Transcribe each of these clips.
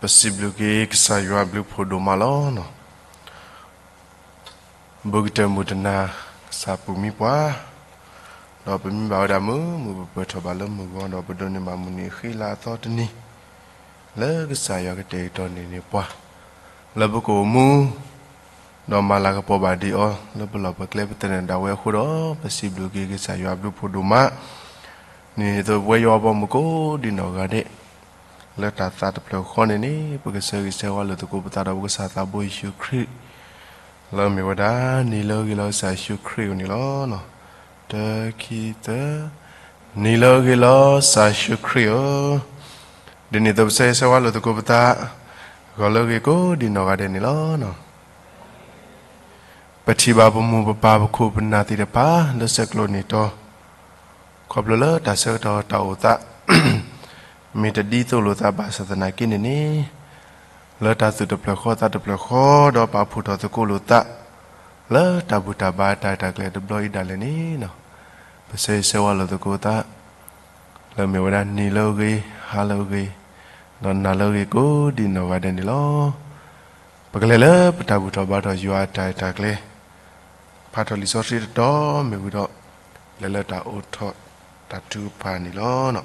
ပစံးဘျုးက့ၤကစၢ်ယွၤဘျုးဖှိၣ်ဒိၣ်မးလီၤ. ဘူးကတၢၢ်မုၢ်တနၤ ကစၢ်ပူၤမံပှၤ, ဒီးပမံဘၣ်ဝဲဒၣ်မုာ်မုာ် ပပှဲၤထီၣ်ဘၣ်လၢမုၢ်ဂီၤ ဒီးပဒိးန့ၢ်ဘၣ်မုၢ်နံၤအဃံလၤအသီတနံၤ လၢကစၢ်ယွၤကတဲာ်ကတီၤန့ၢ်န့ၢ်ပှၤ လၢပကအိၣ်မူ ဒီးမၤလၤကပီၤဘၣ်ဒံးအီၤ လၢပလီၢ်ပကျဲပသနၢၣ်ဒၣ်ဝဲအဃိဒီး ပစံးဘျုးက့ၤကစၢ်ယွၤဘျုးဖှိၣ်ဒိၣ်မး. န့ၣ်သိးပဝဲယွၤအဘီမုၢ်ကိးဒံးနီၢ်ဂၤဒဲး လၢတၢ်သးတဖျၢၣ်ဃီန့ၣ်န့ၣ် ပကဆၢဂ့ၤဆၢဝါလိာ်သကိးပသးဒီးပကစၢ်သးဘိယ့ၣ်ၡူးခရံာ် လၢအမ့ၢ်ဝဲဒၣ် နံၤလၢအဂ့ၤလီၤကစၢ်ယ့ၣ်ၡူးခရံာ်အအိၣ်န့ၣ်လီၤ. တၢ ခံ သၢ, နံၤလၢအဂ့ၤလီၤကစၢ်ယ့ၣ်ၡူးခရံာ်ဧၢ, ဒ်န့ၣ်သိးပဆၢဂ့ၤဆၢဝါလိာ်သကိးပသး ဂီၤလၢအဂ့ၤကိးဒံးနီၢ်ဂၤဒဲးန့ၣ်လီၤ. ပထံၣ်ဘၣ်ပမိၢ်ပပၢ်ပခိၣ်ပနၢ်သ့ၣ်တဖၣ် လၢဆဲးကျိးန့ၢ်တီၤ ခီဖျိလၢတၢ်ဆၢကတီၢ်တၢ်အိၣ်သး မ့ၢ်တဒ်သိးလိာ်သးဘၣ်ဆၣ်သနာ်က့န့ၣ်န့ၣ်, လၢတၢ်သူၣ်တဖျၢၣ်ဃီသးတဖျၢၣ်ဃီ ဒီးပာ်ဖှိၣ်ထီၣ်သကိးလိာ်သး လၢတၢ်ဘူၣ်တၢ်ဘါတၢ်ရဲၣ်တၢ်ကျဲၤတဘျီအံၤဒၣ်လဲာ်န့ၣ်, ပဆၢဂ့ၤဆၢဝါလိာ်သကိးသး လၢအမ့ၢ်ဝဲဒၣ်နံၤလၢအဂ့ၤ, ဟါလၢအဂ့ၤ, ဒီးနၤလၢအဂ့ၤကိးဒံးနီၢ်ဂၤဒဲးန့ၣ်လီၤ. ပကလဲၤလၢပတၢ်ဘူၣ်ထီၣ်ဘါထီၣ်ယွၤအတၢ်ရဲၣ်တၢ်ကျဲၤ, ဖးထီၣ်လံာ်စီဆှံတတီၤမ့ၢ်ဝံၤဒီး လဲၤလၢတၢ်အိးထီၣ်တၢ်ထုကဖၣ်န့ၣ်လီၤ.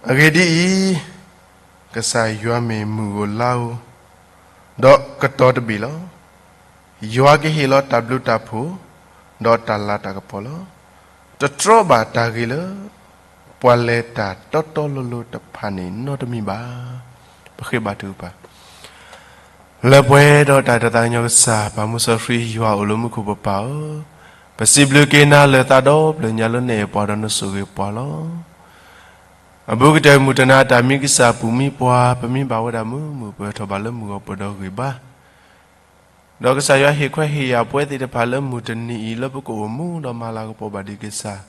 အဂ့ၢ်ဒ်အံၤ, ကစၢ်ယွၤမ့ၢ်မုၢ်ဧိၤလါဧိၤ, ဒီးကတီၤတဘ့ၣ်လီၤ. ယွၤကဟ့ၣ်လီၤတၢ်ဘျုးတၢ်ဖှိၣ်, ဒီးတၢ်လၤတၢ်ကပီၤလီၤ. တတြီဘၣ်တၢ်ဂ့ၤလၢ ပှၤလဲၤတၢ်တီတီလိၤလိၤတဖၣ်န့ၣ်နီတမံၤဘၣ်. ပဃ့ဘါထုကဖၣ် လၢပှဲၤဒီးတၢ်အဲၣ်တၢ်သးကညီၤကစၢ် ပၢ်မူစီဆှံယွၤအိၣ်လၢမူခိၣ်ပပၢ်ဧၢ, ပစံးဘျုးက့ၤနၤလၢသးဒီဖျၢၣ်ညါလၢနအဲၣ်ပှၤဒီးနဆိၣ်ဂ့ၤပှၤလီၤ. အဘူးကတၢၢ်မုၢ်တနၤတၢ်မံကစၢ်ပူၤမံပှၤ ပမံဘၣ်ဝဲဒၣ်မုာ်မုာ် ပှဲၤထီၣ်ဘၣ်လၢမုၢ်ဂီၤပှဲၤဒီးဂံၢ်ဘါ ဒီးကစၢ်ယွၤဟ့ၣ်ခွဲးဟ့ၣ်ယာ်ပဝဲသ့ၣ်တဖၣ်လၢမုၢ်တနံၤအံၤ လၢပကအိၣ်မူဒီးမၤလၤကပီၤဘၣ်ဒံးကစၢ်,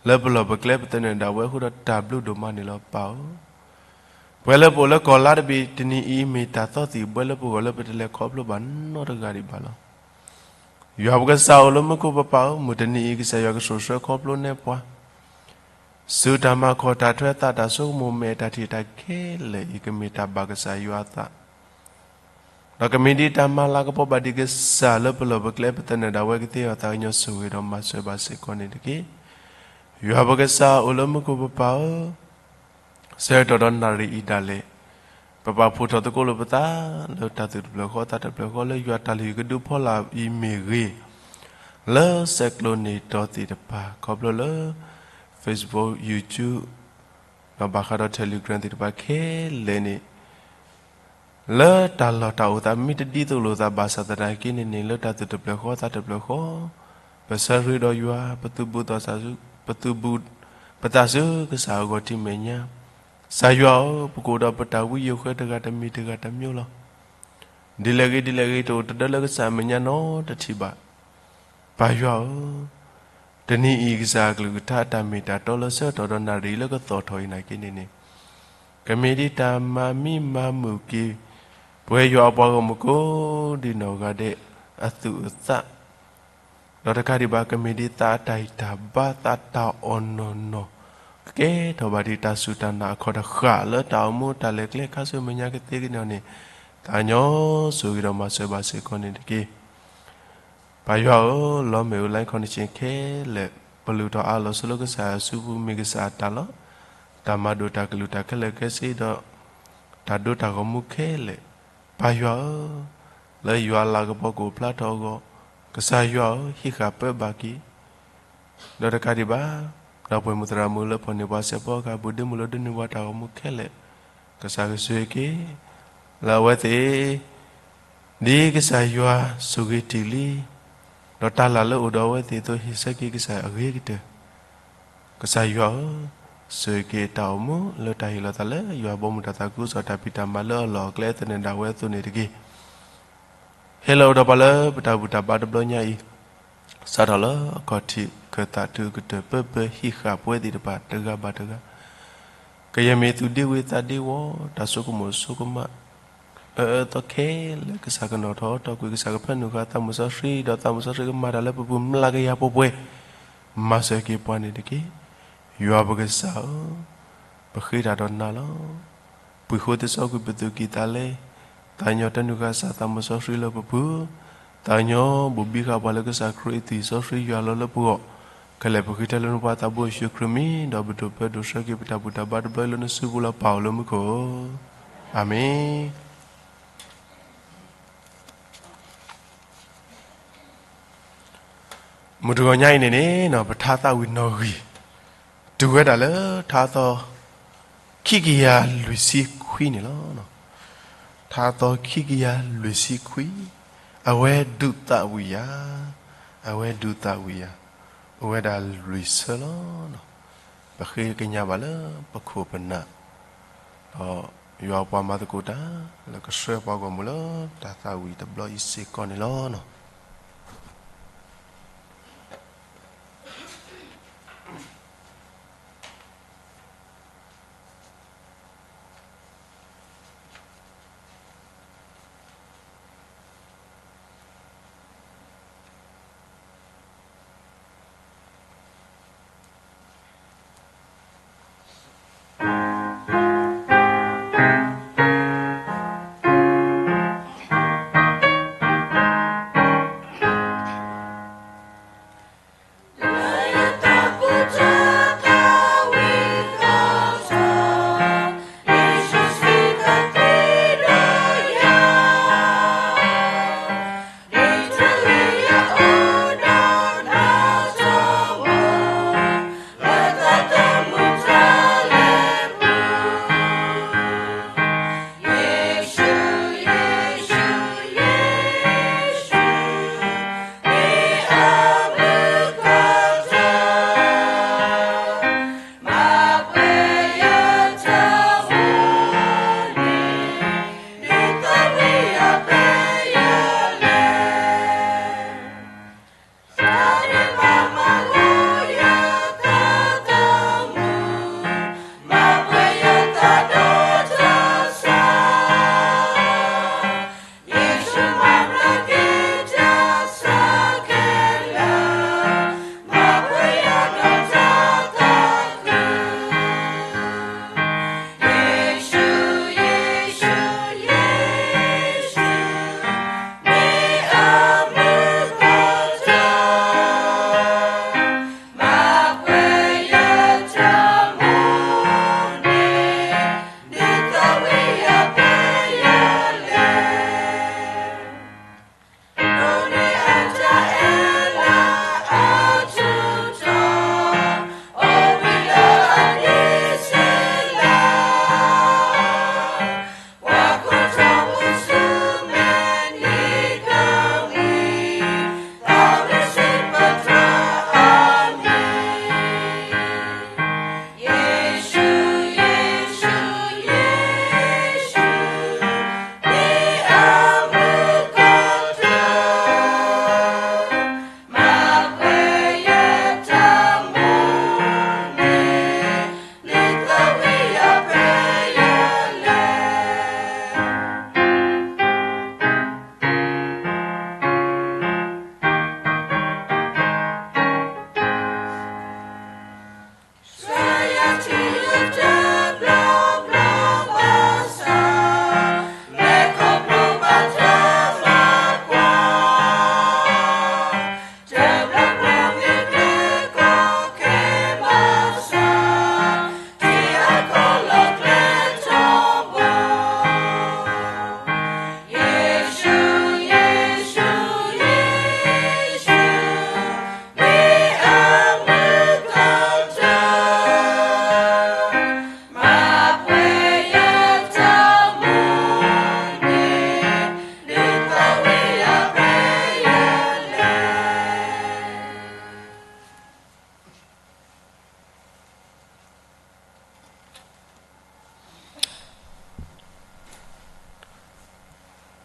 လၢပလီၢ်ပကျဲပသနၢၣ်ဒၣ်ဝဲအဃိဒီးတၢ်ဘျုးဒိၣ်မးန့ၣ်လီၤပၢ်ဧၢ. ပှဲၤလၢပအိၣ်လၢကီၢ်လါတဘ့ၣ်တနံၤအံၤ မ့ၢ်တၢ်သီသံၣ်ဘှဲလၢပဂီၢ်လၢပတလဲၤခီဖျိဘၣ်နီတဂၤဒံးဘၣ်လီၤ. ယွၤပကစၢ်အိၣ်လၢမူခိၣ်ပပၢ်ဧၢ, မုၢ်တနံၤအံၤ ကစၢ်ယွၤကဆိၣ်ဆှၢခီဖျိနဲပှၤ ဆူတၢ်မၤခီၣ်တၢ်ထွဲသးတၢ်ဆိကမိၣ်မဲာ် တၢ်ထံၣ်တၢ်ခဲလၢာ်အံၤ ကမ့ၢ်တၢ်ဘၣ်ကစၢ်ယွၤအသး ဒီးကမ့ၢ်ဒ်တၢ်မၤလၤကပီၤဘၣ်ဒံးကစၢ်လၢပလီၢ်ပကျဲပသနၢၣ်ဒၣ်ဝဲကသ့အီၤသးကညီၤဆိၣ်ဂ့ၤဒီးမၤစၢၤဘၣ်စ့ၢ်ကီးန့ၣ်တက့ၢ်. ယွၤပကစၢ်အိၣ်လၢမူခိၣ်ပပၢ်ဧၢ, ဆၢကတီၢ်ဒီးနၣ်ရံၣ်အံၤဒၣ်လဲာ်, ပပာ်ဖှိၣ်ထီၣ်သကိးလိာ်ပသးလၢတၢ်သူၣ်တဖျၢၣ်ဃီသးတဖျၢၣ်ဃီလၢယွၤတၢ်လုၢ်ဟံၣ်ကဒုဖီလာ်အံၤမ့ၢ်ဂ့ၤ, လၢဆဲးကျိးန့ၢ်တီၤသ့ၣ်တဖၣ် ခီဖျိလၢ Facebook, YouTube ဒီးဘၣ်ဃးဒီး Telegram သ့ၣ်တဖၣ်ခဲလၢာ်န့ၣ် လၢတၢ်လီၢ်တၢ်အိၣ်သး မ့ၢ်တဒ်သိးလိာ်သးဘၣ်ဆၣ်သနာ်က့န့ၣ်န့ၣ် လၢတၢ်သူၣ်တဖျၢၣ်ဃီသးတဖျၢၣ်ဃီ ပဆၢရ့ဒီးယွၤ, ပသုးဘူးသးစူၤ, ပသုးဘူးပသးစူၤကစၢ်အဂီၢ်ထံးမဲာ်ညါ, ကစၢ်ယွၤဧၢ, ပကအိၣ်ဒီးပတၢ်ဝံယိၤဃၢတဂၤတမံၤတဂၤတမံၤလီၤ. ဒ်လဲၣ်ဂ့ၤဒ်လဲၣ်ဂ့ၤ တအိၣ်တဒၢလၢကစၢ်အမဲာ်ညါနီတထံၣ်ဘၣ်. ပၢ်ယွၤဧၢ, တနံၤအံၤကစၢ်အကလုၢ်ကထါအတၢ်မ့ၢ်တၢ်တီလၢဆၢကတီၢ်ဒီးနၣ်ရံၣ်လၢကသီၣ်ထီၣ်အံၤနာ်က့န့ၣ်န့ၣ်, ကမ့ၢ်ဒ်တၢ်မၤမံမၤမုာ်က့ၤ ပဝဲယွၤအပှၤဂီၢ်မုၢ်ကိးဒံးနီၢ်ဂၤဒဲးအသူၣ်အသး, ဒီးတကးဒံးဘၣ် ကမ့ၢ်ဒ်သးအတၢ်ဟံၣ်တၢ်ဘါသးတၢ်အီၣ်နီၢ်နီၢ်, ကကဲထီၣ်ဘၣ်ဒံးတၢ်စူၢ်တၢ်နာ်အခီၣ်တဃၣ် လၢတၢ်အိၣ်မူတၢ်လဲၤကျဲခါဆူမဲာ်ညါကသ့ကန့ၣ်န့ၣ်, သးကညီၤဆိၣ်ဂ့ၤဒီးမၤစၢၤဘၣ်စ့ၢ်ကီးန့ၣ်တက့ၢ်. ပၢ်ယွၤဧၢ, လီမ့ၢ်ဝဲ live connection ခဲလၢာ် ပလုၢ်ထီၣ်အးလီၤဆိလၢကစၢ်အစုပူၤမ့ၢ်ကစၢ်အတၢ်လီၤ. တၢ်မၤဒိၣ်တၢ်ကလုၢ်တၢ်ခဲလၢာ်ခဲဆ့ဒီး တၢ်ဒိတၢ်ဂီၤမူခဲလၢာ်, ပၢ်ယွၤဧၢ, လၢယွၤအလၤကပီၤကအိၣ်ဖျါထီၣ်အဂီၢ်, ကစၢ်ယွၤဧၢ, ဟံးဃာ်ပၢဘၣ်က့ၤ ဒီးတကးဒံးဘၣ်, ဒီပုၢ်ဝဲၢ်မုၣ်သရၣ်မုၣ်လၢပှၤန့ၢ်ပှၤစဲးဖီကဟၣ် ဘူးဒ့မုၣ်လၢဒိးန့ၢ်ပှၤတၢ်ဂီၤမူခဲလၢာ်, ကစၢ်ကဆိၣ်ဂ့ၤက့ၤ လၢအဝဲသ့ၣ် ဒ်ကစၢ်ယွၤဆိၣ်ဂ့ၤတ့ၢ်လံ, ဒီးတၢ်လၢ်လၢအိၣ်ဒီးအဝဲသ့ၣ်အသိး ဟ့ၣ်ဆၢက့ၤကစၢ်အဂ့ၤကတၢၢ်, ကစၢ်ယွၤဧၢ, ဆိၣ်ဂ့ၤက့ၤအတၢ်အိၣ်မူလၢတၢ်ဟ့ၣ်လီၤသးလၢယွၤဘီမုၢ်တၢ်သးခုကစီၣ်တၢ်ဖံးတၢ်မၤလၢအလီၢ်အကျဲသနၢၣ်ဒၣ်ဝဲအသိးန့ၣ်တက့ၢ်. ဟ့ၣ်လီၤအိၣ်ဒီးပှၤလၢပတၢ်ဘူၣ်တၢ်ဘါတဘျီညါအံၤ, စးထီၣ်လၢအခီၣ်ထံးခၢၣ်သးတုၤကတၢၢ်ပၢပၢဟံးဃာ်ပဝဲသ့ၣ်တဖၣ်တဂၤဘၣ်တဂၤ, ကယဲၢ်မ့ၢ်သူၣ်ဒ့ဝံၤသးဒ့ဝီၤ တၢ်ဆိကမိၣ်ဆိကမး အၢအၢသီခဲလၢာ် ကစၢ်ကနီၤထီၣ်ထီၣ်ကွံာ် ကစၢ်ကဖၢနုာ်ဃာ်သးမုၢ်စီဆှံ ဒီးသးမုၢ်စီဆှံကမၤတၢ်လၢပပူၤ မျးကယၤပှဲၤပှဲၤ မၤစၢၤက့ၤပှၤန့ၣ်တက့ၢ်. ယွၤပကစၢ်ဧၢ, ပဃ့တၢ်ဒီးနၤလီၤ. ပှၤဃ့ၢ်သးစၢ်ကွံာ်ပသူၣ်ကံၢ်သးလဲ, သးကညီၤတၢ်နုာ်ဃာ်စၢ်သးမုၢ်စီဆှံလၢပပူၤ, သးကညီၤဘိးဘံဃာ်ပှၤလၢကစၢ်ခရံာ်အသွံၣ်စီဆှံယွၤလီၤလၢပဂီၢ်, ခဲလၢာ်ပဃ့ထဲလၢနဖိသးဘိယ့ၣ်ၡူးခရံာ်မံၤ, ဒီးပဒိၣ်ပၢဒိၣ်ဆၢက့ၤပတၢ်ဘူၣ်တၢ်ဘါတဘျီလၢနစုပူၤလီၤပာ်အီၤလၢမူခိၣ်, အၤမ့ၣ်. မုၢ်တဂီၤညါအံၤန့ၣ်န့ၣ် ပထါသးဝံၣ်နီၣ်ဂံၢ် တုၤဝဲဒၣ်လၢထါသီ ခံကယၤလွံၢ်ဆံခွံန့ၣ်လီၤ. ထါသီခံကယၤလွံၢ်ဆံခွံ, အဝဲဒုးသးဝံၣ်ယၤ, အဝဲဒုးသးဝံၣ်ယၤ, အိၣ်ဝဲဒၣ်လွံၢ်ဆၢလီၤ. ပဃ့ကညးဘၣ်လၢပခိၣ်ပနၢ်, ဒီးယွၤပှၤမၤသကိးတၢ် လၢကဆှၢပှၤဂီၢ်မုၢ်လၢတၢ်သးဝံၣ်တဘျီအံၤစ့ၢ်ကီးန့ၣ်လီၤ.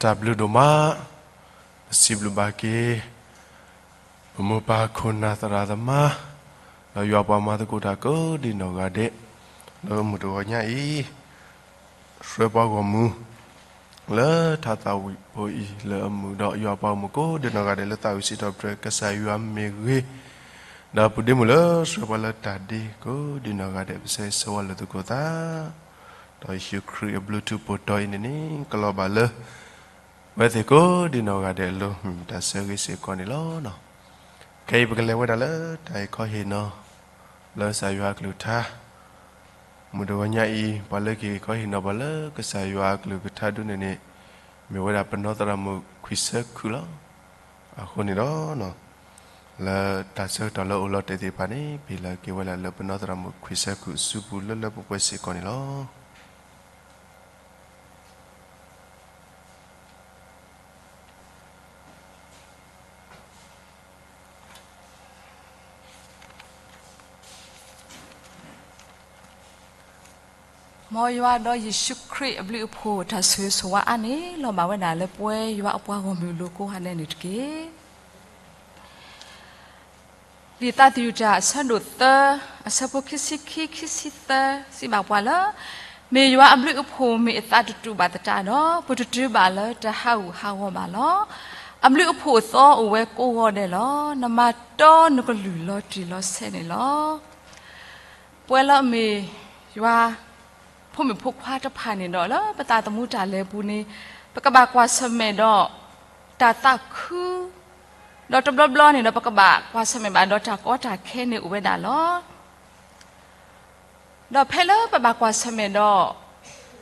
တၢ်ဘျုးဒိၣ်မး, ပစံးဘျုးဘၣ်က့ၤ ပမိၢ်ပၢ်ခိၣ်နၢ်သရၣ်သမါ, ဒီးယွၤပှၤမၤသကိးတၢ်ကိးဒံနီၢ်ဂၤဒဲး, လၢမုၢ်တဂီၤညါအံၤ, ဆှၢပှၤဂီၢ်မုၢ် လၢထါသးဝံၣ်ဖိအံၤ လၢအမုာ်ဒီးယွၤပှၤဂီၢ်မုၢ်ကိးဒံနီၢ်ဂၤဒဲးလၢသးဝံၣ်စံးထီၣ်ပတြၢၤကစၢ်ယွၤမ့ၢ်ဂ့ၤ, ဒီးပူၤဒ့မုၣ်လၢဆှၢပှၤလၢတၢ်ဒ့ကိးဒံနီၢ်ဂၤဒဲး ပဆၢဂ့ၤဆၢဝါလိာ်သကိးသး, ဒီးယ့ၣ်ၡူးခရံာ်အဘျုးထူးပိာ်တီၤအံၤန့ၣ်န့ၣ် ကလီၤဘၣ်လၢ ပဝဲသ့ၣ်ကိးဒံနီၢ်ဂၤဒဲးအလိၤ မ့ၢ်တၢ်ဆၢဂ့ၤစ့ၢ်ကီးန့ၣ်လီၤ. ခဲအံၤ ပကလဲၤဝဲဒၣ်လၢတၢ်ဟ့ၣ်ခီဟ့ၣ်နီၤ လၢကစၢ်ယွၤအကလုၢ်ကထါ မုၢ်တဂီၤညါအံၤ ပှၤလၢကဟ့ၣ်ခီဟ့ၣ်နီၤပှၤလၢကစၢ်ယွၤအကလုၢ်ကထါဒ်န့ၣ်န့ၣ် မ့ၢ်ဝဲဒၣ်ပနီၢ်သရၣ်မုၣ်ခွံဆၢခုၣ်လီၤ. အဃိန့ၣ်ဒီး လၢတၢ်ဆၢကတီၢ်လၢအိၣ်လီၤတဲာ်သ့ၣ်တဖၣ်န့ၣ် ပဟ့ၣ်လီၤက့ၤဝဲဒၣ်လၢပနီၢ်သရၣ်မုၣ်ခွံဆၢခုၣ်အစုပူၤလၢလၢပှဲၤပှဲၤစ့ၢ်ကီးန့ၣ်လီၤ. မ်ယွၤဒီးယ့ၣ်ၡူးခရံာ်အဘျုးအဖှိၣ်တၢ်ဆိၣ်ဂ့ၤဆိၣ်ဝါအါန့ၣ် လီၤဘၣ်ဝဲဒၣ်လၢပဝဲ ယွၤအပှၤဂီၢ်မုၢ်အလိၤကိးဂၤဒဲးန့ၣ်တက့ၢ်. လံာ်သးသယုၢ်တၢ်အဆၢဒိၣ်သၢ အဆၢဖိခံဆံခံ ခံဆံသၢ စံးဘၣ်ပှၤလၢ မ့ၢ်ယွၤအဘျုးအဖှိၣ်မ့ၢ်အသးတတူာ်ဘၣ်သတးဒီး ပတတုၤဘၣ်လၢတၢ်ဟးဂူာ်ဟးဂီၤဘၣ်လီၤ. အဘျုးအဖှိၣ်အသီအိၣ်ဝဲကိးဂီၤဒဲးလီၤ. နမၤတီနကလုၢ်လီၤတံၢ်လီၤဆဲးန့ၣ်လီၤ. ပဝဲလၢအမ့ၢ်ယွၤ ဖိမုၣ်ဖိခွါတဖၣ်န့ၣ်ဒီး လၢပသးသမူတၢ်လဲၤအပူၤန့ၣ် ပကဘၣ်ကွၢ်ဆၢၣ်မဲာ်ဒီး တၢ်သးခု ဒီးတဘျီဘျီန့ၣ်ဒီး ပကဘၣ်ကွၢ်ဆၢၣ်မဲာ်ဘၣ်ဒီးတၢ်ကီတၢ်ခဲန့ၣ်အိၣ်ဝဲဒၣ်လီၤ. ဒီးဖဲလၢပဘၣ်ကွၢ်ဆၢၣ်မဲာ်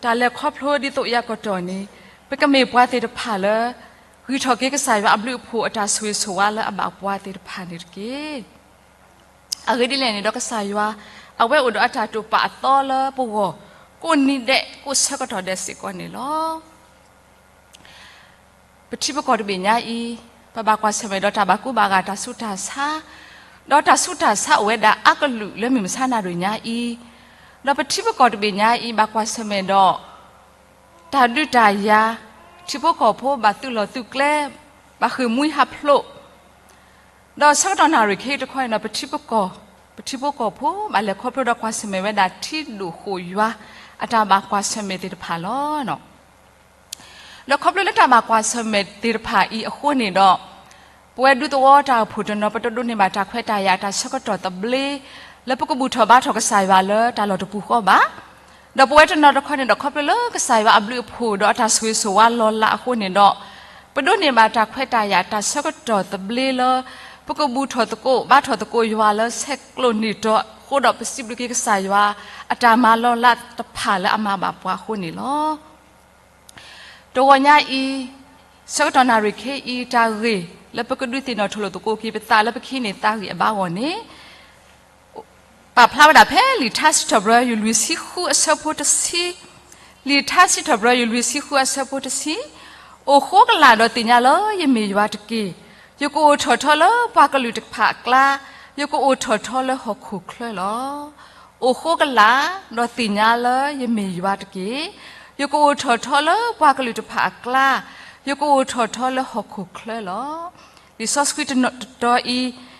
ဒီး တၢ်လဲၤခီဖျိဒ်သိးအံၤအကတီၢ်န့ၣ် ပကမ့ၢ်ပှၤသ့ၣ်တဖၣ်လၢ ဂံၢ်ထီၣ်က့ၤကစၢ်ယွၤအဘျုးအဖှိၣ်အတၢ်ဆိၣ်ဂ့ၤဆိၣ်ဝါလၢအဘၣ်ပှၤသ့ၣ်တဖၣ်န့ၣ်တက့ၢ်. အဂ့ၢ်ဒ်လဲၣ်န့ၣ်ဒီး ကစၢ်ယွၤ အဝဲအိၣ်ဒီးအတၢ်တိာ်ပာ်အသီလၢပဂီၢ် ကိးနံၤဒဲး ကိးဆၢကတီၢ်ဒဲးစ့ၢ်ကီးန့ၣ်လီၤ. ပထံပကီၢ်တဘ့ၣ်ညါအံၤ ပဘၣ်ကွၢ်ဆၢၣ်မဲာ်ဒီးတၢ်ဘၣ်ကူဘၣ်ဂာ်တၢ်ဆူးတၢ်ဆါ, ဒီးတၢ်ဆူးတၢ်ဆါအိၣ်ဝဲဒၣ်အါကလုာ်လၢမုၢ်မဆါနၣ်ရံၣ်ညါအံၤ, ဒီးပထံပကီၢ်တဘ့ၣ်ညါအံၤ ဘၣ်ကွၢ်ဆၢၣ်မဲာ်ဒီး တၢ်ဒုးတၢ်ယၤ, ထံဖိကီၢ်ဖိဘၣ်သုးလီၢ်သုးကျဲ, ဘၣ်ဃ့ၢ်မှံဟးဖျိး, ဒီးဆၢကတီၢ်နၣ်ရံၣ်ခဲအံၤတခီန့ၣ်ဒီး ပထံပကီၢ်, ပထံဖိကီၢ်ဖိဘၣ်လဲၤခီဖျိဒီးကွၢ်ဆၢၣ်မဲာ်ဝဲဒၣ်ထံဒိၣ်ဃိၣ်ယွၤ အတၢ်ဘၣ်ကွၢ်ဆၢၣ်မဲာ်သ့ၣ်တဖၣ်လီၤ. ဒီးခီဖျိလၢတၢ်ဘၣ်ကွၢ်ဆၢၣ်မဲာ်သ့ၣ်တဖၣ်အံၤအဃိန့ၣ်ဒီး, ပဝဲဒူသဝီတၢ်အိၣ်ဖှိၣ်တနီၤ ပတဒိးန့ၢ်ဘၣ်တၢ်ခွဲးတၢ်ယာ်တၢ်ဆၢကတီၢ်သဘျ့ လၢပကဘူၣ်ထီၣ်ဘါထီၣ်ကစၢ်ယွၤလၢတၢ်လီၢ်တပူၤဃီဘၣ်. ဒီးပဝဲတနီၤတခီန့ၣ်ဒီး ခီဖျိလၢကစၢ်ယွၤအဘျုးအဖှိၣ်ဒီးအတၢ်ဆိၣ်ဂ့ၤဆိၣ်ဝါလီၤလးအဃိန့ၣ်ဒီး, ပဒိးန့ၢ်ဘၣ်တၢ်ခွဲးတၢ်ယာ်တၢ်ဆၢကတီၢ်သဘျ့လၢ ပကဘူၣ်ထီၣ်သကိးဘါထီၣ်သကိးယွၤလၢဆဲးကျိးန့ၢ်တီၤအဃိဒီး ပစံးဘျုးက့ၤကစၢ်ယွၤ အတၢ်မၤလီၤလးတဖၣ်လၢအမၤဘၣ်ပှၤအဃိန့ၣ်လီၤ. တဂီၤညါအံၤ, ဆၢကတီၢ်နၣ်ရံၣ်ခဲအံၤ တၢ်ဂ့ၢ်လၢပကဒုးသ့ၣ်နီၣ်ထီၣ်လိာ်သကိးက့ၤပသးလၢပကဟံးန့ၢ်သးဂံၢ်အဘါအဂီၢ်န့ၣ်, ပာ်ဖျါဝဲဒၣ်ဖဲလံာ်ထါစံးထီၣ်ပတြၢၤ ယူၢ်လွံၢ်ဆံဃုအဆၢဖိတဆံ, လံာ်ထါစံးထီၣ်ပတြၢၤ ယူၢ်လွံၢ်ဆံဃုအဆၢဖိတဆံ, အိၣ်ဃိကလာ်ဒီးသ့ၣ်ညါလၢယမ့ၢ်ယွၤတက့ၢ်. ယကအိၣ်ထီၣ်ထီလၢပှၤကလုာ်တဖၣ်အကျါ, ယကအိၣ်ထီၣ်ထီလၢဟီၣ်ခိၣ်ချၢလီၤ. အိၣ်ဃိကလာ်ဒီးသ့ၣ်ညါလၢယမ့ၢ်ယွၤတက့ၢ်. ယကအိၣ်ထီၣ်ထီလၢပှၤကလုာ်တဖၣ်အကျါ, ယကအိၣ်ထီၣ်ထီလၢဟီၣ်ခိၣ်ချၢလီၤ. လံာ်စီဆှံတတီၤအံ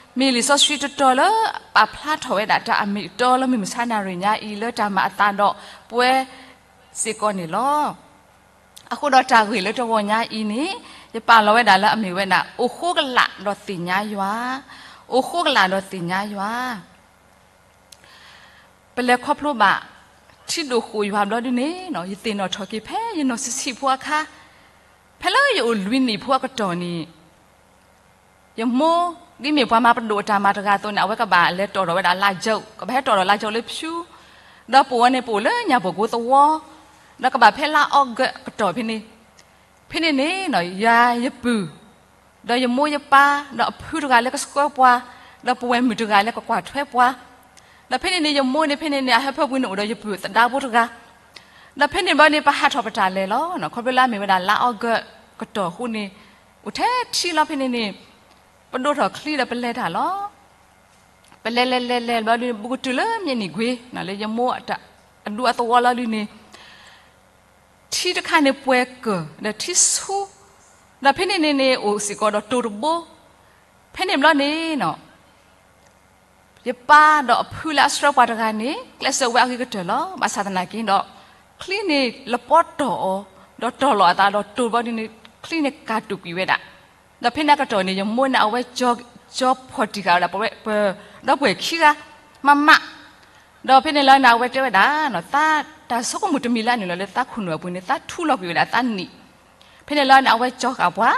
ၤ, မ့ၢ်လံာ်စီဆှံတတီၤလၢပာ်ဖျါထီၣ်ဝဲဒၣ်တၢ်အမ့ၢ်အတီလၢမုၢ်မဆါနၣ်ရံၣ်ညါအံၤ လၢတၢ်မၤအသးဒီးပဝဲစ့ၢ်ကီးန့ၣ်လီၤ. အဃိဒီးတၢ်ဂ့ၢ်လၢတဂီၤညါအံၤန့ၣ်, ယပာ်လီၤဝဲဒၣ်လၢအမ့ၢ်ဝဲဒၣ် အိၣ်ဃိကလာ်ဒီးသ့ၣ်ညါယွၤ, အိၣ်ဃိကလာ်ဒီးသ့ၣ်ညါယွၤ. ပလဲၤခီဖျိဘၣ် ထံဒိၣ်ဃိၣ်ယွၤဘျီဒုန့ၣ်, ယသ့ၣ်နီၣ်ထီၣ်က့ၤဖဲယနီၢ်ဆံးဆံးဖိအခါ, ဖဲလၢယအိၣ်လွံၢ်နံၣ်ဖိအကတီၢ်န့ၣ်, ယမိၢ်ဒ်မ့ၢ်ပှၤမၤပဒိၣ်အတၢ်မၤတဂၤအသိးန့ၣ် အဝဲကဘၣ်လဲၤတီၣ်ထီၣ်ဝဲဒၣ်လါကၠိ, ကဘၣ်ဟဲတီၣ်ထီၣ်လါကၠိလၢဖၠူ, ဒီးပအိၣ်ဝဲန့ၣ်ပအိၣ်လၢညၣ်ဘီၣ်ကိသဝီ, ဒီးကဘၣ်ဖဲလါအီကူးကတီၢ်ဖဲန့ၣ်, ဖဲန့ၣ်န့ၣ် ယၤယပုၢ် ဒီးယမိၢ်ယပၢ် ဒီးအဖုတဂၤလၢကဆှၢပှၤ, ဒီးပဝဲၢ်မုၣ်တဂၤလၢကကွၢ်ထွဲပှၤ, ဒီးဖဲန့ၣ်န့ၣ် ယမိၢ်န့ၣ် ဖဲန့ၣ်န့ၣ် အဟၢဖၢပူၤန့ၣ်အိၣ်ဒီးယပုၢ်သဒါဖိတဂၤ, ဒီးဖဲန့ၣ်ဘျီန့ၣ် ပဟးထီၣ်ပတၢ်လဲၤလီၤ. ခီဖျိလၢအမ့ၢ်ဝဲဒၣ်လါအီကူးကတီၢ်အဃိန့ၣ်, အိၣ်ထဲထံလီၤဖဲန့ၣ်န့ၣ်, ပဒိၣ်ထီၣ်ချံဒီးပလဲၤတၢ်လီၤ. ပလဲၤလဲၤလဲၤလဲၤဘျီဒုန့ၣ် ဘူးကတုၤလၢမ့ၢ်နံၣ်ကွ့, လၢယမိၢ်အဒူအသဝီလီၤဒုန့ၣ် ထံတခါန့ၣ်ပှဲၤကၢၢ်ဒီးထံဆူ, ဒီးဖဲန့ၣ်န့ၣ်န့ၣ် အိၣ်စ့ၢ်ကီးဒီးတိၤတဘိ, ဖဲန့ၣ်ဘျီန့ၣ် ယပၢ်ဒီးအဖုလၢအဆှၢပှၤတဂၤန့ၣ် ကျဲးစၢးဝဲအဂ့ၤကတၢၢ်လီၤ. ဘၣ်ဆၣ်သနာ်က့ဒီး ချံန့ၣ်လပီတီၢ်အီၤ, ဒီးတီၢ်လီၤအသးဒီးတိၤဘျီဒုန့ၣ် ချံန့ၣ်ကၢ်တူာ်ကွံာ်ဝဲဒၣ်. ဒီးဖဲန့ၣ်အကတီၢ်န့ၣ် ယမိၢ်န့ၣ် အဝဲကၠီဖီၣ်တံၢ်ဃာ်ဝဲဒၣ် ဒီပုၢ်ဝဲၢ်ခံဂၤ, မးမး, ဒီးဖဲန့ၣ်လီၤန့ၣ် အဝဲတဲဝဲဒၣ် သး တၢ်ဆိကမိၣ်တမံၤလၢအနုာ်လီၤလၢသးခိၣ်နူာ်အပူၤန့ၣ် သးထူလီၤကွံာ်ဝဲဒၣ်သးနံၣ်. ဖဲန့ၣ်လီၤန့ၣ် အဝဲကၠီဃာ်ပှၤ,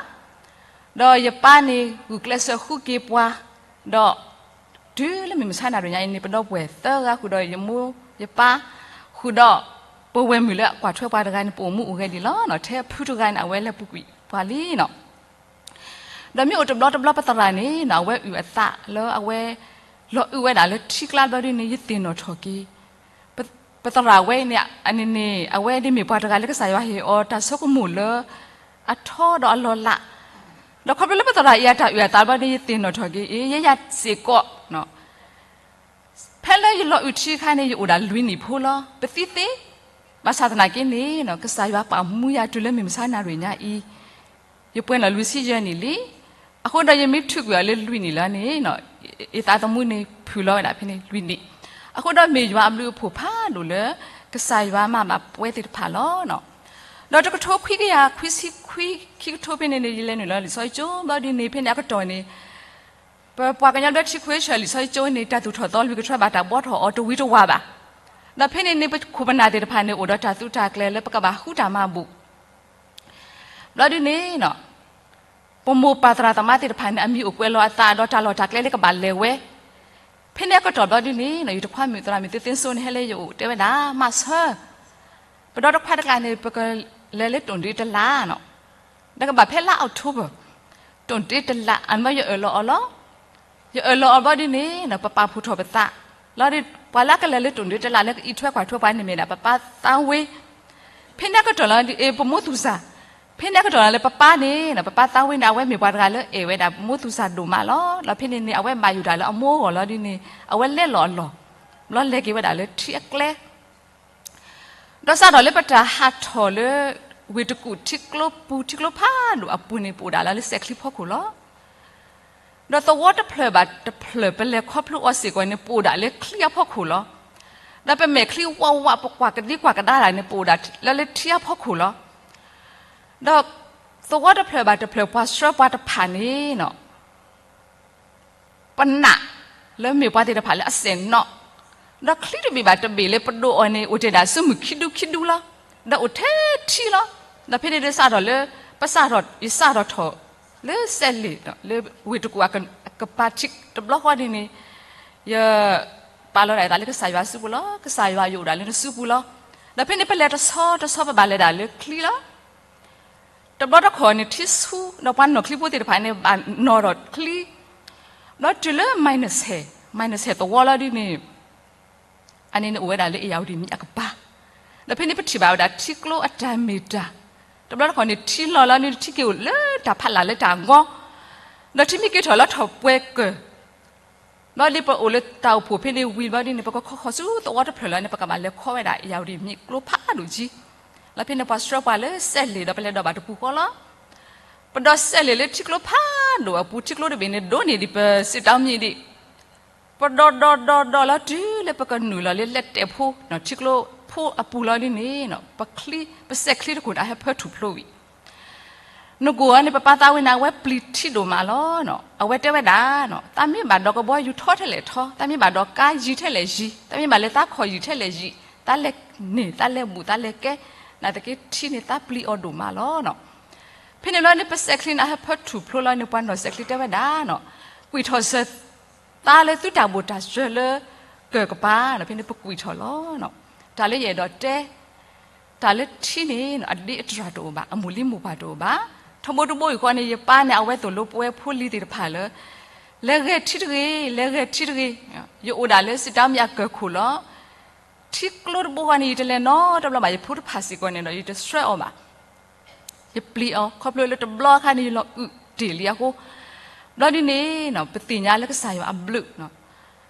ဒီးယပၢ်န့ၣ် ဂုာ်ကျဲးစၢးဃုက့ၤပှၤ, ဒီး တုၤလၢမုၢ်မဆါနၣ်ရံၣ်ညါအံၤန့ၣ် ပဒီပုၢ်ဝဲၢ်သၢဂၤဃုာ်ဒီးယမိၢ်ယပၢ်ဃုာ်ဒီး ပဝဲၢ်မုၣ်လၢအကွၢ်ထွဲပှၤတဂၤန့ၣ် ပအိၣ်မူအိၣ်ဂဲၤဒံးလီၤ. ထဲအဖုတဂၤန့ၣ် အဝဲလဲၤပူၤကွံာ်ပှၤလံနီၤ. ဒီးမ့ၢ်အိၣ်တဘျီတဘျီပသရၣ်န့ၣ်နီၤ အဝဲအုၣ်အသးလၢအဝဲ လီၤအုၣ်ဝဲဒၣ်လၢထံကျါဘျီဒ်န့ၣ် ယသ့ၣ်နီၣ်ထီၣ်က့ၤ ပသရၣ်ဝဲန့ၣ် အန့ၣ်န့ၣ် အဝဲဒ်မ့ၢ်ပှၤတဂၤလၢကစၢ်ယွၤဟ့ၣ်အီၤတၢ်ဆိကမိၣ်လၢ အထီဒီးအလီၤလး, ဒီးခီဖျိလၢပသရၣ်အံၤအတၢ်အုၣ်အသးဘျီန့ၣ် ယသ့ၣ်နီၣ်ထီၣ်က့ၤ အ့ ယဲယၤစ့ၢ်ကီး ဖဲလၢယလီၤအုၣ်ထံအခါန့ၣ် ယအိၣ်ဒၣ်လွံၢ်နံၣ်ဖိလီၤ. ပသံသ့, ဘၣ်ဆၣ်သနာ်က့န့ၣ် ကစၢ်ယွၤပာ်မူယၤတုၤလၢမုၢ်မဆါနၣ်ရံၣ်ညါအံၤ ယပှဲၤနီၣ်လွံၢ်ဆံယဲၢ်နံၣ်လံ. အဃိဒီးယမ့ၢ်ထုးကွံာ်အီၤလၢလွံၢ်နံၣ်လီၤန့ၣ် ယသးသမူန့ၣ်ဖုၣ်လီၤဝဲဒၣ်ဖဲန့ၣ်လွံၢ်နံၣ်. အဃိဒီးမ့ၢ်ယွၤအဘျုးအဖှိၣ်ဖးဒိၣ်လၢ ကစၢ်ယွၤမၤဘၣ်ပှၤသ့ၣ်တဖၣ်လီၤ. ဒီးတကထိခွံကယၤခွံဆံခွံ ခံကထိဖဲန့ၣ်န့ၣ် ယလဲၤနုာ်လီၤလံာ်စီဆှံကၠိဘျီဒ်န့ၣ် ဖဲန့ၣ်အကတီၢ်န့ၣ် ပပှၤကညီဘျၢထံခဝ့ၡၢၣ်လံာ်စီဆှံကၠိန့ၣ် တၢ်သူၣ်ထီၣ်သီလွံၢ်ကထွဲဘၣ်တၢ်ဘှီထီၣ်အီၤတဝံၤတဝၢ်ဘၣ်. ဒီးဖဲန့ၣ်န့ၣ် ပခိၣ်ပနၢ်သ့ၣ်တဖၣ်န့ၣ် အိၣ်ဒီးတၢ်သုးတၢ်ကျဲၤလၢပကဘၣ်ဃူတၢ်မၤဘူၣ် ဘျီဒ်န့ၣ် ပမိၢ်ပၢ်သရၣ်သမါသ့ၣ်တဖၣ်န့ၣ် အမံၤအိၣ်ကွဲးလီၤအသးဒီးတၢ်လီၢ်တၢ်ကျဲလၢကဘၣ်လဲၤဝဲ. ဖဲန့ၣ်အကတီၢ်ဘျီဒ်န့ၣ် ယတခွါမုၣ်သရၣ်မုၣ်သ့သ့စိန့ၣ် ဟဲလၢယအိၣ်တဲဝဲဒၣ် မၤဆၢ ပဒီတခွါတကျါန့ၣ် ပကလဲၤလၢတိၣ်ဒ့တလးနီၤ, ဒီးကဘၣ်ဖဲလါ October တိၣ်ဒ့တလး အမ့ၢ်ယအၢၣ်လီၤအီၤလီၤ. ယအၢၣ်လီၤအီၤဘျီဒ်န့ၣ် ပပာ်ဖှိၣ်ထီၣ်ပသး လီၤဒ် ပှၤလၢအကလဲၤလၢတိၣ်ဒ့တလးလၢကအံးထွဲကွၢ်ထွဲပှၤန့ၣ်မ့ၢ်ဒၣ် ပပၢ်သးဝ့ ဖဲန့ၣ်အကတီၢ်လီၤ ပမိၢ်သူၣ်စၢ်, ဖဲန့ၣ်အကတီၢ်လီၤလၢပပၢ်န့ၣ် ပပၢ်သးဝ့န့ၣ် အဝဲမ့ၢ်ပှၤတဂၤလၢအဲၣ်ဝဲဒၣ်မိၢ်သူၣ်စၢ်ဒိၣ်မးလီၤ. ဒီးဖဲန့ၣ်န့ၣ် အဝဲဘၣ်ယိၣ်တၢ်လၢအမိၢ်အဂီၢ်လီၤဒ်န့ၣ် အဝဲလဲလီၤအလီၢ် ဘျီလဲၤက့ၤဝဲဒၣ်လၢထံအကျဲ ဒီးစးထီၣ်လၢပတၢ်ဟးထီၣ်လၢ ဝ့ၢ်တကူၣ်ထံကျိပူၤ ထံကျိဖးဒိၣ်အပူၤန့ၣ် ပအိၣ်ဒၣ်လၢလၢစဲးချံဖီခိၣ်လီၤ. ဒီးသဝီတဖျၢၣ်ဘၣ်တဖျၢၣ်ပလဲၤခီဖျိအီၤစ့ၢ်ကီးန့ၣ် ပအိၣ်ဒၣ်လၢချံအဖီခိၣ်လီၤ. ဒီးပမဲာ်ချံဝးဝး ပကွၢ်ကဒံကွၢ်ကဒါဒၣ်န့ၣ် ပအိၣ်ဒၣ်လၢလၢထံအဖီခိၣ်လီၤ. ဒီးသဝီတဖျၢၣ်ဘၣ်တဖျၢၣ်ပှၤဆှၢပှၤတဖၣ်န့ၣ်နီၤ ပနာ်လၢမ့ၢ်ပှၤသ့ၣ်တဖၣ်လၢအစဲၣ်နီၤ, ဒီးချံတဘ့ၣ်ဘၣ်တဘ့ၣ်လၢပဒိးအီၤန့ၣ် အိၣ်တ့ၢ်ဒၣ်စုမုၢ်ခံဒူခံဒူလီၤ. ဒီးအိၣ်ထဲထံလီၤ. ဒီးဖဲန့ၣ်ဒ်စးထီၣ်လၢ ပစးထီၣ် ယစးထီၣ်ထီၣ် လၢစဲးလ့ၣ် လၢဝ့ၢ်တကူၣ်အကပၤထံတဘျီဃီန့ၣ်န့ၣ် ယပာ်လီၤဒၣ်ယသးလၢကစၢ်ယွၤစုပူၤလီၤ. ကစၢ်ယွၤယအိၣ်ဒၣ်လၢနစုပူၤလီၤ. ဒီးဖဲန့ၣ်ပလဲၤတဆီတဆီပဘၣ်လဲၤဒၣ်လၢချံလီၤ. တဘျီတခီၣ်န့ၣ် ထံဆူ ဒီးပှၤနီၣ်ချံဖိသ့ၣ်တဖၣ်န့ၣ် ဘၣ်နီၣ်ထီၣ်ချံ ဒီးတုၤလၢ minus ဆဲး minus ဆဲးသဝီလီၤဒ်န့ၣ် အန့ၣ်န့ၣ်အိၣ်ဝဲဒၣ်လၢအ့ၣ်ယၣ်ဝတံၣ်မံအကပၤ, ဒီးဖဲန့ၣ်ပထံၣ်ဘၣ်ဝဲဒၣ်ထံကျိအတၢ်မ့ၢ်တၢ်, တဘျီတခီၣ်န့ၣ် ထံလီၤလီၤန့ၣ် ထံက့ၤအိၣ်လၢတၢ်ဖးလၢ်လၢတၢ်ဂီၤ, ဒီးထံမ့ၢ်က့ၤထီၣ်လၢထီၣ်ပှဲၤကၢၢ် ဘျီဒ်ပအိၣ်လၢတၢ်အိၣ်ဖှိၣ်ဖဲန့ၣ်ဝံၤဘျီဒ်န့ၣ် ပကခီဃီၤဆူသဝီတဖျၢၣ်လီၤန့ၣ် ပကဘၣ်လဲၤခီဝဲဒၣ်အ့ၣ်ယၣ်ဝတံၣ်မံကျိဖးဒိၣ်ကံ, လီၤဖဲန့ၣ်ပှၤဆှၢပှၤလၢစဲးလ့ၣ်ဒီးပလဲၤဒိးဘၣ်တပူၤဃီလီၤ. ပဒိးစဲးလ့ၣ်လၢထံကျိဖးဒိၣ်အပူၤ ထံကျိတဘ့ၣ်န့ၣ် ဒိးန့ၢ်ဒံးပစံးတၢ်မံၤဒံး ပဒိးဒိးဒိးဒိးလီၤတုၤလၢပကနုာ်လီၤလၢလဲၤတဲာ်ဖိ ထံကျိဖိအပူၤလီၤဒ်န့ၣ် ပချံ ပစဲးချံတခိၣ်န့ၣ် အဟဲဖၢထူၣ်ဖျိဝံၤ နကိၣ်အန့ၣ် ပပၢ်သးဝ့န့ၣ် အဝဲပျံၤထံဒိၣ်မးလီၤ. အဝဲတဲဝဲဒၣ် သးမ့ၢ်ဘၣ်ဒိးကဘီယူၤထီထဲလဲၣ်ထီ, သးမ့ၢ်ဘၣ်ဒိးကါယံၤထဲလဲၣ်ယံၤ, သးမ့ၢ်ဘၣ်လဲၤသးခီၣ်ယံၤထဲလဲၣ်ယံၤ, သးလဲၤန့ၢ် သးလဲၤဘူၣ် သးလဲၤကဲ, နာ်သက့ထံန့ၣ်သးပျံၤအီၤဒိၣ်မးလီၤ. ဖဲန့ၣ်လီၤန့ၣ် ပစဲးချံန့ၣ် အဟဲဖၢထူၣ်ဖျိလီၤန့ၣ် ပှၤနီၣ်စဲးချံတဲဝဲဒၣ် ကွံာ်ထီၣ်စၢၤ သးလၢသုတၢ်ဘိၣ်တၢ်စၢၤလၢကၢၢ်ကပၤ ဖဲန့ၣ်ပကွံာ်ထီၣ်လီၤ. တၢ်လၢယအဲၣ်ဒိးတဲ တၢ်လၢထံန့ၣ် အဒ့အတြၢ်တအိၣ်ဘၣ်, အမိၢ်လံမိၢ်ပှၢ်တအိၣ်ဘၣ်. ထီဘိတဘိယူၢ်ဃီန့ၣ် ယပၢ်န့ၣ် အဝဲသိၣ်လိပဝဲဖိလံၤသ့ၣ်တဖၣ်လၢ လဲၤဂဲၤထံတဂ့ၤ, လဲၤဂဲၤထံတဂ့ၤ. ယအိၣ်ဒၣ်လၢစံးတၢ်မံၤအကၢၢ်ခိၣ်လီၤ. ထံကျိတဘိဃီန့ၣ် ယတလဲၤနီတဘျီဘၣ်, ယဖိတဖၣ်စ့ၢ်ကီးန့ၣ်ဒီး ယတဆှၢအီၤဘၣ်. ယပျံၤအီၤ ခီဖျိလၢတဘျီအခါန့ၣ် ယလီၤအုၣ်တ့ၢ်လံအဃိ, ဘျီဒ်န့ၣ် ပသ့ၣ်ညါလၢကစၢ်ယွၤအဘျုး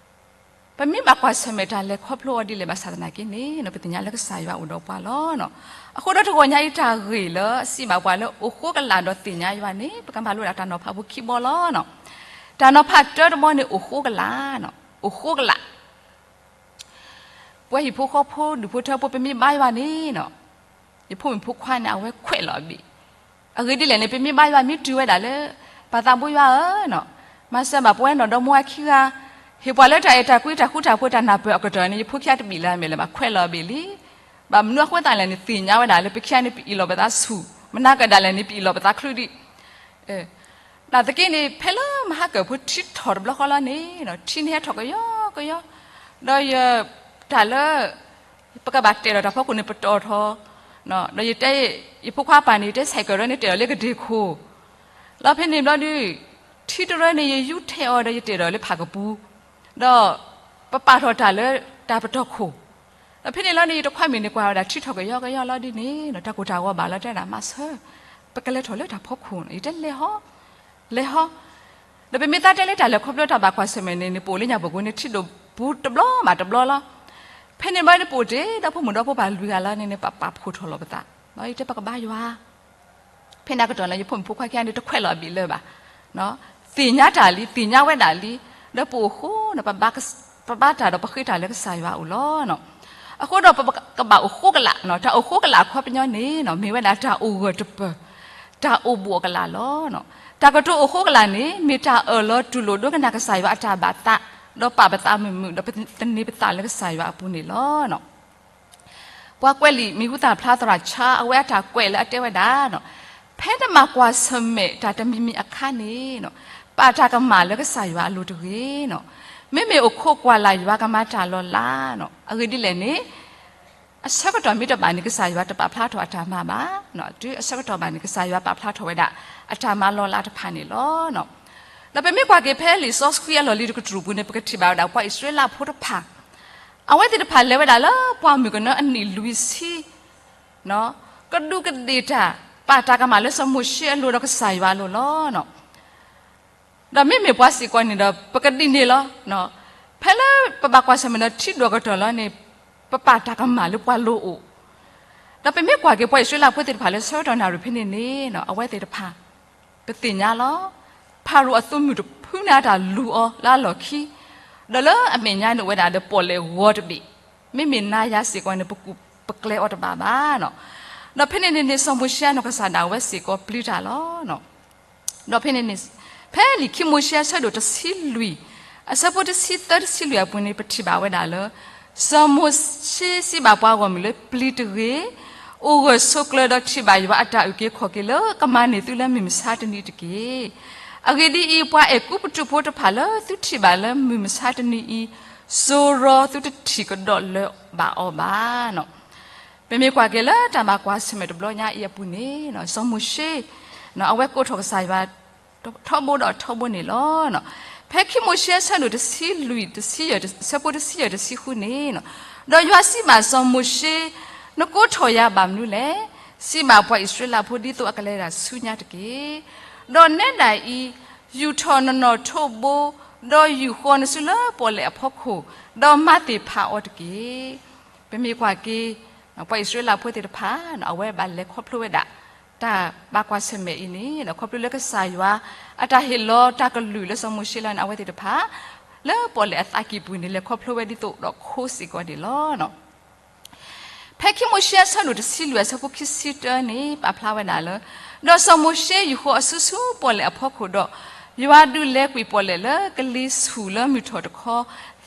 ပမ့ၢ်ဘၣ်ကွၢ်ဆၢၣ်မဲာ်တၢ်လဲၤခီဖျိအီၤဒ်လဲၣ်ဘၣ်ဆၣ်သနာ်က့န့ၣ် ပသ့ၣ်ညါလၢကစၢ်ယွၤအိၣ်ဒီးပှၤလီၤ. အဃိဒီးတဂီၤညါအံၤတၢ်ဂ့ၢ်လၢအစံးဘၣ်ပှၤလၢအိၣ်ဃိကလာ်ဒီးသ့ၣ်ညါယွၤန့ၣ် ပကမၤလိဒၣ်တၢ်နီၤဖးဖိခံဘီလီၤ. တၢ်နီၤဖးတၢတဘီန့ၣ် အိၣ်ဃိကလာ်, အိၣ်ဃိကလာ် ပဝဲဟံၣ်ဖိဃီဖိဒူၣ်ဖိထၢဖိ ပမ့ၢ်ဘါယွၤန့ၣ်နီၤ, ယဖိမုၣ်ဖိခွါန့ၣ် အဝဲခွဲးလီၤအဘ့ၣ်. အဂ့ၢ်ဒ်လဲၣ်န့ၣ် ပမ့ၢ်ဘါယွၤမ့ၢ်တုၤဝဲဒၣ်လၢ ပၢ်သးဘိယွၤဧၢနီၤ, မၤစၢၤဘၣ်ပဝဲနီၢ်ဒီမါဝၤခံဂၤ, ဟ့ၣ်ပှၤလၢတၢ်အဲၣ်တၢ်ကွံတၢ်ဃူတၢ်ဖိးတၢ်နၢ်ပၢၢ်အကတီၢ်န့ၣ် ယဖိခံဂၤတဘ့ၣ်လၢအမဲာ်လၢၤဘၣ် ခွဲးလီၤအဘ့ၣ်လံ. ဘၣ်မနုၤအဃိသတးလဲၣ်န့ၣ် သ့ၣ်ညါဝဲဒၣ်လၢပခံဂၤန့ၣ် ပအ့ၣ်လိာ်ပသးဆူၣ်, မနၤကဒၣ်လဲၣ်န့ၣ် ပအ့ၣ်လိာ်ပသးချုးဒံး. နာ်သက့န့ၣ် ဖဲလၢမဟါကၢၢ်ဖိထံထီၣ်တဘျီဃီလီၤန့ၣ် ထံန့ၣ်ဟဲထီၣ်ကယီကယီ, ဒီးယ တၢ်လၢ ပကဘၣ်တဲာ်ဒီးတၢ်ဖီခိၣ်န့ၣ် ပတီၢ်ထီၣ်, ဒီးယတဲ ယဖိခွါပၢ်န့ၣ် ယတဲ ဆိုင်ကယ် ဒ်န့ၣ်တဲာ်ဒီးလၢကဒ့ၣ်ခိၣ်, လီၤဖဲန့ၣ်ဘျီဒုး ထံတရၢန့ၣ် ယယူထဲအီၤဒီးယတဲာ်ဒီးလၢဖးကပူၤ, ဒီးပပာ်ထီၣ်တၢ်လၢတၢ်ပတီၢ်ခိၣ်, ဒီးဖဲန့ၣ်လီၤန့ၣ် ယတခွါမုၣ်န့ၣ် ကွၢ်ဝဲဒၣ်ထံထီၣ်ကယီကယီလီၤဒ်န့ၣ် တၢ်ကိၢ်တၢ်ဂီၤဘၣ်လီၤ တဲဒၣ်မၤဆၢ ပကလဲၤထီၣ်လၢတၢ်ဖီခိၣ်န့ၣ် ယတဲလဲၤဟီ လဲၤဟီ, ဒီးပမ့ၢ်သးတဲလၢတၢ်လဲၤခီဖျိတၢ်ဘၣ်ကွၢ်ဆၢၣ်မဲာ်န့ၣ် နပအိၣ်လၢညၣ်ပူၤကိးန့ၣ် ထံဒိၣ်ပူၤတဘျီဘၣ်တဘျီလီၤ. ဖဲန့ၣ်ဘျီန့ၣ် ပအိၣ်တ့ၢ်ဒီးဖိမုၣ်ဒီဖိပၢ်လွံၢ်ဂၤလီၤန့ၣ်န့ၣ် ပပာ်ဖှိၣ်ထီၣ်လီၤပသး, ဒီးယတဲပကဘါယွၤ ဖဲန့ၣ်ကတီၢ်န့ၣ် ယဖိမုၣ်ဖိခွါခံဂၤန့ၣ် တခွဲးလီၤအဘံၣ်လၢၤဘၣ်, သ့ၣ်ညါတၢ်လံ သ့ၣ်ညါဝဲဒၣ်လံ, ဒီးပအိၣ်ဃိန့ၣ် ပဘါတၢ်ဒီးပဃ့တၢ်လၢကစၢ်ယွၤအအိၣ်လီၤ. အဃိဒီးပကဘၣ်အိၣ်ဃိကလာ်, တၢ်အိၣ်ဃိကလာ်အခီပညီန့ၣ် မ့ၢ်ဝဲဒၣ်တၢ်အိၣ်ဂၢၢ်တပၢၢ်, တၢ်အိၣ်ဘူးအကလာ်လီၤ. တၢ်ကတိၤအိၣ်ဃိကလာ်န့ၣ် မ့ၢ်တၢ်အၢၣ်လီၤတူၢ်လိာ်ဒိကနၣ်ကစၢ်ယွၤအတၢ်ဘၣ်သး, ဒီးပာ်ပသးမုာ်မုာ် ဒီးပသန့ၤပသးလၢကစၢ်ယွၤအပူၤန့ၣ်လီၤ. ပှၤကွဲးလံာ်မံၤဟူသၣ်ဖျါသရၣ်ဆါ အဝဲအတၢ်ကွဲးလၢအတဲဝဲဒၣ်, ဖဲနမၤကွၢ်ဆၢၣ်မဲာ်တၢ်တမံၤမံၤအခါန့ၣ် ပာ်တၢ်ကမၣ်လၢကစၢ်ယွၤအလိၤတဂ့ၤ, မ့မ့ၢ်အိၣ်ခိးကွၢ်လၢ်ယွၤကမၤတၢ်လီၤလး, အဂ့ၢ်ဒ်လဲၣ်န့ၣ် အဆၢကတီၢ်မ့ၢ်တဘၣ်န့ၣ် ကစၢ်ယွၤတပာ်ဖျါထီၣ်အတၢ်မၤဘၣ်, တုၤအဆၢကတီၢ်ဘၣ်န့ၣ် ကစၢ်ယွၤပာ်ဖျါထီၣ်ဝဲဒၣ် အတၢ်မၤလီၤလးတဖၣ်န့ၣ်လီၤ. ဒီးပမ့ၢ်ကွၢ်က့ၤဖဲလံာ်စီဆှံအလီၢ်လံၤတကတြူၢ်ပူၤန့ၣ် ပကထံၣ်ဘၣ်ဝဲဒၣ်ပှၤအံၣ်စရ့လးဖိတဖၣ်, အဝဲသ့ၣ်တဖၣ်လဲၤဝဲဒၣ်လၢပှၢ်မုၢ်ကနၢအနံၣ်လွံၢ်ဆံ ကဒူးကဒ့ၣ်တၢ် ပာ်တၢ်ကမၣ်လၢစီၤမိၤၡ့အလိၤဒီးကစၢ်ယွၤအလိၤလီၤ. ဒီးမ့မ့ၢ်ပှၤစ့ၢ်ကီးန့ၣ်ဒီး ပကဒ်န့ၣ်လီၤ. ဖဲလၢပဘၣ်ကွၢ်ဆၢၣ်မဲာ်ဒီးထံဒိၣ်ကတီၢ်လီၤန့ၣ် ပပာ်တၢ်ကမၣ်လၢပှၤလိၤအိၣ်, ဒီးပမ့ၢ်ကွၢ်က့ၤပှၤအံၣ်စရ့လးဖိသ့ၣ်တဖၣ်လၢဆၢကတီၢ်နၣ်ရံၣ်ဖဲန့ၣ်န့ၣ် အဝဲသ့ၣ်တဖၣ် ပသ့ၣ်ညါလီၤ. ဖၤရိၤအသုးမုၢ်တဖုန့ၣ်အတၢ်လူၤအီၤလၢအလီၢ်ခံ, ဒီးလၢအမဲာ်ညါန့ၣ်အိၣ်ဝဲဒၣ်ဒီးပီၣ်လဲၣ်ဂီၤတဘ့ၣ်, မ့မ့ၢ်နၤယၤစ့ၢ်ကီးန့ၣ် ပကူၣ်ပကျဲအီၤတဘၣ်ဘၣ်. ဒီးဖဲန့ၣ်န့ၣ်န့ၣ် စီၤမိၤၡ့အနီၢ်ကစၢ်ဒၣ်ဝဲစ့ၢ်ကီးပျံၤတၢ်လီၤ. ဒီးဖဲန့ၣ်န့ၣ် ဖဲလံာ်ခံမိၤၡ့အဆၢဒိၣ်တဆံလွံၢ် အဆၢဖိတဆံသၢတဆံလွံၢ်အပူၤန့ၣ် ပထံၣ်ဘၣ်ဝဲဒၣ်လၢ စီၤမိၤၡ့စံးဘၣ်ပှၤဂီၢ်မုၢ်လၢပျံၤတဂ့ၤ, အိၣ်ဂၢၢ်ဆိးကျၢၤဒီးထံၣ်ဘၣ်ယွၤအတၢ်အုၣ်က့ၤခီၣ်က့ၤလၢကမၤန့ၢ်သုလၢမုၢ်မဆါတနံၤတက့ၢ်. အဂ့ၢ်ဒ်အံၤ, ပှၤအဲၤကူပတူးဖိတဖၣ်လၢသုထံၣ်ဘၣ်လၢမုၢ်မဆါတနံၤအံၤ, စိၤရီသုတထံၣ်ကဒီးလၢၤဘၣ်အီၤဘၣ်. ပမ့ၢ်ကွၢ်က့ၤလၢတၢ်ဘၣ်ကွၢ်ဆၢၣ်မဲာ်တဘျီညါအံၤအပူၤန့ၣ် စီၤမိၤၡ့ အဝဲကိးထီၣ်ကစၢ်ယွၤ ထီဘိဒီးထီဘိန့ၣ်လီၤ. ဖဲခံမိၤၡ့အဆၢဒိၣ်တဆံလွံၢ် တဆံယဲၢ် အဆၢဖိတဆံယဲၢ်တဆံဃုန့ၣ်, ဒီးယွၤစံးဘၣ်စီၤမိၤၡ့, နကိးထီၣ်ယၤဘၣ်မနုၤလဲၣ်. စံးဘၣ်ပှၤအံၣ်စရ့လးဖိဒ်သိးအကလဲၤဒၣ်ဆူညါတက့ၢ်. ဒီးနဲဒၣ်အံၤ, ယူာ်ထီၣ်နနီၣ်ထိးဘိ, ဒီးယူာ်ဃီၤနစုလၢပီၣ်လဲၣ်အဖီခိၣ်, ဒီးမၤသ့ၣ်ဖးအီၤတက့ၢ်. ပမ့ၢ်ကွၢ်က့ၤ ပှၤအံၣ်စရ့လးဖိသ့ၣ်တဖၣ် အဝဲဘၣ်လဲၤခီဖျိဝဲဒၣ် တၢ်ဘၣ်ကွၢ်ဆၢၣ်မဲာ်အံၤန့ၣ် ခီဖျိလၢကစၢ်ယွၤ အတၢ်ဟ့ၣ်လီၤတၢ်ကလုၢ်လၢစီၤမိၤၡ့လီၤန့ၣ် အဝဲသ့ၣ်တဖၣ် လၢပီၣ်လဲၣ်အသးကံၢ်ပူၤန့ၣ် လဲၤခီဖျိဝဲဒ်သိးဒီးခိစ့ၢ်ကီးန့ၣ်လီၤ. ဖဲခံမိၤၡ့အဆၢဒိၣ်တဆံလွံၢ်အဆၢဖိခံဆံတၢန့ၣ် ပာ်ဖျါဝဲဒၣ်လၢ, ဒီးစီၤမိၤၡ့ယူာ်ဃီၤအစုဆူပီၣ်လဲၣ်အဖီခိၣ်ဒီး, ယွၤဒုးလဲၤကွံာ်ပီၣ်လဲၣ်လၢကလံၤဆူၣ်လၢမုၢ်ထီၣ်တခီ,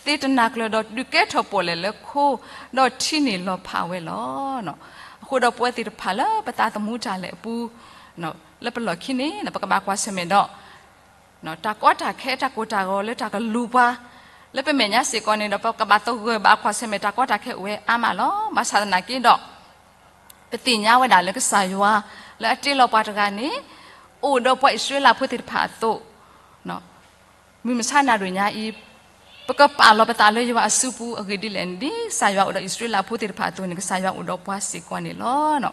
သ့တနၤကျၢၤဒီးဒုးကဲထီၣ်ပီၣ်လဲၣ်လၢခိ, ဒီးထံန့ၣ်လီၤဖးဝဲလီၤ. အဃိဒီးပဝဲသ့ၣ်တဖၣ်လၢပသးသမူတၢ်လဲၤအပူၤ လၢပလီၢ်ခံန့ၣ် ပကဘၣ်ကွၢ်ဆၢၣ်မဲာ်ဒီး တၢ်ကီတၢ်ခဲ တၢ်ကိၢ်တၢ်ဂီၤလၢတၢ်ကလူၤပှၤ လၢပမဲာ်ညါစ့ၢ်ကီးန့ၣ်ဒီး ပကဘၣ်သဂၢၢ်ဘၣ်ကွၢ်ဆၢၣ်မဲာ်တၢ်ကီတၢ်ခဲအိၣ်ဝဲအါမးလီၤ. ဘၣ်ဆၣ်သနာ်က့ဒီး ပသ့ၣ်ညါဝဲဒၣ်လၢကစၢ်ယွၤ လၢအတ့လီၤပှၤတဂၤန့ၣ် အိၣ်ဒီးပှၤအံၣ်စရ့လးဖိသ့ၣ်တဖၣ်အသိး မုၢ်မဆါနၣ်ရံၣ်ညါအံၤ ပကပာ်လီၤပသးလၢယွၤအစုပူၤ အဂ့ၢ်ဒ်လဲၣ်န့ၣ် ဒ်ကစၢ်ယွၤအိၣ်ဒီးအံၣ်စရ့လးဖိသ့ၣ်တဖၣ်အသိးန့ၣ် ကစၢ်ယွၤအိၣ်ဒီးပှၤစ့ၢ်ကီးန့ၣ်လီၤ.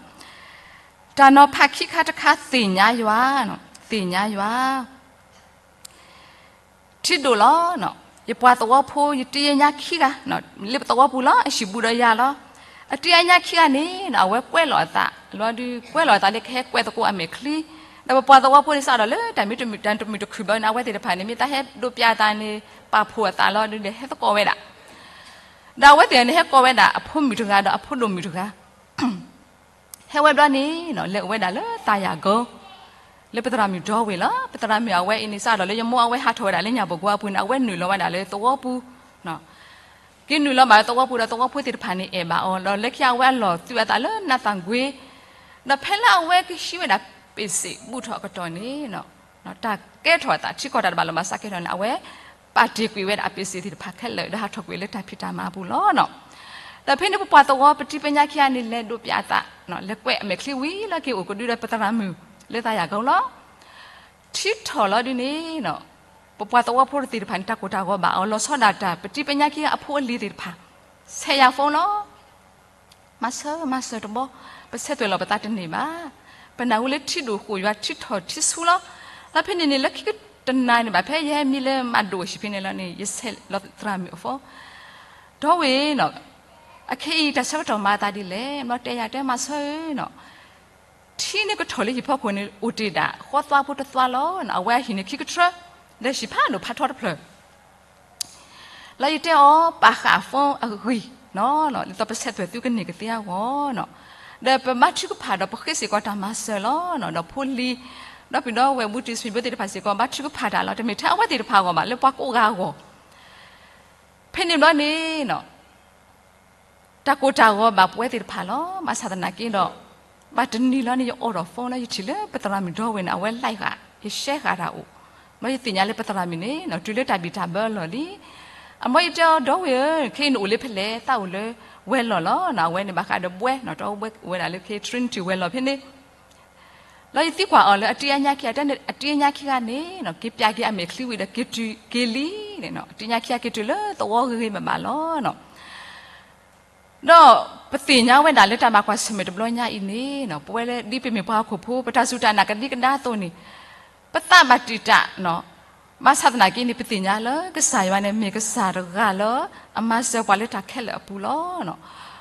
တၢ်နီၤဖးခံခါတခါ သ့ၣ်ညါယွၤ, သ့ၣ်ညါယွၤ ထံဒိၣ်လီၤ. ယပှၤသဝီဖိ ယတံၤယညါခံဂၤ လၢပသဝီပူၤလီၤ အဟံၣ်ဘူးဒီးယၤလီၤ. အတံၤအညါခံဂၤန့ၣ် အဝဲကွဲးလီၤအသးလီၤဒုး ကွဲးလီၤအသးလၢကဟဲကွဲးသကိးအမဲာ်ချံ, ဒီးပပှၤသဝီဖိန့ၣ် စးထီၣ်လၢတၢ်မ့ၢ်တမုာ်တၢ်တမုာ်တခုၣ်ဘျီန့ၣ် အဝဲသ့ၣ်တဖၣ်န့ၣ် မ့ၢ်သးဟဲဒိးပျးအသးန့ၣ် ပာ်ဖှိၣ်အသးလီၤဒုး ဒီးဟဲသကိးဝဲဒၣ်. ဒီးအဝဲသ့ၣ်န့ၣ် ဟဲကိးဝဲဒၣ်အဖိမုၣ်တဂၤဒီးအဖိဒိၣ်မုၣ်တဂၤ ဟဲဝဲဘျီန့ၣ် လဲၤအိၣ်ဝဲဒၣ်လၢသးယၤကီ လၢပသရၣ်မုၣ်ဒီဝ့ၢ်လီၤ. ပသရၣ်မုၣ်အဝဲအံၤန့ၣ် စးထီၣ်လၢယမိၢ်အဝဲဟးထီၣ်ဝဲဒၣ်လၢညၣ်ပူၤကွီၢ်အပူၤန့ၣ် အဝဲနုာ်လီၤဝဲဒၣ်လၢသဝီပူၤ က့ၤနုာ်လီၤဘၣ်သဝီပူၤဒီး သဝီဖိသ့ၣ်တဖၣ်န့ၣ်အဲၣ်ဘၣ်အီၤ, ဒီးလၢခံအဝဲအလီၢ်သုးအသးလၢနးသၣ်ကွ့, ဒီးဖဲလၢအဝဲကဟံးဝဲဒၣ်ပ့ၣ်စ့ၣ်ဘူၣ်ထီၣ်အကတီၢ်န့ၣ်, တၢ်ကဲထီၣ်အသး ထံကီၢ်တၢ်တဘၣ်လီၤဘၣ်စးကဲထီၣ်န့ၣ် အဝဲပာ်တ့ၢ်ကွံာ်ဝဲဒၣ်အပ့ၣ်စ့ၣ်သ့ၣ်တဖၣ်ခဲလၢာ် ဒီးဟးထီၣ်ကွံာ်လၢတၢ်ဖံးတၢ်မၤအပူၤလီၤ. ဒီးဖဲန့ၣ်ပပှၤသဝီပတံၤပညါခံဂၤန့ၣ် လဲၤဒိးပၠးအသး, လဲၤကွဲးအမဲာ်ချံဝံၤလၢက့ၤအိၣ်ကဒုဒီးပသရၣ်မုၣ်လၢသးယၤကီလီၤ. ထံထီၣ်လီၤဒုန့ၣ်, ပပှၤသဝီဖိသ့ၣ်တဖၣ်န့ၣ် တၢ်ကိၢ်တၢ်ဂီၤဘၣ်အီၤ လီၤဆီဒၣ်တၢ်ပတံၤပညါခံဂၤအဖိအလံၤသ့ၣ်တဖၣ်, ဆဲးယၤ phone လီၤ. မၤစၢၤ မၤစၢၤတဘျီ, ပဆဲးသွဲၣ်လီၤပသးတန့ၢ်ဘၣ်. ပနၢ်ဟူလၢထံဒိၣ်ဃိၣ်ယွၤထံထီၣ်ထံဆူလီၤ. လၢဖဲန့ၣ်န့ၣ် လၢခံကတနၤန့ၣ်ဘၣ် ဖဲယဟဲမံလၢမၤဒိၣ်အဟံၣ်ဖဲန့ၣ်လီၤန့ၣ် ယဆဲးလီၤသရၣ်မုၣ်အ phone, ဒီးဝဲ, အခဲအံၤတၢ်ဆၢကတီၢ်မၤအသးဒ်လဲၣ်, မ့ၢ်တဲယၤတဲမၤစၢၤဧၢ, ထံန့ၣ်ကထီၣ်လၢဟံၣ်ဖီခိၣ်န့ၣ် အိၣ်တ့ၢ်ဒၣ်ဃီသွါဖိတသွါလီၤ. အဝဲအဟံၣ်န့ၣ်ခံကထြၢ, ဒီးဟံၣ်ဖးဒိၣ်ဖးထီတဖျၢၣ် လၢယတဲအီၤ ပာ်ဃာ်အ phone အဂံၢ်, ဒ်သိးပဆဲးသွဲၣ်သုကန့ၢ်ကသ့အဂီၢ်, ဒီးပဘါထုကဖၣ်ဒီးပဃ့စ့ၢ်ကီးတၢ်မၤစၢၤလီၤ. ဒီးဖိလံၤ, ဒီးပဒီဝဲၢ်ဘူးတံၢ် ဆံဘိသ့ၣ်တဖၣ်စ့ၢ်ကီး ဘါထုကဖၣ်တၢ်လီၤ. တမ့ၢ်ထဲအဝဲသ့ၣ်တဖၣ်အဂီၢ်ဘၣ် လၢပှၤကိးဂၤအဂီၢ် ဖဲန့ၣ်ဘျီန့ၣ် တၢ်ကိၢ်တၢ်ဂီၤဘၣ်ပဝဲသ့ၣ်တဖၣ်လီၤ. ဘၣ်ဆၣ်သနာ်က့ဒီး ဘၣ်တနံၤလီၤန့ၣ် ယအိးထီၣ် phone လၢယထံၣ်လၢပသရၣ်မုၣ်ဒီဝဲၢ်န့ၣ် အဝဲ like ဃာ် ယ share ဃာ်တၢ်အိၣ်, ဘျီယသ့ၣ်ညါလၢပသရၣ်မုၣ်န့ၣ် တုၤလၢတၢ်ဘံၣ်တၢ်ဘၢအလီၢ်လံ. အမ့ၢ်ယတဲအီၤ ဒီဝဲၢ်ဧၢ, ခဲအံၤနအိၣ်လၢဖဲလဲၣ်, သးအိၣ်လၢဝဲၢ်လီၢ်လီၤ. အဝဲန့ၣ်ဘၣ်ဃးဒီးဘှဲ, ဒီးဘှဲအိၣ်ဝဲဒၣ်လၢခဲ Trinity ဝဲၢ်လီၢ်ဖဲန့ၣ် လီၤယသံကွၢ်အီၤလၢအတံၤအညါခံ, အတံၤအညါခံဂၤန့ၣ် က့ၤပၠးက့ၤအမဲာ်ချံဝံၤဒီးက့ၤတုၤက့ၤလံန့ၣ်, အတံၤညါခံဂၤက့ၤတုၤလၢသဝီဂ့ၤဂ့ၤဘၣ်ဘၣ်လီၤ. ဒီးပသ့ၣ်ညါဝဲဒၣ်လၢတၢ်ဘၣ်ကွၢ်ဆၢၣ်မဲာ်တဘျီညါအံၤန့ၣ် ပဝဲလၢဒ်ပမ့ၢ်ပှၤဟီၣ်ခိၣ်ဖိ ပတၢ်စူၢ်တၢ်နာ်ကဒံကဒါအသိးန့ၣ် ပသးဘၣ်တံာ်တာ်, ဘၣ်ဆၣ်သနာ်က့န့ၣ် ပသ့ၣ်ညါလၢကစၢ်ယွၤန့ၣ် မ့ၢ်ကစၢ်တဂၤလၢအမၤစၢၤပှၤလၢတၢ်ခဲလၢာ်အပူၤလီၤ.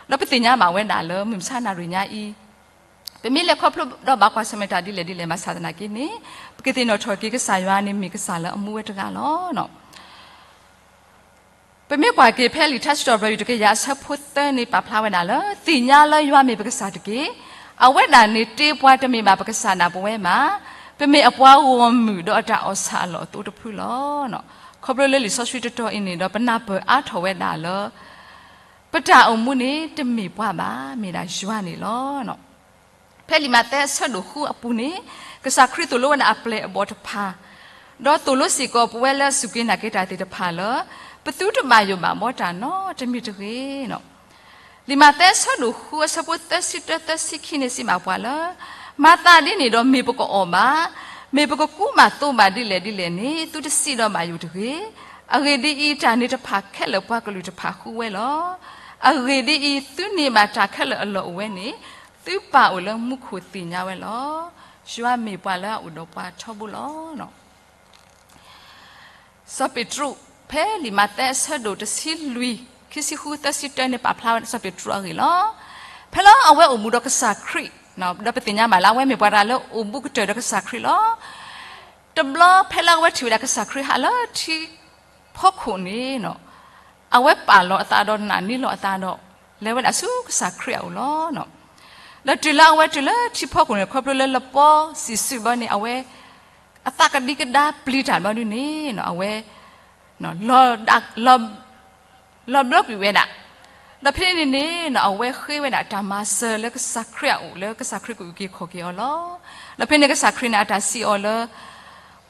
ဒီးပသ့ၣ်ညါဘၣ်ဝဲဒၣ်လၢမုၢ်မဆါနၣ်ရံၣ်ညါအံၤ ပမ့ၢ်လဲၤခီဖျိဒီးဘၣ်ကွၢ်ဆၢၣ်မဲာ်တၢ်ဒ်လဲၣ်ဒ်လဲၣ်ဘၣ်ဆၣ်သနာ်က့န့ၣ် ပကသ့ၣ်နီၣ်ထီၣ်က့ၤကစၢ်ယွၤန့ၣ်မ့ၢ်ကစၢ်လၢအမူဝဲတဂၤလီၤ. ပမ့ၢ်ကွၢ်က့ၤဖဲလံာ်ထါစံးထီၣ်ပတြၢၤ တကယၤအဆၢဖိသၢန့ၣ် ပာ်ဖျါဝဲဒၣ်လၢ သ့ၣ်ညါလၢယွၤမ့ၢ်ပကစၢ်တက့ၢ်. အဝဲဒၣ်န့ၣ်တ့ပှၤတမ့ၢ်ဘၣ်ပကစၢ်ဒၣ်ပဝဲဘၣ်. ပမ့ၢ်အပှၤဂီၢ်မုၢ်ဒီးအတၢ်အီၣ်ဆၣ်အလီၢ်အသိတဖုလီၤ. ခီဖျိလၢလံာ်စီဆှံတတီၤအံၤန့ၣ်ဒီး ပနၢ်ပၢၢ်အါထီၣ်ဝဲဒၣ်လၢ ပတၢ်အိၣ်မူန့ၣ် တမ့ၢ်ပှၤဘၣ်, မ့ၢ်ဒၣ်ယွၤန့ၣ်လီၤ. ဖဲလံာ်မးသဲအဆၢဒိၣ်ဃုအပူၤန့ၣ် ကစၢ်ခရံာ်သိၣ်လိဝဲဒၣ်အပျဲၢ်အဘီၣ်တဖၣ်, ဒီးသိၣ်လိစ့ၢ်ကီးပဝဲလၢအစူၢ်က့ၤနာ်က့ၤတၢ်သ့ၣ်တဖၣ်လၢ ပသုတဘၣ်ယိၣ်ဘၣ်ဘီတၢ်နီတမံၤတဂ့ၤ. လံာ်မးသဲအဆၢဒိၣ်ဃုအဆၢဖိသၢဆံတၢသၢဆံခံန့ၣ် စံးဘၣ်ပှၤလၢ မၤသးဒ်န့ၣ်ဒီးမ့ၢ်ပကအီၣ်ဘၣ်, မ့ၢ်ပကကူးဘၣ်သိးဘၣ်ဒ်လဲၣ်ဒ်လဲၣ်န့ၣ် သုတစံးဒီးဘၣ်ယိၣ်တဂ့ၤ. အဂ့ၢ်ဒ်အံၤ, တၢ်န့ၣ်တဖၣ်ခဲလၢာ်ပှၤကလုာ်တဖၣ်ဃုဝဲလီၤ. အဂ့ၢ်ဒ်အံၤ, သုန့ၢ်ဘၣ်တၢ်ခဲလၢာ်အလီၢ်အိၣ်ဝဲန့ၣ် သုပၢ်အိၣ်လၢမူခိၣ်သ့ၣ်ညါဝဲလီၤ. ယွၤမ့ၢ်ပှၤလၢအအိၣ်ဒီးပှၤထီဘိလီၤ. စီၤပ့းတရူး ဖဲလံာ်မးသဲအဆၢဒိၣ်တဆံလွံၢ် ခံဆံဃုသၢဆံတၢန့ၣ် ပာ်ဖျါဝဲစီၤပ့းတရူးအဂ့ၢ်လီၤ. ဖဲလၢအဝဲအိၣ်မူဒီးကစၢ်ခရံာ်, ဒီးပသ့ၣ်ညါဘၣ်လၢအဝဲမ့ၢ်ပှၤတဂၤလၢအိၣ်ဘူးကတၢၢ်ဒီးကစၢ်ခရံာ်လီၤ. တဘျီဖဲလၢအဝဲထံၣ်ဝဲဒၣ်ကစၢ်ခရံာ်ဟးလၢထံဖီခိၣ်န့ၣ် အဝဲပာ်လီၤအသးဒီးနာ်န့ၢ်လီၤအသးဒီး လဲၤဝဲဒၣ်ဆူကစၢ်ခရံာ်အအိၣ်လီၤ. ဒီးတုၤလၢအဝဲတုၤလၢထံဖီခိၣ်န့ၣ် ခီဖျိလၢလပီစံးစုဘၣ်န့ၣ် အဝဲ အသးကဒံကဒါပျံၤတၢ်ဘျီဒုန့ၣ် အဝဲ လီၤဘျၢကွံာ်ဝဲဒၣ်. ဒီးဖဲန့ၣ်န့ၣ် အဝဲဃ့ဝဲဒၣ်တၢ်မၤစၢၤလၢကစၢ်ခရံာ်အအိၣ် လၢကစၢ်ခရံာ်ကအုၣ်က့ၤခီၣ်က့ၤအီၤလီၤ. ဒီးဖဲန့ၣ်ကစၢ်ခရံာ်န့ၣ် အတၢ်စံးအီၤလၢ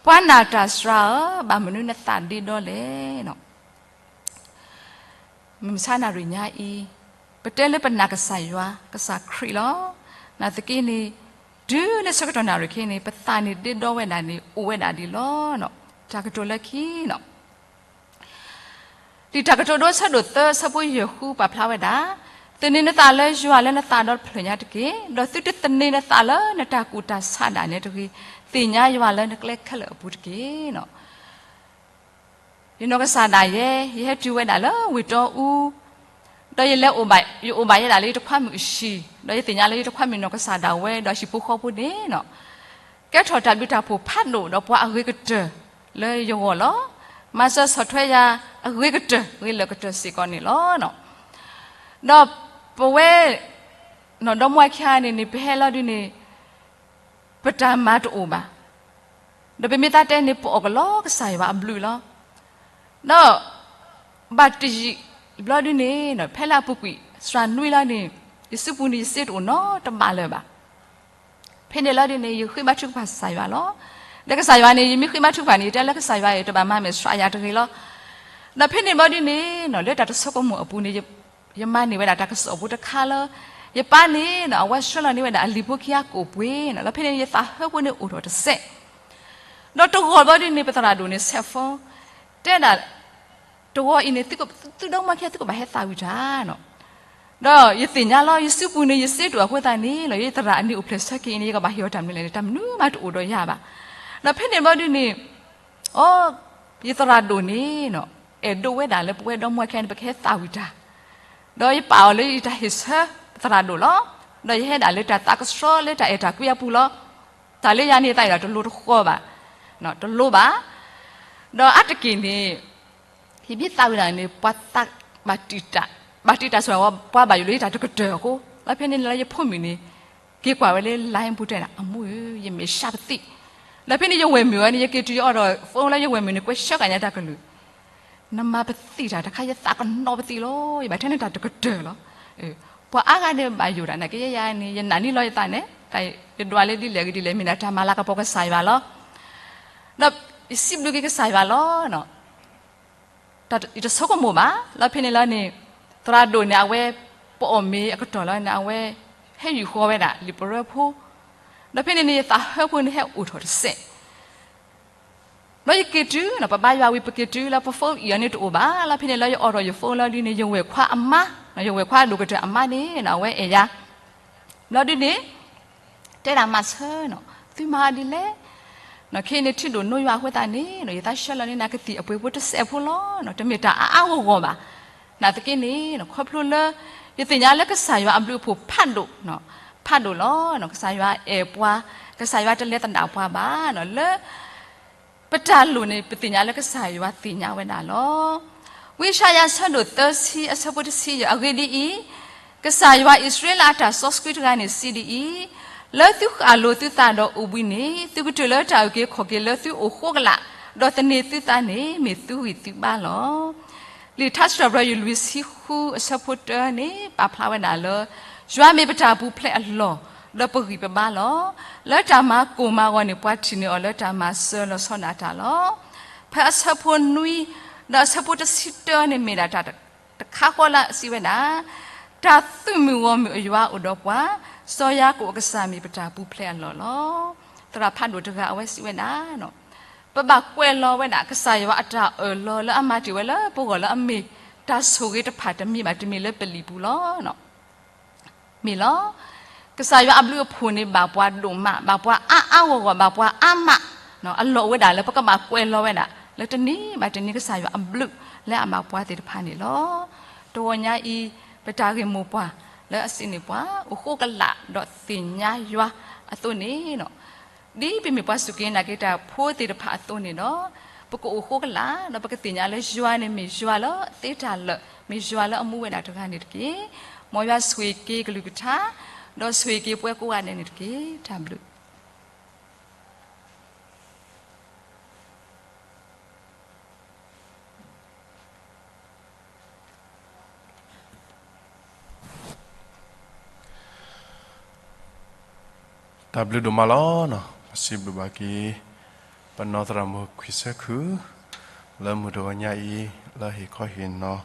ပှၤနာ်တၢ်စှၤဧၢ, ဘၣ်မနုၤနသးဒ့ဒီလဲၣ်. မုၢ်မဆါနၣ်ရံၣ်ညါအံၤ ပတဲလၢပနာ်ကစၢ်ယွၤ ကစၢ်ခရံာ်လီၤ. နာ်သက့န့ၣ် တုၤလၢဆၢကတီၢ်နၣ်ရံၣ်ခဲအံၤန့ၣ် ပသးန့ၣ်ဒ့ဒီဝဲဒၣ်န့ၣ် အိၣ်ဝဲဒၣ်ဒ်လီၤ. တၢ်ကတိၤလၢခံလီၤ. လံာ်တၢ်ကတိၤဒိအဆၢဒိၣ်သၢအဆၢဖိယဲၢ်ဃုပာ်ဖျါဝဲဒၣ်, သန့ၤနသးလၢယွၤလၢနသးဒီတဖျၢၣ်ညါတက့ၢ်. ဒီးသုတသန့ၤနသးလၢနတၢ်ကူၣ်တၢ်ဆးဒၣ်နဲတဂ့ၤ. သ့ၣ်ညါယွၤလၢနကျဲခဲလၢာ်အပူၤတက့ၢ်. ယနီၢ်ကစၢ်ဒၣ်ယဲ ယဟဲတုၤဝဲဒၣ်လၢဝ့ၢ်တီအူ, ဒီးယလဲၤအိၣ်ဘၣ်, ယအိၣ်ဘၣ်ယဲဒၣ်လၢယတခွါမုၣ်အဟံၣ်, ဒီးယသ့ၣ်ညါလၢယတခွါမုၣ်နီၢ်ကစၢ်ဒၣ်ဝဲ ဒီးဟံၣ်ဖိဃီဖိန့ၣ် ကဲထီၣ်တၢ်ဘျုးတၢ်ဖှိၣ်ဖးဒိၣ်ဒီးပှၤအဂ့ၤကတၢၢ်လၢယဂီၢ်လီၤ. မၤစၢၤဆီၣ်ထွဲယၤအဂ့ၤကတၢၢ် ဂ့ၤလၢာ်ကတၢၢ်စ့ၢ်ကီးန့ၣ်လီၤ. ဒီးပဝဲ နီၢ်ဒီမါဝၤခံဂၤန့ၣ်န့ၣ် ပဟဲလီၤဒုန့ၣ် ပတၢ်မၤတအိၣ်ဘၣ်. ဒီးပမ့ၢ်သးတဲန့ၣ် ပအီၣ်ကလီကစၢ်ယွၤအဘျုးလီၤ. ဒီး ဘၣ်တယံာ် ဘျီဒုန့ၣ် ဖဲလၢအပူၤကွံာ်စှၤနွံလီၤန့ၣ်, ယစုပူၤန့ၣ် ယစ့တအိၣ်နီတဘ့ၣ်လၢၤဘၣ်. ဖဲန့ၣ်လီၤဒုန့ၣ် ယဃ့ဘါထုကဖၣ်ကစၢ်ယွၤလီၤ. ဒီးကစၢ်ယွၤန့ၣ် ယမ့ၢ်ဃ့ဘါထုကဖၣ်န့ၣ် ယတဲလၢကစၢ်ယွၤအံၤ တဘၣ်မၤမဲာ်ဆှးယၤတဂ့ၤလီၤ. ဒီးဖဲန့ၣ်ဘျီဒုန့ၣ် လၢတၢ်တဆိကမိၣ်အပူၤန့ၣ် ယမၤန့ၢ်ဝဲဒၣ်တၢ်ကစီၣ်အပူၤတခါလၢ ယပၢ်န့ၣ် အဝဲဆှၢလီၤန့ၢ်ဝဲဒၣ်အလံာ်ဖိခံဂၤကိၣ်ပှ့ၤန့ၣ်, ဒီးဖဲန့ၣ်ယသးဟၢဖိန့ၣ်အိၣ်ထီၣ်တစဲး. ဒီးတဂီၢ်ဘျီဒုန့ၣ် ပသရၣ်ဒိၣ်န့ၣ် ဆဲးဖိ တဲဒၣ် တဂီၤအံၤန့ၣ် သုဒီမါခံဂၤ သုကဘၣ်ဟဲသးဝံၣ်တၢ်နီၤ. ဒီးယသ့ၣ်ညါလီၤ ယစုပူၤန့ၣ် ယစ့တအိၣ်အဃိသတးန့ၣ်လီၤ, ယသရၣ်အနံၤအိၣ်ဖျဲၣ်ဆၢက့ၤအံၤန့ၣ် ယကဘၣ်ဟ့ၣ်အီၤတၢ်မနုၤလဲၣ်န့ၣ် တၢ်မနုၤမးတအိၣ်ဒီးယၤဘၣ်. ဒီးဖဲန့ၣ်ဘျီဒုန့ၣ် အိ ယသရၣ်ဒိၣ်န့ၣ် အဲၣ်ဒိးဝဲဒၣ်လၢပဝဲဒီမါခံဂၤန့ၣ် ပကဟဲသးဝံၣ်တၢ်, ဒီးယပာ်အီၤလၢယတၢ်ဟ့ၣ်ဆၢပသရၣ်ဒိၣ်လီၤ. ဒီးယဟဲဒၣ်လၢတၢ်သးကဆှီလၢတၢ်အဲၣ်တၢ်ကွံအပူၤလီၤ. တၢ်လၢယၤန့ၣ် သးဝံၣ်ဒၣ်တလိၤတဃီၤဘၣ်, တလိၤဘၣ်. ဒီးအါတက့ၢ်န့ၣ် ယမ့ၢ်သးဝံၣ်ဒၣ်န့ၣ် ပှၤသးဘၣ်တံာ်တာ်, ဘၣ်တံာ်တာ်ဆိၣ်ဝဲ ပှၤဘၣ်ယိၣ်လၢယတၢ်တကတၢၢ်အဃိ, ဒီးဖဲန့ၣ်လၢယဖိမုၣ်န့ၣ် က့ၤကွၢ်ဝဲလၢ line ပူၤတဲဒၣ် အမိၢ်ဧၢ ယမဲာ်ဆှးပသံၣ်. ဒီးဖဲန့ၣ်ယဝဲၢ်မုၣ်အံၤန့ၣ် ယက့ၤတုၤယအိးထီၣ် phone လၢယဝဲၢ်မုၣ်န့ၣ် ကွဲးဆှၢကညးတၢ်ကလုၢ် နမၤပသံၣ်တၢ်တခါ ယသးကနီၤပသံၣ်လီၤ, ယဘၣ်ထဲန့ၣ်တၢ်တကတၢၢ်လီၤ. ပှၤအါဂၤန့ၣ်ဘၣ်ယိၣ်ဒၣ် နာ်က့ယၤန့ၣ် ယနာ်န့ၢ်လီၤယသးန့ၣ် ယဒွးလၢဒ်လဲၣ်ဂ့ၤဒ်လဲၣ် မ့ၢ်ဒၣ်တၢ်မၤလၤကပီၤကစၢ်ယွၤလီၤ. ဒီးယစံးဘျုးက့ၤကစၢ်ယွၤလီၤ. ယတဆိကမိၣ်ဘၣ်, လီၤဖဲန့ၣ်လီၤန့ၣ် သရၣ်ဒိၣ်န့ၣ် အဝဲ ပအီၣ်မ့ၤအကတီၢ်လီၤန့ၣ် အဝဲ ဟဲယူၢ်ဃီၤဝဲဒၣ် လံာ်ပရၢဖိ, ဒီးဖဲန့ၣ်န့ၣ် ယသးဟၢဖိန့ၣ်ဟဲအိၣ်ထီၣ်တစဲး ဘျီယက့ၤတုၤ ပဘါယွၤဝံၤ ပက့ၤတုၤလၢပ phone အံၤအီၤန့ၣ်တအိၣ်ဘၣ်, လီၤဖဲန့ၣ်လီၤ ယအိးထီၣ်ယ phone လီၤဒုန့ၣ် ယဝဲၢ်ခွါအမါ, ယဝဲၢ်ခွါဒိၣ်ကတၢၢ်အမါန့ၣ် အဝဲအဲၣ်ယၤ, ဘျီဒုန့ၣ် တဲဒၣ်မၤဆၢနီၤ သုမၤဒ်လဲၣ်, ခဲအံၤန့ၣ် ထံဒိၣ်နိယွၤအဃိသတးန့ၣ် ယသးဆှၢလီၤန့ၢ်နၤကသံၣ်အပှ့ၤဖိတစဲးဖိလီၤ, တမ့ၢ်တၢ်အါအါဂီၢ်ဂီၢ်ဘၣ်, နာ်သက့န့ၣ် ခီဖျိလၢ ယသ့ၣ်ညါလၢကစၢ်ယွၤအဘျုးအဖှိၣ်ဖးဒိၣ်, ဖးဒိၣ်လီၤ, ကစၢ်ယွၤအဲၣ်ပှၤ, ကစၢ်ယွၤတလဲၤသဒၣ်ပှၤဘၣ်, လၢ ပတၢ်လိၣ်န့ၣ် ပသ့ၣ်ညါလၢကစၢ်ယွၤသ့ၣ်ညါဝဲဒၣ်လီၤ. ဝံယၡါယၤအဆၢဒိၣ်သၢဆံအဆၢဖိတဆံယဲၢ် အဂ့ၢ်ဒ်အံၤ, ကစၢ်ယွၤအံၣ်စရ့လးအတၢ်စီဆှံတဂၤန့ၣ်စံးဒ်အံၤ, လၢသုဃၣ်လိၤသုသးဒီးအိၣ်ဘှံးန့ၣ် သုကတုၤလၢတၢ်အုၣ်က့ၤခီၣ်က့ၤလၢသုအိၣ်ဃိကလာ်, ဒီးသန့ၤသုသးန့ၣ် မ့ၢ်သုဂံၢ်သုဘါလီၤ. လံာ်ထါစံးထီၣ်ပတြၢၤယွၤလွံၢ်ဆံဃုအဆၢဖိတၢန့ၣ် ပာ်ဖျါဝဲဒၣ်လၢ ယွၤမ့ၢ်ပတၢ်ပူၤဖျဲးအလီၢ်, ဒီးပဂံၢ်ပဘါလီၤ. လၢတၢ်မၤကိၢ်မၤဂီၤန့ၣ် ပှၤထံၣ်န့ၢ်အီၤလၢတၢ်မၤစၢၤလီၤဆီဒၣ်တၢ်လီၤ. ဖဲအဆၢဖိနွံ ဒီးအဆၢဖိတဆံတၢန့ၣ်မ့ၢ်ဒၣ်တၢ်တခါဃီလၢအစံးဝဲဒၣ်, တၢ်သုးမုၢ်ဂီၢ်မုၢ်အယွၤအိၣ်ဒီးပှၤ, စီၤယၤကိာ်အကစၢ်မ့ၢ်ပတၢ်ပူၤဖျဲးအလီၢ်လီၤ. သရၣ်ဖးဒိၣ်တဂၤအဝဲစံးဝဲဒၣ် ပဘၣ်ကွဲးလီၤဝဲဒၣ် ကစၢ်ယွၤအတၢ်အၢၣ်လီၤလၢအမၤတ့ၢ်ဝဲလၢပဂီၢ်လၢအမ့ၢ်တၢ်ဆိၣ်ဂ့ၤတဖၣ်တမံၤဘၣ်တမံၤလၢပလံာ်ပူၤလီၤ. မ့ၢ်လီၤ. ကစၢ်ယွၤအဘျုးအဖှိၣ်န့ၣ် ဘၣ်ပှၤဒိၣ်မး, ဘၣ်ပှၤအါအါဂီၢ်ဂီၢ်, ဘၣ်ပှၤအါမး, အလီၢ်အိၣ်ဝဲဒၣ်လၢပကဘၣ်ကွဲးလီၤဝဲဒၣ် လၢတနံၤဘၣ်တနံၤကစၢ်ယွၤအဘျုးလၢအဘၣ်ပှၤသ့ၣ်တဖၣ်န့ၣ်လီၤ. တဂီၤညါအံၤ ပတၢ်ဂ့ၢ်မိၢ်ပှၢ်လၢအစံးန့ၢ်ပှၤ အိၣ်ဃိကလာ်ဒီးသ့ၣ်ညါယွၤအသိးန့ၣ် ဒ်ပမ့ၢ်ပှၤစူၢ်က့ၤနာ်က့ၤတၢ်ဖိသ့ၣ်တဖၣ်အသိးန့ၣ်ဒီး ပကအိၣ်ဃိကလာ် ဒီးပကသ့ၣ်ညါလၢယွၤန့ၣ်မ့ၢ်ယွၤလၢသ့တၢ်လၢာ်, မ့ၢ်ယွၤလၢအမူဝဲဒၣ်တဂၤန့ၣ်တက့ၢ်. မ်ယွၤဆိၣ်ဂ့ၤက့ၤကလုၢ်ကထါ, ဒီးဆိၣ်ဂ့ၤက့ၤပှၤကိးဂၤဒဲးန့ၣ်တက့ၢ်. တၢ်ဘျုး တၢ်ဘျုးဒိၣ်မးလီၤ. ပစံးဘျုးဘၣ်က့ၤ ပနီၢ်သရၣ်မုၣ်ခွံၣ်ဆၢခုၣ် လၢမုၢ်တဂီၤညါအံၤ လၢဟ့ၣ်ခီဟ့ၣ်နီၤ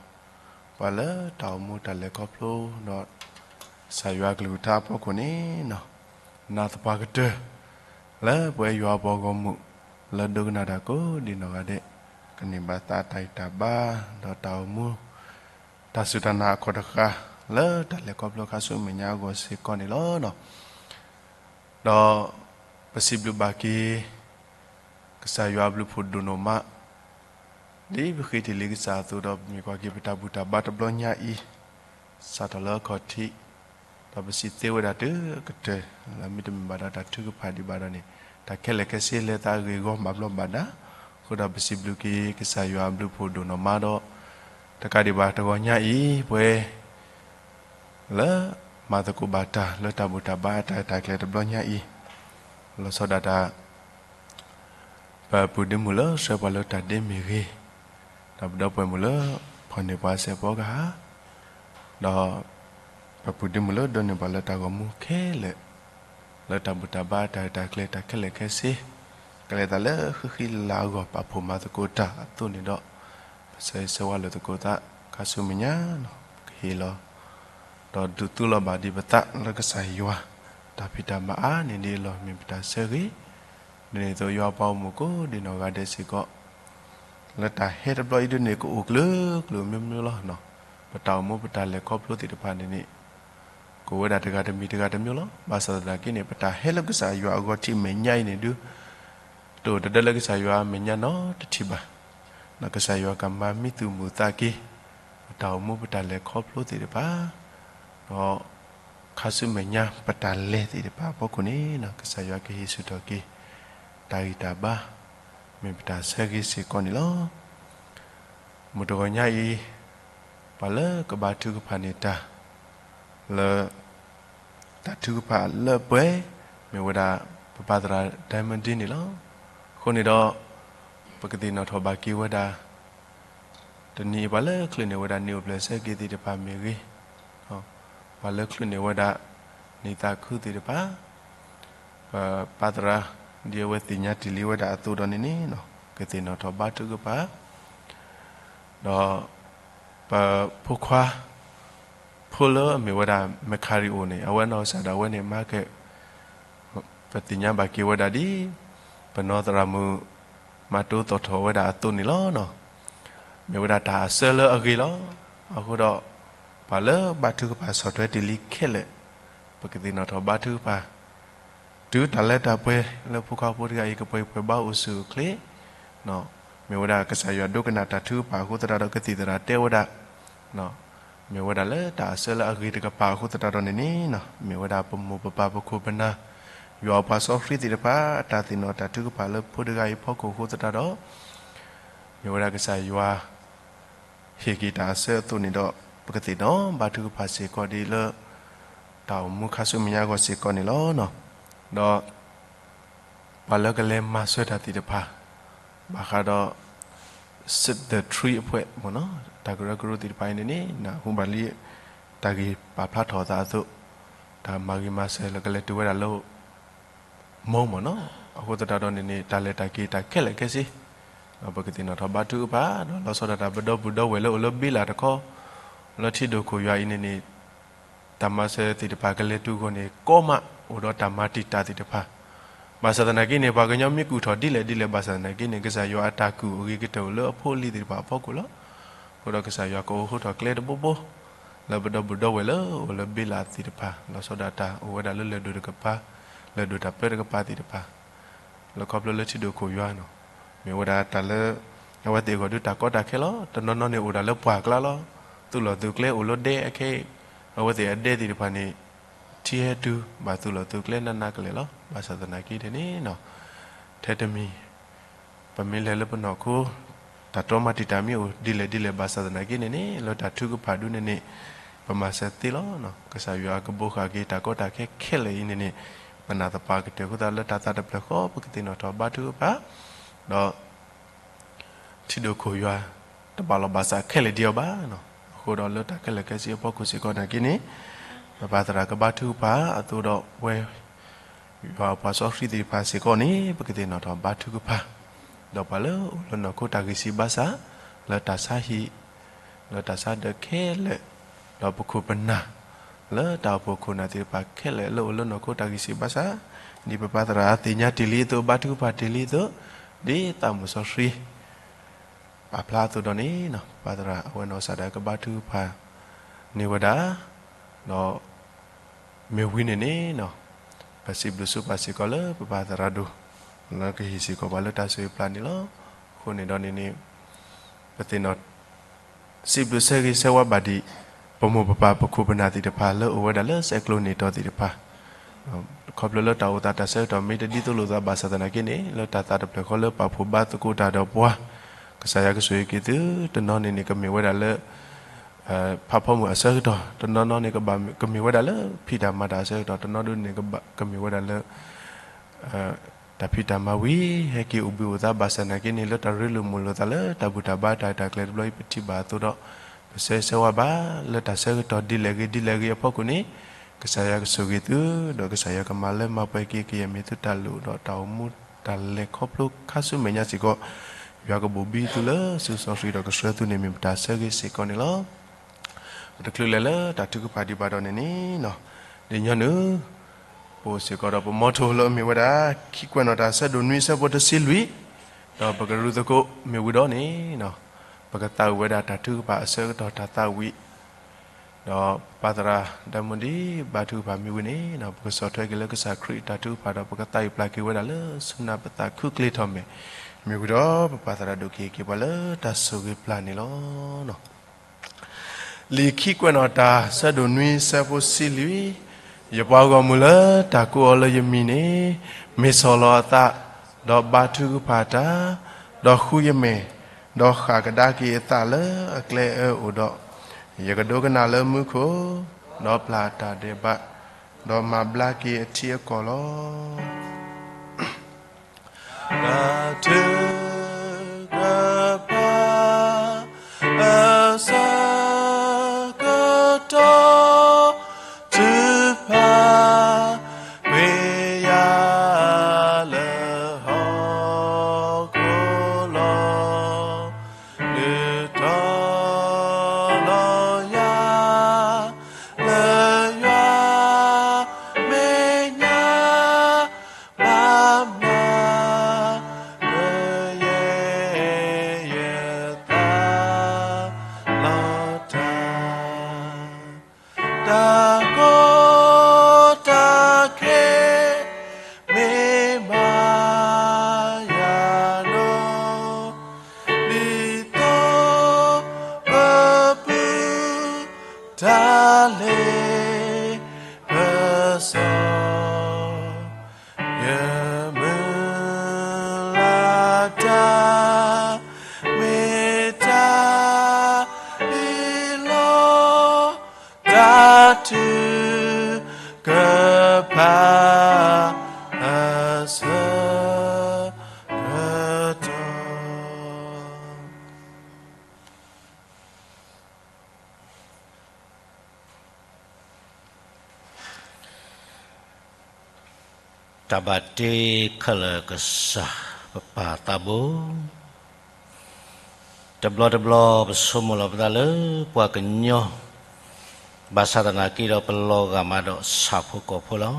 ပှၤလၢတၢ်အိၣ်မူတၢ်လဲၤခီဖျိဒီး ကစၢ်ယွၤကလုၢ်ကထါအဖီခိၣ်န့ၣ် နာ်သပှၢ်ကတၢၢ် လၢပဝဲယွၤအပှၤဂီၢ်မုၢ် လၢဒိကနၣ်တၢ်ကိးဒံးနီၢ်ဂၤဒဲး ကန့ၢ်ဘၣ်သးတၢ်ဂံၢ်တၢ်ဘါ ဒီးတၢ်အိၣ်မူ တၢ်စူၢ်တၢ်နာ်အခီၣ်တဃာ် လၢတၢ်လဲၤခီဖျိခါဆူမဲာ်ညါအဂီၢ်စ့ၢ်ကီးန့ၣ်လီၤ. ဒီးပစံးဘျုးဘၣ်က့ၤ ကစၢ်ယွၤအဘျုးအဖှိၣ်ဒိၣ်နီၢ်မး ဒ်ပဃ့တ့ၢ်လံကစၢ်အသိးဒီး ပမ့ၢ်ကွၢ်က့ၤပတၢ်ဘူၣ်တၢ်ဘါတဘျီညါအံၤ စးထီၣ်လၢအခီၣ်ထံး ဒီးပစံးသ့ဝဲဒၣ်တုၤကတၢၢ် လၢမ့တမ့ၢ်ဘၣ်ဒီးတၢ်ထုကဖၣ်ဒံးဘၣ်ဒီးန့ၣ် တၢ်ခဲလၢာ်ခဲဆ့လဲၤသးဂ့ၢ်ဂီၢ်ဘၣ်ဘျီးဘၣ်ဒါ, အဃိဒီးပစံးဘျုးက့ၤကစၢ်ယွၤအဘျုးအဖှိၣ်ဒိၣ်နီၢ်မးဒီး တကးဒံးဘၣ်တဂီၤညါအံၤ ပဝဲ လၢမၤသကိးဘၣ်တၢ်လၢတၢ်ဘူၣ်တၢ်ဘါအတၢ်ရဲၣ်တၢ်ကျဲၤတဘျီညါအံၤ လီၤဆီဒၣ်တၢ် ပပုၢ်ဒ့မုၣ်လၢဆှၢပှၤလၢတၢ်ဒ့မ့ၢ်ဂ့ၤ, ဒီးပဒီပုၢ်ဝဲၢ်မုၣ်လၢ ဒီးပှၤန့ၢ်ပှၤစဲးဖီကဟၣ်, ဒီးပပုၢ်ဒ့မုၣ်လၢဒိးန့ၢ်ပှၤလၢတၢ်ဂီၤမူခဲလၢာ်, လၢတၢ်ဘူၣ်တၢ်ဘါတၢ်ရဲၣ်တၢ်ကျဲၤတၢ်ခဲလၢာ်ခဲဆ့, ကလဲၤသးလၢဃံဃံလၤလၤအဂီၢ် ပာ်ဖှိၣ်မၤသကိးတၢ်အသိးန့ၣ်ဒီး, ပဆၢဂ့ၤဆၢဝါလိာ်သကိးသး, ခါဆူမဲာ်ညါန့ၣ် ပကဟ့ၣ်လီၤ ဒီးဒုးသူလီၤဘၣ်ဒံးပသးလၢကစၢ်ယွၤ, တၢ်ဖံးတၢ်မၤအါန့ၢ်ဒံးအလီၢ်မ့ၢ်ပတၢ်ဆၢဂ့ၤ, ဒ်န့ၣ်အသိးယွၤအပှၤဂီၢ်မုၢ်ကိးဒံနီၢ်ဂၤဒဲးစ့ၢ်ကီး လၢတၢ်ဟဲတဘျီအံၤဒ်န့ၣ် ကအိၣ်ကျၢၤကျၢၤမ့ၢ်မ့ၢ်လီၤ. ပတၢ်အိၣ်မူပတၢ်လဲၤခီဖျိသ့ၣ်တဖၣ်န့ၣ်န့ၣ် ကအိၣ်ဝဲဒၣ်တဂၤတမံၤတဂၤတမံၤလီၤ. ဘၣ်ဆၣ်သနာ်က့န့ၣ် ပတၢ်ဟဲလၢကစၢ်ယွၤအဂီၢ်ထံးမဲာ်ညါအံၤန့ၣ်ဒုး တအိၣ်တဒၢလၢကစၢ်ယွၤအမဲာ်ညါနီတထံၣ်ဘၣ်. ဒီးကစၢ်ယွၤကမၤမံသူၣ်မုာ်သးက့ၤ ပတၢ်အိၣ်မူပတၢ်လဲၤခီဖျိသ့ၣ်တဖၣ်, ဒီးခါဆူမဲာ်ညါပတၢ်လဲၤသ့ၣ်တဖၣ်အဖီခိၣ်န့ၣ် ကစၢ်ယွၤကဟ့ၣ်ဆူၣ်ထီၣ်က့ၤ တၢ်ဂံၢ်တၢ်ဘါ မ့ၢ်ပတၢ်ဆၢဂ့ၤစ့ၢ်ကီးန့ၣ်လီၤ. မုၢ်တဂီၤညါအံၤ ပှၤလၢကဘါထုကဖၣ်န့ၢ်တၢ် လၢ တၢ်ထုကဖၣ်လၢပှဲၤ မ့ၢ်ဝဲဒၣ် ပပၢ်သရၣ် Diamond န့ၣ်လီၤ. အဃိန့ၣ်ဒီး ပကသ့ၣ်နီၣ်ထီၣ်ဘၣ်က့ၤဝဲဒၣ် တနံၤအံၤ ပှၤလၢချုးန့ၢ်ဝဲဒၣ်နံၣ်အိၣ်ဖျဲၣ်ဆၢက့ၤသ့ၣ်တဖၣ်မ့ၢ်ဂ့ၤ, ပှၤလၢချုးန့ၢ်ဝဲဒၣ် နံၣ်သးခုသ့ၣ်တဖၣ် ပပၢ်သရၣ် ဒ်အဝဲသ့ၣ်ညါတ့ၢ်လံဝဲဒၣ်အသိးဒီးန့ၣ်န့ၣ် ကသ့ၣ်နီၣ်ထီၣ်ဘါထုကဖၣ် ဒီး ပဖိခွါ ဖိလၢအမ့ၢ်ဝဲဒၣ် မခါရံအိၣ်န့ၣ် အဝဲနီၢ်ကစၢ်ဒၣ်ဝဲန့ၣ် မၤကဲ ပသ့ၣ်ညါဘၣ်က့ၤဝဲဒၣ်ဒ် ပနီၢ်သရၣ်မုၣ် မၤတိသီၣ်ထီၣ်ဝဲဒၣ်အသိးန့ၣ်လီၤ. မ့ၢ်ဝဲဒၣ်တၢ်အဆၢလၢအဂ့ၤလီၤ. အဃိဒီး ပှၤလၢဘါထုကဖၣ်ဆီၣ်ထွဲတ့ၢ်လံခဲလၢာ် ပကသ့ၣ်နီၣ်ထီၣ်ဘါထုကဖၣ် တုၤတၢ်လၢတၢ်ပှဲၤလၢဖိခွါဖိတဂၤအံၤ ကပှဲၤပှဲၤဘါအိၣ်ဆူၣ်အိၣ်ချ့ မ့ၢ်ဝဲဒၣ်ကစၢ်ယွၤဒိကနၣ်တၢ်ထုကဖၣ်အဃိသတးဒီး ကသံၣ်သရၣ်တဲဝဲဒၣ် မ့ၢ်ဝဲဒၣ်လၢတၢ်အဆၢလၢအဂ့ၤတကပၤအဃိသတးဒီးန့ၣ်န့ၣ် မ့ၢ်ဝဲဒၣ်ပမိၢ်ပပၢ်ပခိၣ်ပနၢ် ယွၤအပှၤစီဆှံသ့ၣ်တဖၣ် တၢ်သ့ၣ်နီၣ်တၢ်ထုကဖၣ်လၢဖိတဂၤအံၤဖီခိၣ်အဃိသတးဒီး မ့ၢ်ဝဲဒၣ်ကစၢ်ယွၤ ဟ့ၣ်က့ၤတၢ်အဆၢအသိးန့ၣ်ဒီး ပကသ့ၣ်နီၣ်ဘါထုကဖၣ်စ့ၢ်ကီးဒ်လၢ တၢ်အိၣ်မူခါဆူမဲာ်ညါအဂီၢ်စ့ၢ်ကီးန့ၣ်လီၤ. ဒီး ပှၤလၢကလဲၤမၤစၢၤတၢ်သ့ၣ်တဖၣ် ဘၣ်ဃးဒီး Save the Tree အဖွဲ့ တၢ်ကရၢကရိသ့ၣ်တဖၣ်အံၤန့ၣ်န့ၣ် နၢ်ဟူဘၣ်လံ တၢ်ဂ့ၢ်ပာ်ဖျါထီၣ်အသးအသိး တၢ်မၤဂ့ၤမၤစၢၤလၢကလဲၤတုၤဝဲဒၣ်လၢ မီမ့ၢ်နီၤ. အဃိသတးဒီးန့ၣ်န့ၣ် တၢ်လဲၤတၢ်က့ၤတၢ်ခဲလၢာ်ခဲဆ့ ပကသ့ၣ်နီၣ်ထီၣ်ဘါထုကဖၣ် ဒီးလီၤဆီဒၣ်တၢ်ပဒီပုၢ်ဒီဝဲၢ်လၢအိၣ်လၢဘ့လးတခီ လၢထံဒိၣ်ခိၣ်ယွၤအံၤန့ၣ်န့ၣ် တၢ်မၤစၢၤသ့ၣ်တဖၣ်ကလဲၤတုၤအဂီၢ်န့ၣ် ကီမး အိၣ်ဒီးတၢ်မၤတံာ်တာ်သ့ၣ်တဖၣ် ဘၣ်ဆၣ်သနာ်က့န့ၣ် ပှၤကညီမ့ၢ်ကူၣ်ထီၣ်ဒ်လဲၣ်ဒ်လဲၣ် ဘၣ်ဆၣ်သနာ်က့န့ၣ် ကစၢ်ယွၤအတၢ်ကူၣ်အဂ့ၤကတၢၢ်အိၣ်လၢအဖိအလံၤသ့ၣ်တဖၣ်အဖီခိၣ်လီၤ. အဃိဒီးကစၢ်ယွၤကအိးထီၣ်ကျဲတဘိဘိ လၢပဒီပုၢ်ဒီဝဲၢ်လၢအိၣ်လၢဘ့လးသ့ၣ်တဖၣ် လီၤဆီဒၣ်တၢ်အိၣ်ဝဲဒၣ်လၢလဲၤဒိၣ်တကပၤ လဲၤဒိၣ်တၢ်ပၢတကပၤသ့ၣ်တဖၣ် လၢခီဖျိလၢထံဒိၣ်ခိၣ်ယွၤနီၤ မ့ၢ်ဝဲဒၣ်တၢ်လၢ အဝဲသ့ၣ်အဂီၢ်ဒုးတၢ်ကီတၢ်ခဲလီၤ. တနီၤနီၤန့ၣ်အိၣ်ဒၣ်လၢပှၢ်ကျါလီၤ. သုးလီၢ်သုးကျဲအိၣ်လၢဒဲအခဲအံၤ အဝဲသ့ၣ်အဒဲသ့ၣ်တဖၣ်န့ၣ် ထံဟဲတုၤဘၣ်သုးလီၢ်သုးကျဲနးနးကလဲာ်လီၤ. ဘၣ်ဆၣ်သနာ်က့န့ၣ်န့ၣ် ထဲတမံၤ ပမ့ၢ်လဲၤလၢပနီၢ်ခိ တၢ်တြီမၤတံာ်တာ်မ့ၢ်အိၣ်ဒ်လဲၣ်ဒ်လဲၣ်ဘၣ်ဆၣ်သနာ်က့န့ၣ်န့ၣ် လၢတၢ်ထုကဖၣ်ဒုန့ၣ်န့ၣ် ပမၤစၢၤသ့လီၤ. ကစၢ်ယွၤကဘိးဃာ်က့ၤတၢ်ကီတၢ်ခဲခဲလၢာ်အံၤန့ၣ်န့ၣ် ပနာ်သပှၢ်ကတၢၢ်အဃိသတးလၢတၢ်သးတဖျၢၣ်ဃီ ပကသ့ၣ်နီၣ်ထီၣ်ဘါထုကဖၣ် ဒီး ထံဒိၣ်ခိၣ်ယွၤ တဘၣ်လီၤဘၣ်စးခဲလၢာ်ဒံးအီၤဘၣ်နီၤ. အဃိဒီးလၢတၢ်ခဲလၢာ်ခဲဆ့အဖီခိၣ်စ့ၢ်ကီးနာ်က့န့ၣ် ပပၢ်သရၣ်ကဘါထုကဖၣ်အသိးဒီးဝဲ ယွၤအပှၤစီဆှံသ့ၣ်တဖၣ်စ့ၢ်ကီးန့ၣ် ပကသ့ၣ်နီၣ်ထီၣ်ဘါထုကဖၣ် ဒီးပှၤလၢအိၣ်လၢနီၢ်ခိတၢ်ဂံၢ်စၢ်ဘါစၢ် လၢတၢ်ဆါဟံၣ် လၢတၢ်ဆါဒၢးခဲလၢာ် ဒီးပခိၣ်ပနၢ် လၢတၢ်အိၣ်ဖှိၣ်ခိၣ်နၢ်သ့ၣ်တဖၣ်ခဲလၢာ်လၢအိၣ်လၢနီၢ်ခိတၢ်ဂံၢ်စၢ်ဘါစၢ် ဒ်ပပၢ်သရၣ်သ့ၣ်ညါတ့ၢ်လံအသိး ဘါထုကဖၣ်တ့ၢ်လံအသိး ဒ်သးမုၣ်စီဆှံ ပာ်ဖျါအသိးဒီးန့ၣ် ပပၢ်သရၣ်အဝဲနီၢ်ကစၢ်ဒၣ်ကဘါထုကဖၣ်န့ၢ်ဝဲဒၣ် ဒီး မ့ၢ်ဝံၤန့ၣ်န့ၣ် ပစံးဘျုးစံးဖှိၣ်စ့ၢ်ကီးလၢပပၢ်သရၣ်ဒိၣ် လၢကဟ့ၣ်စ့ၢ်ကီးပှၤလၢတၢ်ဆိၣ်ဂ့ၤပျၢ်န့ၣ်လီၤ. အဃိန့ၣ်ဒီးန့ၣ်န့ၣ် ပသ့ၣ်နီၣ် စံးဘျုးဆၢဂ့ၤဆၢဝါဘၣ်ဒံး ပမိၢ်ပပၢ်ပခိၣ်ပနၢ်သ့ၣ်တဖၣ်လၢအိၣ်ဝဲဒၣ်လၢဆဲးကျိးန့ၢ်တီၤသ့ၣ်တဖၣ် ခီဖျိလၢတၢ်အိၣ်သးတၢ်ဆၢကတီၢ်မ့ၢ်တဒ်သိးလိာ်သးဘၣ်ဆၣ်သနာ်က့န့ၣ် လၢတၢ်သးတဖျၢၣ်ဃီလၢပာ်ဖှိၣ်ဘါသကိးတၢ်ဒီးပှၤ ကစၢ်ယွၤကဆိၣ်ဂ့ၤက့ၤသု တနီၤန့ၣ်န့ၣ် ကမ့ၢ်ဝဲဒၣ်လၢ ဖးဖီမုၢ်အဆၢကတီၢ် တနီၤနီၤန့ၣ် ကမ့ၢ်ဝဲဒၣ်လၢဖံးတၢ်မၤတၢ်အဆၢကတီၢ် တနီၤဒုန့ၣ် ကမ့ၢ်ဝဲဒၣ်လၢ တၢ်ဖံးတၢ်မၤဝံၤ ဟဲက့ၤအိၣ်ဘှံးအိၣ်သါဘၣ်ဆၣ်သနာ်က့န့ၣ် လၢတၢ်ရ့လိာ်မုာ်လိာ်သးလၢတၢ်ဘူၣ်တၢ်ဘါတၢ်ရဲၣ်တၢ်ကျဲၤတဘျီအံၤ ပထံၣ်ဘၣ်အသိးဒီး ဆၢဂ့ၤဆၢဝါဘၣ် လၢတၢ်ဆၢကတီၢ်ဒ်လဲၣ်ဂ့ၤဒ်လဲၣ်ဂ့ၤအဖီခိၣ်န့ၣ်, ကစၢ်ယွၤကဆိၣ်ဂ့ၤသု, ဒီးကစၢ်ယွၤကမၤလၢမၤပှဲၤက့ၤ ကယဲၢ်မ့ၢ်သုတၢ်လိၣ်ဒီးတၢ်အိၣ်မူတၢ်လဲၤခီဖျိခါဆူမဲာ်ညါစ့ၢ်ကီး, ယွၤကဘိၣ်ဘံသုလၢစုစီဆှံဒီးကဆှၢသုန့ၣ်မ့ၢ်ပတၢ်ဆၢဂ့ၤစ့ၢ်ကီးန့ၣ်လီၤ. ပတချုးလဲၤလၢတၢ်ထုကဖၣ်ဒံးဘၣ်ဒီးန့ၣ်န့ၣ်, ဒ်ညီနုၢ် ပအိၣ်စ့ၢ်ကီးဒီးပမီထိလၢအမ့ၢ်ဝဲဒၣ် ခံကွဲးနီၣ်တၢ်ဆၢဒိၣ်နွံဆၢဖိတဆံလွံၢ်, ဒီးပကရူၢ်သကိးမ့ၢ်ဝံၤဒီးန့ၣ်, ပကသးဝံၣ်ဝဲဒၣ်တၢ်ထုကဖၣ်အဆၢကတီၢ်တၢ်သးဝံၣ်, ဒီးပပၢ်သရၣ်ဒၣ်မုၣ်ဒံးဘါထုကဖၣ်မ့ၢ်ဝံၤန့ၣ်, ပကသးဝံၣ်ပျၢ်က့ၤဝဲဒၣ်လၢဆူနၢ်ပသးခုကျ့ထီၣ်မဲာ်, မ့ၢ်ဝံၤဒီးပပၢ်သရၣ်ဒိၣ်က့ၤက့ၤပှၤလၢတၢ်ဆိၣ်ဂ့ၤပျၢ်န့ၣ်လီၤ. လံာ်ခံကွဲးနီၣ်တၢ်ဆၢဒိၣ်နွံဆၢဖိဆံလွံၢ်, ယပှၤဂီၢ်မုၢ်လၢတၢ်ကိးအီၤလၢယမံၤန့ၣ်, မ့ၢ်ဆီၣ်လီၤအသး, ဒီးဘါထုကဖၣ်တၢ်, ဒီးဃုယမဲာ်, ဒီးဃၣ်ကဒါက့ၤအသးလၢအကျဲအၢအိၣ်ဒီး, ယကဒိကနၣ်လၢမူခိၣ်, ဒီးပျၢ်တၢ်ဒဲးဘး, ဒီးမၤဘျါက့ၤအထံအကီၢ်လီၤ. တၢ်ထုကဖၣ်အဆၢကတီၢ် ထုကဖၣ်ကွံာ်ယၤလၢဟီၣ်ခိၣ်လီၤ. ဒုးတီလီၤယၤ လၢယွၤမဲာ်ညါ ဘၣ်မၤ လၢယဲ ယသးလီၤတၢ် တၢ်ကီတၢ်ခဲ မ့ၢ်မၤယၤလိၤ ဒ်သိးပပုၢ် တၢ်လ့ပစီ ယမုၢ်လၢ်တၢ် မ့ၢ်တၢ်အ့ၣ်လိာ် တၢ်ထုကဖၣ်အဆၢကတီၢ် တၢ်ဘၣ်တ့ခဲလၢာ်ကစၢ် ပပၢ်သးဘိ, တဘျီတဘျီပဆိကမိၣ်လီၤပသးလၢပှၤကညီ, ဘၣ်ဆၣ်သနာ်က့ဒီးပလီၤဂာ်မးဒီးဆၣ်ဖိကီၢ်ဖိလီၤ.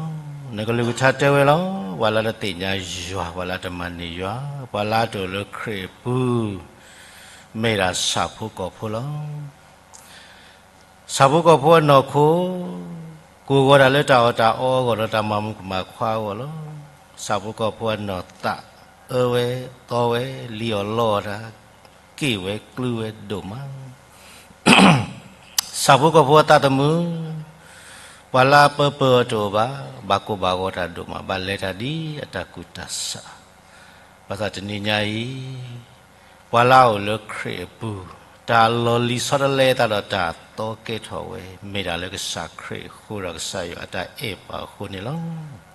နကလုၢ်ကထါတဲဝဲလီၤ, ပှၤလၢတသ့ၣ်ညါယွၤ, ပှၤလၢတအိၣ်လၢခရံာ်အပူၤ, မ့ၢ်ဒၣ်ဆၣ်ဖိကီၢ်ဖိလီၤ. ဆၣ်ဖိကီၢ်ဖိအနီၢ်ခိ, ကိၢ်ဂီၤတၢ်လၢတၢ်အီၣ်တၢ်အီအဂီၢ်ဒီးတၢ်မၤမုာ်မၤခွါအဂီၢ်လီၤ. ဆၣ်ဖိကီၢ်ဖိအနီၢ်သး, အၢဝဲ, သီဝဲ, လံၣ်အီၣ်လီအီၣ်တၢ်, က့ၣ်ဝဲကျူဝဲဒိၣ်မး. ဆၣ်ဖိကီၢ်ဖိအသးသမူ, ပှၤလၢအပၢပၢအီၤတအိၣ်ဘၣ်, ဘၣ်ကိၢ်ဘၣ်ဂီၤတၢ်ဒိၣ်မး, ဘၣ်လဲၤတၢ်ဒ်အတၢ်ကူၣ်တၢ်ဆး, ဘၣ်ဆၣ်တနံၤညါအံၤ ပှၤလၢအအိၣ်လၢခရံာ်အပူၤ, တၢ်လီၤလံၤဆီတလဲအသးဒီးတၢ်အသီကဲထီၣ်ဝဲ, မ့ၢ်ဒၣ်လၢကစၢ်ခရံာ်အဃိဒီးကစၢ်ယွၤအတၢ်အဲၣ်ပှၤအဃိန့ၣ်လီၤ.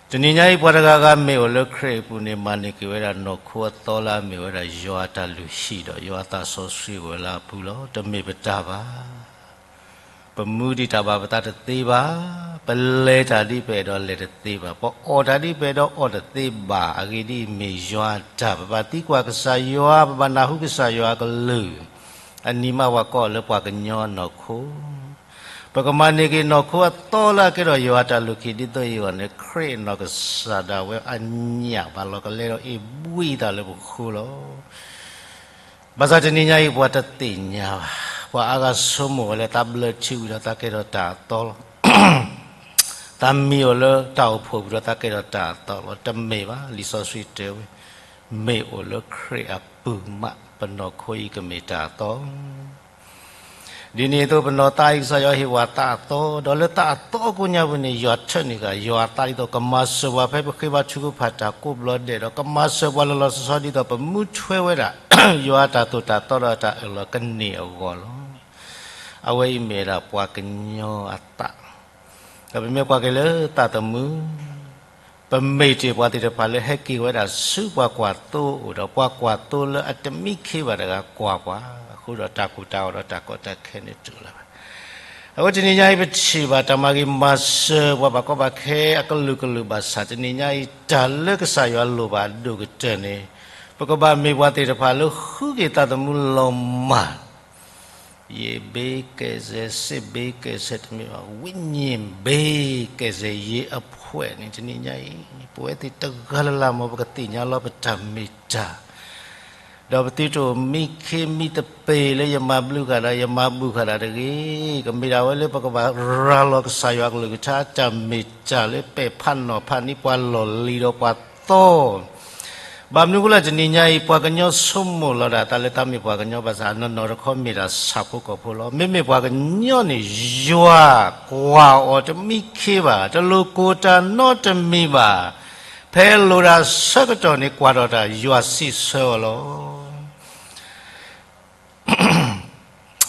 တနံၤညါအံၤ ပှၤတဂၤဂၤမ့ၢ်အိၣ်လၢခရံာ်အပူၤန့ၣ် မၤန့ၢ်က့ၤဝဲဒၣ်နီၢ်ခိအသီလၢအမ့ၢ်ဝဲဒၣ်ယွၤအတၢ်လုၢ်ဟံၣ်ဒီးယွၤအသးစီဆှံအိၣ်ဝဲလၢအပူၤလီၤ. တမ့ၢ်ပတၢ်ဘၣ် ပမူဒံးတၢ်ဘၣ်ပသးတသ့ဘၣ်. ပလဲၤတၢ်ဒ်ပအဲၣ်ဒိးလဲၤတသ့ဘၣ်. ပအီၣ်တၢ်ဒ်ပအဲၣ်ဒိးအီၣ်တသ့ဘၣ်. အဂ့ၢ်ဒ်အံၤ, မ့ၢ်ယွၤအတၢ်, ပဘၣ်သံကွၢ်ကစၢ်ယွၤ, ပဘၣ်နၢ်ဟူကစၢ်ယွၤအကလုၢ်, အနံၤမးပှၤကိးလၢပှၤကညီနီၢ်ခိ, ပကမၤန့ၢ်က့ၤနီၢ်ခိအသီလၢအကဲထီၣ်ယွၤအတၢ်လုၢ်ဟံၣ်ဒ်သိးအဂီၢ်န့ၣ်, ခရံာ်နီၢ်ကစၢ်ဒၣ်ဝဲအညၣ်ဘၣ်လီၤကလဲဒီးအ့ၣ်ဘှံးသးလၢပဃိလီၤ. ဘၣ်ဆၣ်တနံၤညါအံၤ ပှၤတသ့ၣ်ညါဘၣ်. ပှၤအါဂၤဆိကမိၣ်ဝဲလၢသးဘျၢထံဝံၤဒီးသးကဲထီၣ်တၢ်အသီလီၤ. သးမံအိၣ်လၢတၢ်အိၣ်ဖှိၣ်ပူၤဒီးသးကဲထီၣ်တၢ်အသီလီၤ. တမ့ၢ်ဘၣ်. လံာ်စီဆှံတဲဝဲ, မ့ၢ်အိၣ်လၢခရံာ်အပူၤမး ပနီၢ်ခိအံၤကမ့ၢ်တၢ်အသီ ဒ်န့ၣ်အသိး ပနီၢ်သးအံၤ ကစၢ်ယွၤဟ့ၣ်ပှၤသးအသီ, ဒီးလၢသးအသီကိးညါပူၤန့ၣ် ယွၤထၢနုာ်ဃာ်ယွၤအသးဒ်သိး ကမၤစၢၤပှၤဖဲပဃ့ဘါထုကဖၣ်တၢ်ကိးဘျီဒဲးဒီး ကမၤစၢၤပှၤလီၤလီၤဆီဆီဒ်သိး ပမူထွဲဝဲဒၣ် ယွၤအတၢ်သိၣ်တၢ်သီဒီးအတၢ်အၢၣ်လီၤကန့ၢ်အဂီၢ်လီၤ. အဝဲအံၤမ့ၢ်ဝဲဒၣ်ပှၤကညီအသး, ဒီးပမ့ၢ်ကွၢ်က့ၤလၢသးသမူ ပမ့ၢ်တ့ၢ်ပှၤသ့ၣ်တဖၣ်လၢဟဲက့ၤဝဲဒၣ်ဆူပှၤကွၢ်သိအအိၣ်ဒီး ပှၤကွၢ်သိလၢအတမံခ့ဘၣ်တဂၤကွၢ်ပှၤ, အဃိဒီးတၢ်ကိၢ်တၢ်ဂီၤဒီးတၢ်ကီတၢ်ခဲန့ၣ်တအိၣ်လၢၤဘၣ်. အဝဲတနံၤညါအံၤပထံၣ်ဘၣ်တၢ်မၤဂ့ၤမၤစၢၤပှၤဘၣ်ကီဘၣ်ခဲအကလုာ်ကလုာ်ဘၣ်ဆၣ် တနံၤညါအံၤ တၢ်လၢကစၢ်ယွၤလိၣ်ဘၣ်အဒိၣ်ကတၢၢ်န့ၣ် ပကဘၣ်မ့ၢ်ပှၤသ့ၣ်တဖၣ်လၢဃုက့ၤသးသမူလီၤမၢ် ရေ့ဘ့ကဲစဲး စစ်ဘ့ကဲစဲး တမ့ၢ်ဘၣ် ဝိညာဉ်ဘ့ကဲစဲး ရေ့အဖွဲ့န့ၣ် တနံၤညါအံၤ ပဝဲသ့ၣ်တဂၤလၢ်လၢ် မ်ပကသ့ၣ်ညါလီၤပတၢ်မ့ၢ်တၢ် ဒီးပသုတအိၣ်မံခ့မံသပ့ၤလၢယမၤဘျုးဃာ်ဒီး ယမၤဘူၣ်ဃာ်ဒီးတဂ့ၤ. ကမ့ၢ်ဒၣ်ဝဲလၢပကဘၣ်ရၤလီၤကစၢ်ယွၤကလုၢ်ကထါတၢ်မ့ၢ်တၢ်လၢပဲာ်ဖးနီၢ်ဖးန့ၢ် ပှၤလီၢ်လံၤဒီးပှၤသီ ဘၣ်မနုၤအဃိလၢတနံၤညါအံၤ ပှၤကညီဆိကမိၣ်လီၤဒၣ်သးလၢတၢ်မ့ၢ်ပှၤကညီဘၣ်ဆၣ် အနီၢ်နီၢ်တခီမ့ၢ်ဒၣ်ဆၣ်ဖိကီၢ်ဖိလီၤ. မ့မ့ၢ်ပှၤကညီန့ၣ် ယွၤကွၢ်အီၤတမံခ့ဘၣ်, တလိၣ်ကိၢ်တၢ်နီတမံၤဘၣ်. ဖဲလိၣ်တၢ်ဆၢကတီၢ်န့ၣ် ကွၢ်ထီၣ်တၢ် ယွၤစံးဆၢအီၤလီၤ.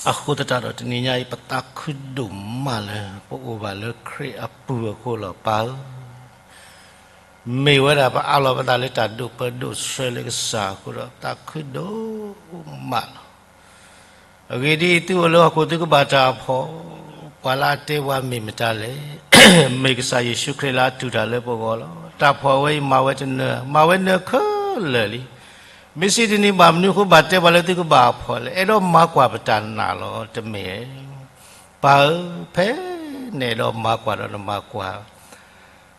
အဃိသတးဒီးတနံၤညါအံၤ ပသးခုဒိၣ်မးလၢ ပအိၣ်ဘၣ်လၢခရံာ်အပူၤအဃိလီၤ ပၢ်ဧၢ. မ့ၢ်ဝဲဒၣ်ပအးလီၤပသးလၢတၢ်ဒိၣ်ပၢဒိၣ်ဆၢလၢကစၢ်အဃိဒီး ပသးခုဒိၣ်မးလီၤ. အဂ့ၢ်ဒ်အံၤ, သုအိၣ်လၢဟီၣ်ခိၣ်သုကဘၣ်တၢ်အဖှီၣ်, ပှၤလၢအတဲပှၤမ့ၢ်မတၤလဲၣ်. မ့ၢ်ကစၢ်ယ့ၣ်ၡူးခရံာ်လၢအတူၢ်တၢ်လၢပဂီၢ်လီၤ. တၢ်ဖှီၣ်ဝဲအံၤမၤဝဲတနၢၤ, မၤဝဲနၢၤခဲလၢာ်လံ. မ့ၢ်စံးတနံၤဘၣ်မနုၤအဃိဘၣ်တဲပှၤလၢသုကဘၣ်အဖှီၣ်လဲၣ်. အဲၣ်ဒိးမၤကွၢ်ပတၢ်နာ်လီၤ. တမ့ၢ်ဧါ. ပၢ်ဧၢ, ဖဲနအဲၣ်ဒိးမၤကွၢ်ဒီးနမၤကွၢ်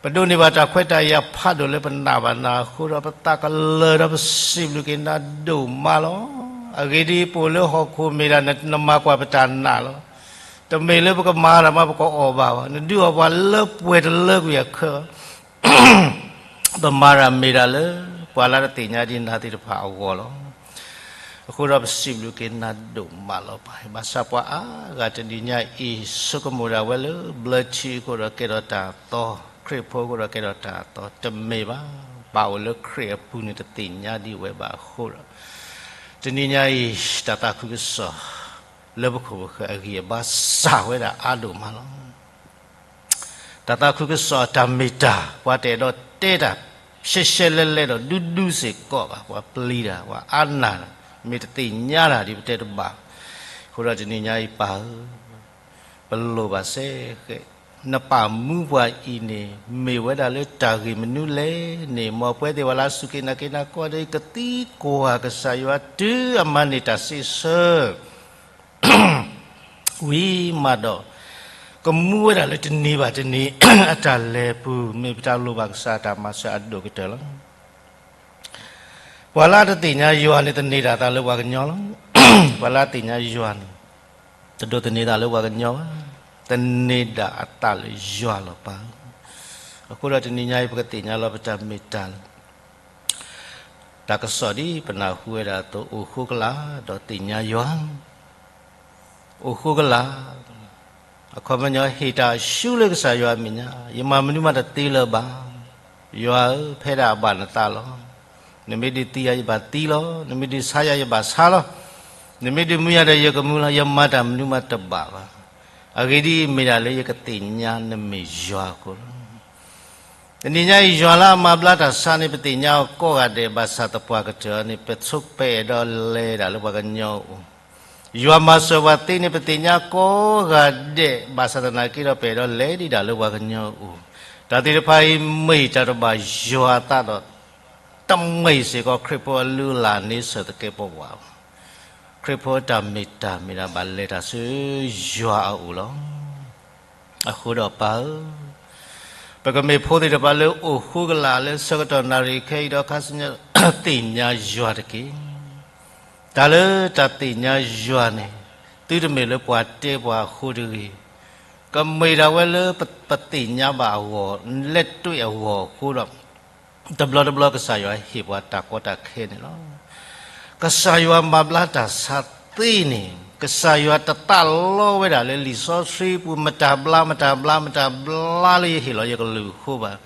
ပဒိးန့ၢ်ဘၣ်တၢ်ခွဲးတၢ်ယာ်ဖးဒိၣ်လၢပနာ်ဘၣ်နၤအဃိဒီး ပသးကလၢၤဒီးပစံးဘျုးက့ၤနၤဒိၣ်မးလီၤ. အဂ့ၢ်ဒ်အံၤ, ပအိၣ်လၢဟီၣ်ခိၣ်မ့ၢ်ဒၣ်နမၤကွၢ်ပတၢ်နာ်လီၤ. တမ့ၢ်လၢပကမၤတၢ်မးပကအီၣ်ဘၣ်ဘၣ်, နဒုးအီၣ်ပှၤလၢပှဲၤတလၢကွံာ်အခၢး ပမၤတၢ်မ့ၢ်ဒၣ်လၢ ပှၤလၢတသ့ၣ်ညါဒံးနၤသ့ၣ်တဖၣ်အဂီၢ်လီၤ. အဃိဒီးပစံးဘျုးက့ၤနၤဒိၣ်မးလီၤပၢ်. ဘၣ်ဆၣ်ပှၤအါဂၤတနံၤညါအံၤ ဆိကမိၣ်ဒၣ်ဝဲလၢ ဘျၢထံအဃိဒီးကဲထီၣ်တၢ်အသီ, ခရံာ်ဖိအဃိဒီးကဲထီၣ်တၢ်အသီ, တမ့ၢ်ဘၣ်. ပအိၣ်လၢခရံာ်အပူၤန့ၣ် တသ့ၣ်ညါဒံးဝဲဘၣ်အဃိဒီး တနံၤညါအံၤ တၢ်သးခုကစီၣ် လၢပခိၣ်ပဃၢၤအဂံၢ်အဘါစၢ်ဝဲဒၣ်အါဒိၣ်မးလီၤ. တၢ်သးခုကစီၣ်အတၢ်မ့ၢ်တၢ် ပှၤတအဲၣ်ဒိးတဲတၢ်ရှဲရှဲလဲလဲဒီး ဒူဒူစ့ၢ်ကီးဘၣ်, ပှၤပျံၤတၢ်, ပှၤအါနာ်တၢ်, မ့ၢ်တသ့ၣ်ညါတၢ်ဒ်ပတဲတဘၣ်. အဃိဒီးတနံၤညါအံၤပၢ်ဧၢ, ပလိၣ်ဘၣ်စ့ၢ်ကီး နပာ်မူပှၤအံၤန့ၣ် မ့ၢ်ဝဲဒၣ်လၢတၢ်ဂ့ၢ်မနုၤလဲၣ်န့ၣ် မ်ပဝဲသ့ၣ်ဝဲလၢအစူၢ်က့ၤနာ်က့ၤနၤကိးဂၤဒဲး ကသံကွၢ်ကစၢ်ယွၤတုၤအမၤန့ၢ်တၢ်စံးဆၢ ဝံၤမးဒီး ကမူဝဲဒၣ်လၢတနံၤဘၣ်တနံၤ အတၢ်လဲၤပူၤ မ့ၢ်ပတၢ်လိၣ်ဘၣ်ကစၢ်တၢ်မၤစၢၤအဒိၣ်ကတၢၢ်လီၤ. ပှၤလၢအတသ့ၣ်ညါယွၤန့ၣ် တန့ၢ်ဒၣ်သးလၢပှၤကညီလီၤ. ပှၤလၢအသ့ၣ်ညါယွၤန့ၣ် တဒိးသန့ၤသးလၢပှၤကညီဘၣ်, သန့ၤဒၣ်အသးလၢယွၤလီၤပၢ်. အဃိဒီးတနံၤညါအံၤ ပကသ့ၣ်ညါလီၤပတၢ်မ့ၢ်တၢ်လၢ တၢ်ကစီၣ်ဒ်ပနၢ်ဟူဝဲဒၣ်အသိး အိၣ်ဃိကလာ် ဒီးသ့ၣ်ညါယွၤ, အိၣ်ဃိကလာ်, အခီပညီဟ့ၣ်တၢ်ဆူလၢကစၢ်ယွၤအမဲာ်ညါ, ယမၤမနုၤမးတသ့လၢၤဘၣ်. ယွၤဧၢ, ဖဲဒၣ်အဘၣ်နသးလီၤ. နမ့ၢ်ဒုးသံယၤ ယဘၣ်သံလီၤ. နမ့ၢ်ဒုးဆါယၤ ယဘၣ်ဆါလီၤ. နမ့ၢ်ဒုးမူယၤဒီး ယကမူလီၤ. ယမၤတၢ်မနုၤမးတဘၣ်ဘၣ်. အဂ့ၢ်ဒ်အံၤ, မ့ၢ်ဒၣ်လၢယကသ့ၣ်ညါနမ့ၢ်ယွၤအဃိလီၤ. တနံၤညါအံၤ ယွၤလၢအမၤဘျါတၢ်ဆါန့ၣ် ပသ့ၣ်ညါအီၤကိးဂၤဒဲး ဘၣ်ဆၣ်သပှၢ်ကတၢၢ်န့ၣ် ပဆိကမိၣ်ပအဲၣ်ဒိးလဲၤဒၣ်လၢပှၤကညီအအိၣ်. ယွၤမၤစၢၤပှၤသ့န့ၣ် ပသ့ၣ်ညါကိးဂၤဒဲး ဘၣ်ဆၣ်သနာ်က့ဒီး ပအဲၣ်ဒိးလဲၤဒံးဒၣ်လၢပှၤကညီအအိၣ်. တၢ်သ့ၣ်တဖၣ်အံၤ မ့ၢ်တၢ်တဘၣ်ယွၤအသးဒီး တမ့ၢ်စ့ၢ်ကီး ခရံာ်ဖိအလုၢ်အလၢ်န့ဆၢၣ်သကဲးပဝးဘၣ်. ခရံာ်ဖိအတၢ်မ့ၢ်တၢ်မ့ၢ်ဒၣ်ဘၣ်လဲၤတၢ်ဆူယွၤအအိၣ်လီၤ. အဃိဒီးပၢ်ဧၢ, ပကမ့ၢ်ဖိသ့ၣ်တဖၣ်လၢအိၣ်ဃိကလာ်လၢဆၢကတီၢ်နၣ်ရံၣ်ခဲအံၤဒီးခါဆူညါ သ့ၣ်ညါယွၤတက့ၢ်. တၢ်လၢတၢ်သ့ၣ်ညါယွၤန့ၣ် သုတမ့ၢ်လၢပှၤတဲပှၤအဃိတဂ့ၤ, ကမ့ၢ်ဒၣ်ဝဲလၢပသ့ၣ်ညါဘၣ်အဂီၢ် လဲၤတွဲၣ်အဂီၢ်အဃိဒီး တဘျီတဘျီကစၢ်ယွၤဟ့ၣ်ပှၤတၢ်ကီတၢ်ခဲန့ၣ်လီၤ. ကစၢ်ယွၤမၤဘျါတၢ်ဆါသ့န့ၣ် ကစၢ်ယွၤတသးလီဝဲဒၣ်လၢလံာ်စီဆှံပူၤ မတၤဘျါ မတၤဘျါ မတၤဘျါလၢယဟ့ၣ်လီၤယကလုၢ်အဃိဘၣ်.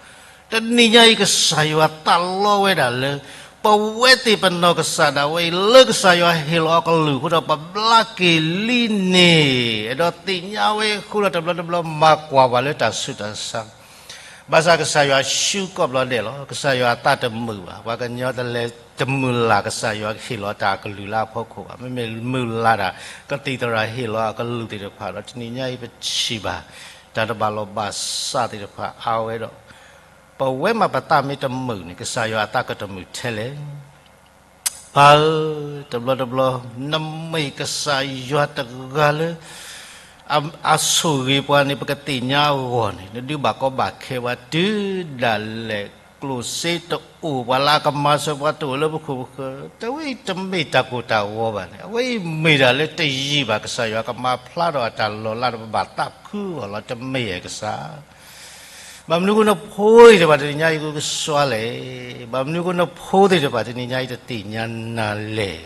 တနံၤညါအံၤ ကစၢ်ယွၤသးလီဝဲဒၣ်လၢ ပဝဲသ့ၣ်ပနီၢ်ကစၢ်ဒၣ်ဝဲအံၤ လၢကစၢ်ယွၤဟ့ၣ်လီၤအီၤကလုၢ်အဃိဒီး ပဘျါက့ၤလံန့ၣ် အဲၣ်ဒိးသ့ၣ်ညါဝဲအဃိဒီး တဘျီတဘျီမၤကွၢ်ပှၤလၢတၢ်ဆူးတၢ်ဆါ ဘၣ်ဆၣ်ကစၢ်ယွၤဆူကီၢ်ဘျီဒဲးလီၤ. ကစၢ်ယွၤအသးတမုာ်ဘၣ်. ပှၤကညီတလဲၤ တမုၢ်လၢ်ကစၢ်ယွၤကဟ့ၣ်လီၤတၢ်အကလုၢ်လၢအဖီခိၣ်ဘၣ်. မ့မ့ၢ်မုၢ်လၢ်တၢ် ကသံၣ်သရၣ်ဟ့ၣ်လီၤအကလုၢ်သ့ၣ်တဖၣ်ဒီး တနံၤညါအံၤပထံၣ်ဘၣ် တၢ်တဘၣ်လိာ်ဘၣ်စးသ့ၣ်တဖၣ်အါဝဲဒီး ပဝဲမးပသးမ့ၢ်တမုာ်န့ၣ် ကစၢ်ယွၤအသးကတမုာ်ထဲလဲၣ်. ပၢ်ဧၢ, တဘျီတဘျီ နမ့ၢ်ကစၢ်ယွၤတဂၤလၢ အ, အဆိၣ်ဂ့ၤပှၤန့ၣ် ပကသ့ၣ်ညါအဂီၢ်န့ၣ် နဒုးဘၣ်ကီဘၣ်ခဲပှၤ တုၤဒၣ်လဲာ်ကျိၣ်စ့တအိၣ် ပှၤလၢအကမၤစၢၤပှၤတအိၣ်လၢပခိၣ်ပဃၢၤ, တဝဲအံၤတမ့ၢ်တၢ်ကိၢ်တၢ်ဂီၤဘၣ်န့ၣ် အဝဲအံၤမ့ၢ်ဒၣ်လၢတယံာ်ဘၣ် ကစၢ်ယွၤကမၤဖျါထီၣ်အတၢ်လီၤလးဒီး ပဘၣ်သးခုအီၤလီၤ. တမ့ၢ်ယဲၢ်ကစၢ် ဘၣ်မနုၤအဃိနဖိသ့ၣ်တဖၣ်တနံၤညါအံၤကစွါလဲၣ်. ဘၣ်မနုၤအဃိနဖိသ့ၣ်တဖၣ်တနံၤညါအံၤတသ့ၣ်ညါနၤလဲၣ်.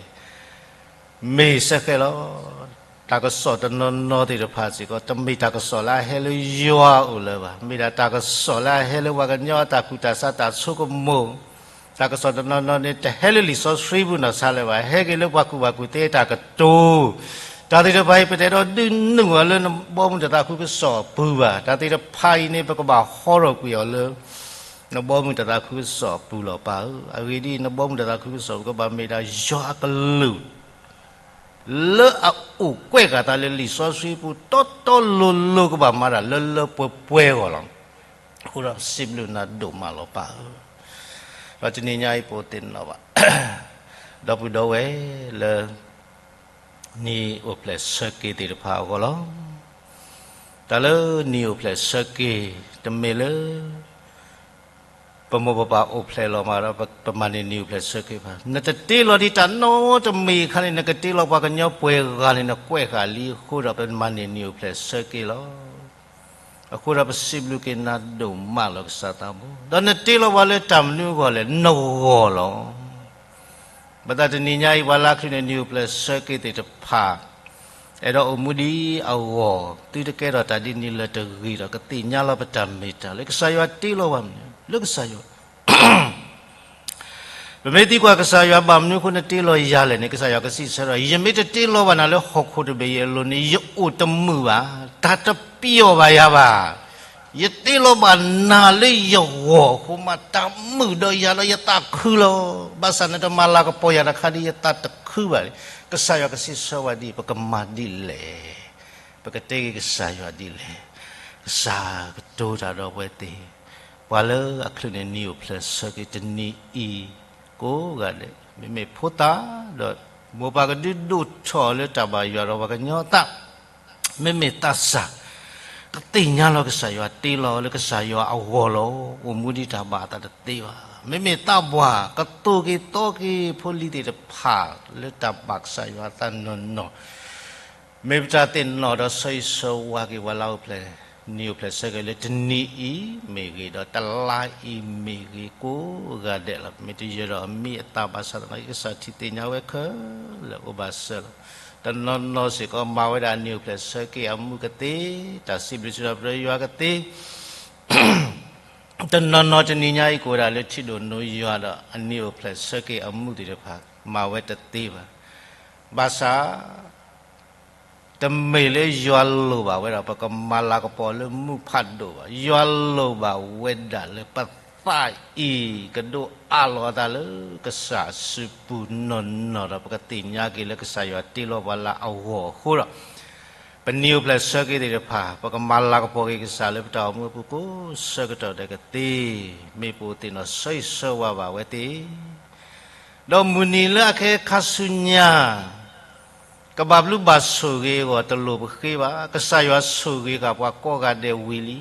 မ့ၢ်စ့ၢ်ကီးလီၤ. တၢ်ကစီၣ်တနီၤနီၤသ့ၣ်တဖၣ်စ့ၢ်ကီး တမ့ၢ်တၢ်ကစီၣ်လၢအဟဲလၢယွၤအအိၣ်လၢၤဘၣ်. မ့ၢ်ဒၣ်တၢ်ကစီၣ်လၢအဟဲလၢပှၤကညီအတၢ်ကူၣ်တၢ်ဆးတၢ်ဆိကမိၣ် တၢ်ကစီၣ်တနီၤနီၤန့ၣ် တဟဲလၢလံာ်စီဆှံပူၤနီၢ်ဆါလၢၤဘၣ်. ဟဲက့ၤလၢပှၤကူၣ်ဘၣ်ကူၣ်သ့အတၢ်ကတိၤ, တၢ်သ့ၣ်တဖၣ်အံၤ ပတအဲၣ်ဒိးဒုးနုာ်အီၤလၢနဘီမုၢ်တၢ်သးခုကစီၣ်အပူၤဘၣ်. တၢ်သ့ၣ်တဖၣ်အံၤန့ၣ် ပကဘၣ်ဟီထီၣ်ကွံာ်အီၤလၢ နဘီမုၢ်တၢ်သးခုကစီၣ်အပူၤလီၤ ပၢ်ဧၢ. အဂ့ၢ်ဒ်အံၤ နဘီမုၢ်တၢ်သးခုကစီၣ်ပူၤ ကဘၣ်မ့ၢ်ဒၣ်ယွၤအကလုၢ် လၢအအိၣ်ကွဲးဃာ်သးလၢလံာ်စီဆှံပူၤ တီတီလိၤလိၤ ကဘၣ်မၤတၢ်လၢလၢပှဲၤပှဲၤအဂီၢ်လီၤ. အဃိဒီးစံးဘျုးနၤဒိၣ်မးလီၤ ပၢ်ဧၢ. ဒီးတနံၤညါအံၤပအိၣ်သ့ၣ်နီၣ်ဘၣ် ဒီပုၢ်ဒီဝဲၢ်လၢ နံၣ်အိၣ်ဖျဲၣ်ဆၢက့ၤသ့ၣ်တဖၣ်အဂီၢ်လီၤ. တၢ်လၢနံၣ်အိၣ်ဖျဲၣ်ဆၢက့ၤ တမ့ၢ်လၢ ပမိၢ်ပပၢ်အိၣ်ဖျဲၣ်လီၤမးဒီး ပမၤန့ၢ်နံၣ်အိၣ်ဖျဲၣ်ဆၢက့ၤဘၣ်. နတတ့လီၤဒံးတၢ်နီတမံၤအခါန့ၣ် နကတ့လီၤပှၤကညီပှဲၤဂၤန့ၣ် နကွဲးဃာ်လံအဃိဒီး ပမၤန့ၢ်နံၣ်အိၣ်ဖျဲၣ်ဆၢက့ၤလီၤ. အဃိဒီးပစံးဘျုးက့ၤနၤဒိၣ်မးလီၤ ကစၢ်သးဘိ, ဒီးနတ့လီၤပှၤလၢတၢ်မနုၤအဂီၢ်လဲၣ်, နဂီၢ်လီၤ. ဘၣ်ဆၣ်တနံၤညါအံၤ ပှၤလၢအချုးန့ၢ်နံၣ်အိၣ်ဖျဲၣ်ဆၢက့ၤသ့ၣ်တဖၣ် အဲၣ်ဒိးအိၣ်မူဒ်အဂီၢ်, သုတကဲထီၣ်တၢ်ဒ်န့ၣ်လၢၤတဂ့ၤဒီး ကသ့ၣ်ညါလီၤပတၢ်မ့ၢ်တၢ်လၢကစၢ်ယွၤတ့လီၤပှၤမနုၤ, လၢကစၢ်ယွၤ ပမ့ၢ်သံကွၢ်ကစၢ်ယွၤ ဘၣ်မနုၤအဃိနတ့လီၤယၤလဲၣ်န့ၣ် ကစၢ်ယွၤကစံးဆၢဒီး ယမ့ၢ်တတ့လီၤဘၣ်နၤလၢဟီၣ်ခိၣ်တဘ့ၣ်အံၤအလိၤန့ၣ် ယအိၣ်တမုာ်ဘၣ်, တၢ်တပျီၢ်ဘၣ်ယၤဘၣ်. ယတ့လီၤဘၣ်နၤလၢယဂီၢ်အဃိမး တၢ်မုာ်ဒီးယၤဒီးယသးခုလီၤ. ဘၣ်ဆၣ်နတမၤလၤကပီၤယၤတခါဒီး ယသးတခုဘၣ်. ကစၢ်ယွၤကစံးဆၢဝဲဒ်အံၤ ပကမၤဒ်လဲၣ်. ပကတဲက့ၤကစၢ်ယွၤဒ်လဲၣ်. ကစၢ်ကတိၤတၢ်ဒီးပဝဲသ့ၣ်, ပှၤလၢအချုးန့ၢ်နံၣ်အိၣ်ဖျဲၣ်ဆၢက့ၤတနံၤအံၤ ကိးဂၤဒဲး, မ့မ့ၢ်ဖိသၣ်ဒီး မိၢ်ပၢ်ကဒုးဒိၣ်ထီၣ်လၢတၢ်ဘၣ်ယွၤဒီးပှၤကညီသး, မ့မ့ၢ်သးစၢ် ကသ့ၣ်ညါလီၤကစၢ်ယွၤတ့လီၤလၢကစၢ်ယွၤအဂီၢ်လီၤ. အိၣ်မူဒ်တၢ်ဘၣ်အသးတသ့ဘၣ်. မ့မ့ၢ်သးပှၢ် ကသိၣ်က့ၤသီက့ၤဖိလံၤသ့ၣ်တဖၣ်လၢတၢ်ဘၣ်ကစၢ်ယွၤအသးနီၢ်နီၢ် မ့ၢ်ပတၢ်သ့ၣ်နီၣ်ဒီးဆၢဂ့ၤဆၢဝါက့ၤပှၤလၢအအိၣ်ဖျဲၣ်, နံၣ်အိၣ်ဖျဲၣ်ဆၢက့ၤလၢတနံၤအံၤမ့ၢ်ဂ့ၤ ဒီးတလါအံၤမ့ၢ်ဂ့ၤ ကိးဂၤဒဲးလီၤ. မ့ၢ်တယၢၤဒီးအမံၤအသၣ်ဘၣ်ဆၣ်သနာ်က့ ကစၢ်ထံၣ်သ့ၣ်ညါဝဲခဲလၢာ်အိၣ်ဘၣ်စၢၤလီၤ. တနီၤနီၤစ့ၢ်ကီးမၤဝဲဒၣ်အနံၣ်အိၣ်ဖျဲၣ်ဆၢက့ၤအမူကသ့, တၢ်စံးဘျုးစံးထီၣ်ပတြၢၤယွၤကသ့ တနီၤနီၤတနံၤညါအံၤ ကအိၣ်ဒၣ်လၢထံဒိၣ်နိယွၤဒီးအနံၣ်အိၣ်ဖျဲၣ်ဆၢက့ၤအမူသ့ၣ်တဖၣ် မၤဝဲတသ့ဘၣ်. ဘၣ်ဆၣ် တမ့ၢ်လၢယွၤလိၣ်ဘၣ်ဝဲဒီး ပကမၤလၤကပီၤလၢမူဖးဒိၣ်ဘၣ်. ယွၤလိၣ်ဘၣ်ဝဲဒၣ်လၢပသးအံၤ ကဒိးအးလီၤအသးလၢကစၢ်အစုပူၤနီၢ်နီၢ်ဒီး ပကသ့ၣ်ညါက့ၤလၢကစၢ်ယွၤတ့လီၤပှၤလၢအဂီၢ်အဃိဒီး ပနံၣ်အိၣ်ဖျဲၣ်ဆၢက့ၤသ့ၣ်တဖၣ် ပကမၤလၤကပီၤက့ၤကစၢ်လၢပတၢ်အိၣ်မူအပူၤကိးဆၢကတီၢ်ဒဲးကသ့, မ့ၢ်ပအိၣ်သ့ၣ်နီၣ်ဆၢဂ့ၤဆၢဝါဘၣ်ဝဲသ့ၣ်, ဒီးမုၢ်နံၤလၢအကဟဲခါဆူညါ ကဘၣ်ဘျုးဘၣ်ဆိၣ်ဂ့ၤအဂီၢ်တလိၣ်ပဃ့ဘၣ်. ကစၢ်ယွၤဆိၣ်ဂ့ၤဃာ်ပှၤကိးဂၤဒဲးဝံၤလံ.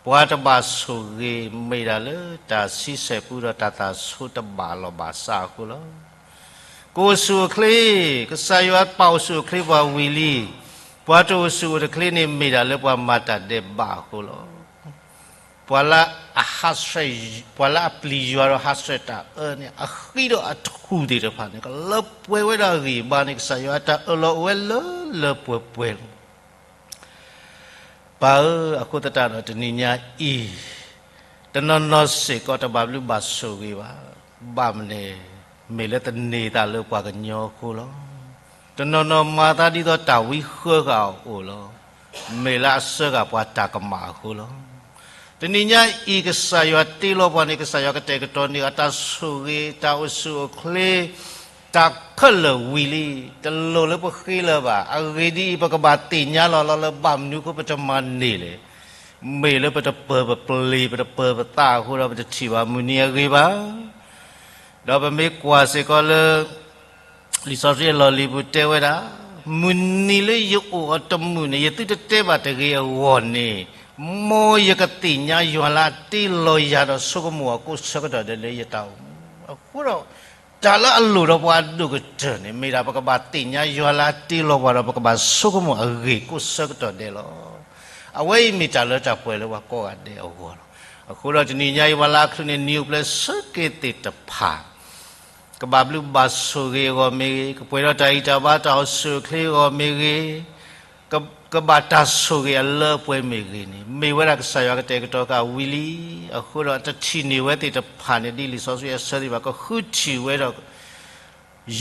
ပှၤတဘၣ်ဆိၣ်ဂ့ၤမ့ၢ်ဒၣ်လၢတၢ်ဆံဆဲၣ်ပူဒီးတၢ်သၣ်ဆိတဘၣ်လီၢ်ဘၣ်စးအဃိလီၤ. ကအိၣ်ဆူၣ်အိၣ်ချ့, ကစၢ်ယွၤပာ်အိၣ်ဆူၣ်အိၣ်ချ့ပှၤဝံၤလံ. ပှၤတအိၣ်ဆူၣ်အိၣ်တချ့န့ၣ် မ့ၢ်ဒၣ်လၢပှၤမၤတၢ်ဒဲးဘးအဃိလီၤ. ပှၤလၢအဟးဆှဲး, ပှၤလၢအပျံၤယွၤဒီးဟးဆှဲးတၢ်အၢန့ၣ် အဃံဒီးအထူၣ်သ့ၣ်တဖၣ်န့ၣ် ကလၢပှဲၤဝဲဒၣ်အဂံၢ်အဘါန့ၣ် ကစၢ်ယွၤအတၢ်အၢၣ်လီၤအိၣ်ဝဲလၢလၢပှဲၤပှဲၤလီၤ. ပၢ်ဧၢ, အဃိသတးဒီးတနံၤညါအံၤ တနီၤနီၤစ့ၢ်ကီးတဘၣ်ဘျုးဘၣ်ဆိၣ်ဂ့ၤဘၣ်. ဘၣ်မနုၤလဲၣ်, မ့ၢ်လၢသန့ၤသးလၢပှၤကညီအဃိလီၤ. တနီၤနီၤမၤသးဒ်သိးတၢ်ဝံဃၢဃာ်အအိၣ်လီၤ. မ့ၢ်လၢအစၢဃာ်ပှၤတၢ်ကမၣ်အဃိလီၤ. တနံၤညါအံၤ ကစၢ်ယွၤတ့လီၤပှၤန့ၣ် ကစၢ်ယွၤကတဲာ်ကတီၤန့ၢ်အတၢ်ဆိၣ်ဂ့ၤ တၢ်အိၣ်ဆူၣ်အိၣ်ချ့ တၢ်ခဲလၢာ်ဝံၤလံ. တလိၣ်လၢပဃ့လၢၤဘၣ်. အဂ့ၢ်ဒ်အံၤ, ပကဘၣ်သ့ၣ်ညါလီၤလီၤလၢ ဘၣ်မနုၤအဃိပတမၤန့ၢ်လဲၣ်. မ့ၢ်လၢပတပၢၤပပျ့ၤ ပတပၢၤပသးအဃိဒီး ပတထံၣ်ဘၣ်မုၢ်နံၤအဂ့ၤဘၣ်. ဒီးပမ့ၢ်ကွၢ်စ့ၢ်ကီးလၢ လံာ်စီဆှံအလီၢ်လံၤပူၤတဲဝဲဒၣ်, မုၢ်နံၤလၢယအိၣ်အီၤတမုာ်န့ၣ် ယသုတတဲဘၣ်တဂ့ၤအဂီၢ်န့ၣ်, မ်ယကသ့ၣ်ညါယွၤလၢအတ့လီၤယၤဒီးဆိကမိၣ်အီၤ ကိးဆၢကတီၢ်ဒဲးလၢယတၢ်အိၣ်မူ. အဃိဒီး တၢ်လၢအလိၣ်ဒီးပှၤအဒိၣ်ကတၢၢ်န့ၣ် မ့ၢ်ဒၣ်ပကဘၣ်သ့ၣ်ညါယွၤလၢအတ့လီၤပှၤဒီး ပကဘၣ်ဆိကမိၣ်အဂ့ၢ်ကိးဆၢကတီၢ်ဒဲးလီၤ. အဝဲအံၤမ့ၢ်တၢ်လၢတၢ်ပှဲၤလၢပှၤကိးဂၤဒဲးအဂီၢ်လီၤ. အဃိဒီးတနံၤညါအံၤ ပှၤလၢအချုးန့ၣ် နံၤအိၣ်ဖျဲၣ်ဆၢက့ၤသ့ၣ်တဖၣ် ကဘၣ်ဘျုးဘၣ်ဆိၣ်ဂ့ၤအဂီၢ်မ့ၢ်ဂ့ၤ, ကပှဲၤဒီးတၢ်အံၣ်တၢ်ဘါတၢ်အိၣ်ဆူၣ်အိၣ်ချ့အဂီၢ်မ့ၢ်ဂ့ၤ, က ကဘၣ်တၢ်ဆိၣ်ဂ့ၤအလၢအပှဲၤမ့ၢ်ဂ့ၤန့ၣ်, မ့ၢ်ဝဲဒၣ်ကစၢ်ယွၤကတဲာ်ကတီၤဃာ်ဝံၤလံ. အဃိဒီးတထံၣ်န့ၢ်ဝဲသ့ၣ်တဖၣ်န့ၣ် ဒ်လံာ်စီဆှံအဆၢသ့ၣ်တဖၣ် ကဃုထံၣ်ဝဲဒီး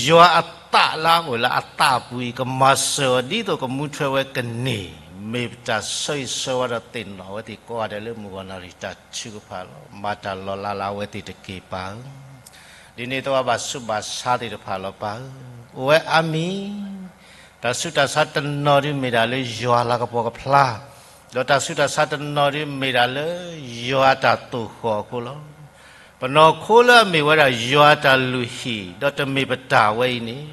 ယွၤအသးလၢအအိၣ်လၢအသးပူၤအံၤ ကမၤစၢၤအီၤဒ်သိးကမူထွဲဝဲကန့ၢ်, မ့ၢ်ပတၢ်ဆၢဂ့ၤဆၢဝါဒီးသ့ၣ်နီၣ်အဝဲသ့ၣ်ကိးဂၤဒဲးလၢမုၢ်ဂီၤနၣ်ရံၣ်တၢ်ထုကဖၣ်လီၤ. မၤတၢ်လီၤလးလၢအဝဲသ့ၣ်တက့ၢ် ပၢ်ဧၢ. ဒ်န့ၣ်အသိးပှၤဘၣ်ဆူးဘၣ်ဆါသ့ၣ်တဖၣ်လီၤ ပၢ်ဧၢ, အိၣ်ဝဲအါမံၤ တၢ်ဆူးတၢ်ဆါတနီၤဒုးမ့ၢ်ဒၣ်လၢယွၤလၤကပီၤကဖျါ, ဒီးတၢ်ဆူးတၢ်ဆါတနီၤဒုးမ့ၢ်ဒၣ်လၢယွၤအတၢ်သိၣ်ဃီၣ်အဃိလီၤ. ပနီၢ်ခိလၢအမ့ၢ်ဝဲဒၣ်ယွၤအတၢ်လုၢ်ဟံၣ် ဒီးတမ့ၢ်ပတၢ်ဝဲအံၤန့ၣ်,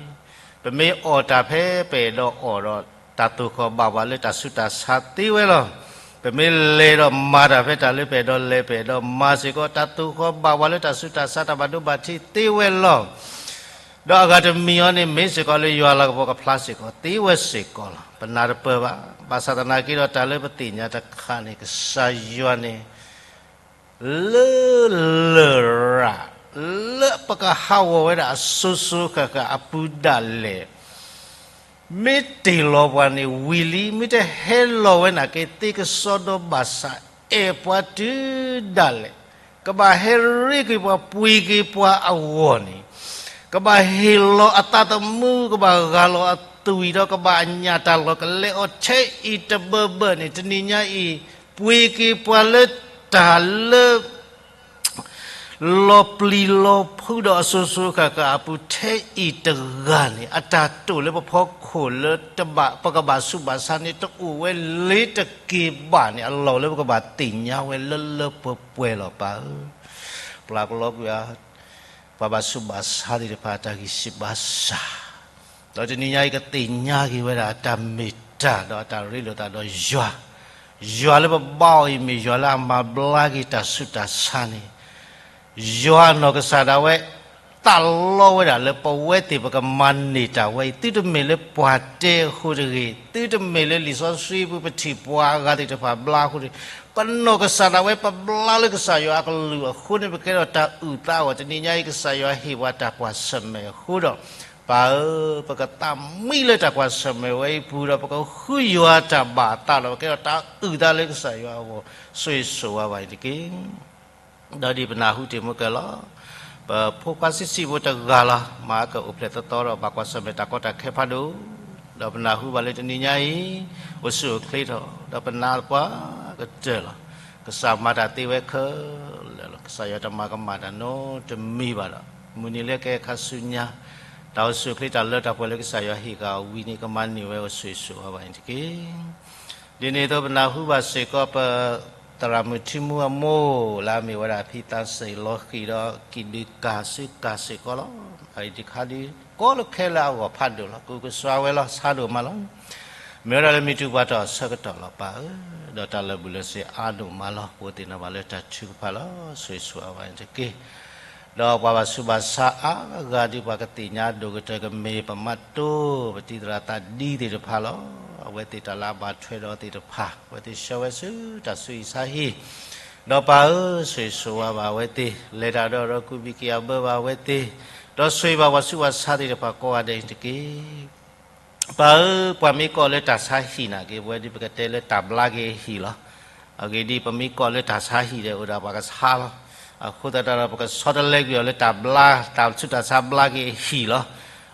ပမ့ၢ်အီၣ်တၢ်ဖဲပအဲၣ်ဒိးအီၣ်ဒီး တၢ်သိၣ်ဃီၣ်ဘၣ်ပှၤလၢတၢ်ဆူးတၢ်ဆါသ့ဝဲလီၤ. ပမ့ၢ်လဲၤဒီးမၤတၢ်ဖဲတၢ်လၢပအဲၣ်ဒိးလဲၤ ပအဲၣ်ဒိးမၤစ့ၢ်ကီး တၢ်သိၣ်ဃီၣ်ဘၣ်ပှၤလၢတၢ်ဆူးတၢ်ဆါတၢ်ဘၣ်ဒိဘၣ်ထံးသ့ဝဲလီၤ. ဒီးအဂၤတမံၤအံၤန့ၣ် မ့ၢ်စ့ၢ်ကီးလၢယွၤလၤကပီၤကဖျါစ့ၢ်ကီး သ့ဝဲစ့ၢ်ကီးလီၤ. ပနၢ်တပၢၢ်ဘၣ်. ဘၣ်ဆၣ်သနာ်က့ဒီး တၢ်လၢပသ့ၣ်ညါတခါန့ၣ် ကစၢ်ယွၤန့ၣ် လၢလရာ် လၢပကဟးဂီၤဝဲဒၣ်အစိၤစိၤဃၣ်ဃၣ်အပူၤဒၣ်လဲာ် မ့ၢ်တ့ၢ်လီၤပှၤန့ၣ်ဝံၤလံ မ့ၢ်တဟဲလီၤဝဲနာ်က့သ့ကစီဒီဘၣ်ဆၣ် အဲၣ်ပှၤတုၤဒၣ်လဲာ်, ကဘၣ်ဟဲရ့က့ၤပှၤပှ့ၤက့ၤပှၤအဂီၢ်န့ၣ်, ကဘၣ်ဟ့ၣ်လီၤအသးသမူ ကဘၣ်ဂၢ်လီၤအသွံၣ်ဒီး ကဘၣ်အညၣ်တၢ်လီၢ်ကလဲအီၤထဲအံၤတဘၢဘၢန့ၣ် တနံၤညါအံၤ ပှ့ၤက့ၤပှၤလၢတၢ်လၢ လီၤပျံၤလီၤဖုးဒီးအစိၤစိၤဃၣ်ဃၣ်အပူၤထဲအံၤတဂၤန့ၣ် အတၢ်တိာ်လၢပဖီခိၣ်လၢ ပကဘၣ်ဆူးဘၣ်ဆါန့ၣ် တအိၣ်ဝဲလ့ၤတက့ၢ်ဘၣ်န့ၣ် အလီၢ်လၢပကဘၣ်သ့ၣ်ညါဝဲလၢလၢပှဲၤပှဲၤလီၤ ပၢ်ဧၢ. ပျၢ်ကလီကွံာ်အ ပှၤဘၣ်ဆူးဘၣ်ဆါသ့ၣ်တဖၣ်အတၢ်ဂံၢ်စၢ်ဘါစၢ်, ဒီးတနံၤညါအံၤကသ့ၣ်ညါက့ၤဝဲဒၣ်အတၢ်မ့ၢ်တၢ်ဒီးအတၢ်ရ့လိာ်သးဒီးယွၤ, ယွၤလၢပဘါအီၤအံၤမ့ၢ်ယွၤလၢအမၤဘျါက့ၤတၢ်ဆူးတၢ်ဆါန့ၣ် ယွၤအနီၢ်ကစၢ်ဒၣ်ဝဲ သးလီဝဲဒၣ်လၢပဝဲသ့ၣ်ပကမၤန့ၢ်တၢ်ဝဲအံၤ သုတမ့ၢ်လၢပှၤတဲအဃိတဂ့ၤ, သုတမ့ၢ်လၢလံာ်စီဆှံပူၤပထံၣ်ပှၤအဂၤသ့ၣ်တဖၣ်ဘျါအဃိတဂ့ၤ, ပနီၢ်ကစၢ်ဒၣ်ဝဲပဘျါလၢကစၢ်ယွၤအကလုၢ်အဃိန့ၣ် ပကဲထီၣ်တၢ်အုၣ်သးအဂီၢ် တနံၤညါအံၤ ကစၢ်ယွၤဟ့ၣ်ပှၤတၢ်ကွၢ်ဆၢၣ်မဲာ်အဃိဒီး, ပၢ်ဧၢ, ပကသးမံလၢတၢ်ကွၢ်ဆၢၣ်မဲာ်ဝဲအံၤပူၤဒီး ပကဃုယွၤတၢ်ဘၣ်အသးဒီး ပကဲထီၣ်တၢ်အုၣ်သးလၢကစၢ်ယွၤအဂီၢ် ဆိၣ်ဂ့ၤဆိၣ်ဝါဘၣ်အံၤတက့ၢ်. ဒီးဒ်ပနၢ်ဟူတ့ၢ်မုၢ်ကဲၤလီၤ, ပဖိခွါဆံးဆံးဖိတဂၤလီၤ, မၤကအိၣ်ဖျဲၣ်သီသီဒီး ဘၣ်ကွၢ်ဆၢၣ်မဲာ်တၢ်ကီတၢ်ခဲဖးဒိၣ်, ဒီးပနၢ်ဟူဘၣ်လၢတနံၤညါအံၤ အိၣ်ဆူၣ်အိၣ်ချ့ထီၣ်, ဒီးပနာ်ပှၤကတၢၢ်လီၤ. ကစၢ်မၤတၢ်သ့ဝဲခဲလၢာ်လီၤ. ကစၢ်ယွၤတမၤကမၣ်တၢ်နီတမံၤဘၣ်ဒီး မုၢ်နံၤလၢကဲခါဆူညါ တၢ်အိၣ်ဆူၣ်အိၣ်ချ့တၢ်လၢတၢ်ပှဲၤလၢကစၢ်ယွၤဟ့ၣ်က့ၤအီၤဝံၤန့ၣ် ကမၤန့ၢ်ဝဲအိၣ်ဆူၣ်အိၣ်ချ့ဘၣ်အံၤတက့ၢ်. ဒ်န့ၣ်အသိး ပနၢ်ဟူဘၣ်စ့ၢ်ကီး ပသရၣ်မုၣ်ထံမူအမိၢ် လၢအမ့ၢ်ဝဲဒၣ်ဖံသးစၢ်လီၤဃံၤဒီး ကံၣ်ဒုးကၢ်စ့ကၢ်စ့ၢ်ကီးလီၤ. အအံၤတခါဒုး ကီလၢခဲလၢာ်အဂီၢ်ဖးဒိၣ်လီၤ. ကကူးကစွါဝဲလီၤ. ဆါဒိၣ်မးလီၤ. မ့ၢ်ဝဲဒၣ်လၢမုၢ်တူၢ်ပှၤတီၢ်အဆၢကတီၢ်လီၤ ပၢ်ဧၢ, ဒီးတၢ်လၢာ်ဘူၣ်လၢာ်စ့ၤအါဒိၣ်မးလီၤ. ပသ့ၣ်နီၣ်ဘၣ်လၢတၢ်ထုကဖၣ်လီၤ. ဆိၣ်ဂ့ၤဆိၣ်ဝါဘၣ်အံၤတက့ၢ်. ဒီးပှၤဘၣ်ဆူးဘၣ်ဆါအါဂၤဒုး ပှၤကသ့ၣ်ညါဒိၣ်ကတၢၢ်ကမ့ၢ် ပမါတိၢ် ပတံၤသရၣ်သးဒံသ့ၣ်တဖၣ်လီၤ. အဝဲသ့ၣ်တၢ်လၢအဘၣ်ထွဲဒီးသ့ၣ်တဖၣ် အဝဲသ့ၣ်ဆှၢဝဲဆူတၢ်ဆူးဟံၣ်ဆါဟံၣ်, ဒီးပၢ်ဧၢ, ဆိၣ်ဂ့ၤဆိၣ်ဝါဘၣ်အဝဲသ့ၣ်, လဲၤတၢ်ဒီးဒီးကူးဘံၣ်က့ၤအဘၢဘၣ်အဝဲသ့ၣ်, ဒီးဆိၣ်ဂ့ၤဘၣ်ပှၤဆူးပှၤဆါသ့ၣ်တဖၣ်ကိးဂၤဒဲးအံၤတက့ၢ်. ပၢ်ဧၢ, ပှၤမ့ၢ်ကိးလၢတၢ်ဆါဟံၣ်နာ်က့ ပဝဲဒ်ပကတဲလၢတၢ်ဘျါက့ၤဟံၣ်လီၤ. အဂ့ၢ်ဒ်အံၤ, ပမ့ၢ်ကိးလၢတၢ်ဆါဟံၣ်ဒီး အိၣ်ဒၣ်ပှၤကဆါလီၤ. အဃိသတးဒီး ပကဆီတလဲကွံာ်အီၤလၢတၢ်ဘျါ, တၢ်ဆူးတၢ်ဆါဘျါက့ၤဟံၣ်လီၤ.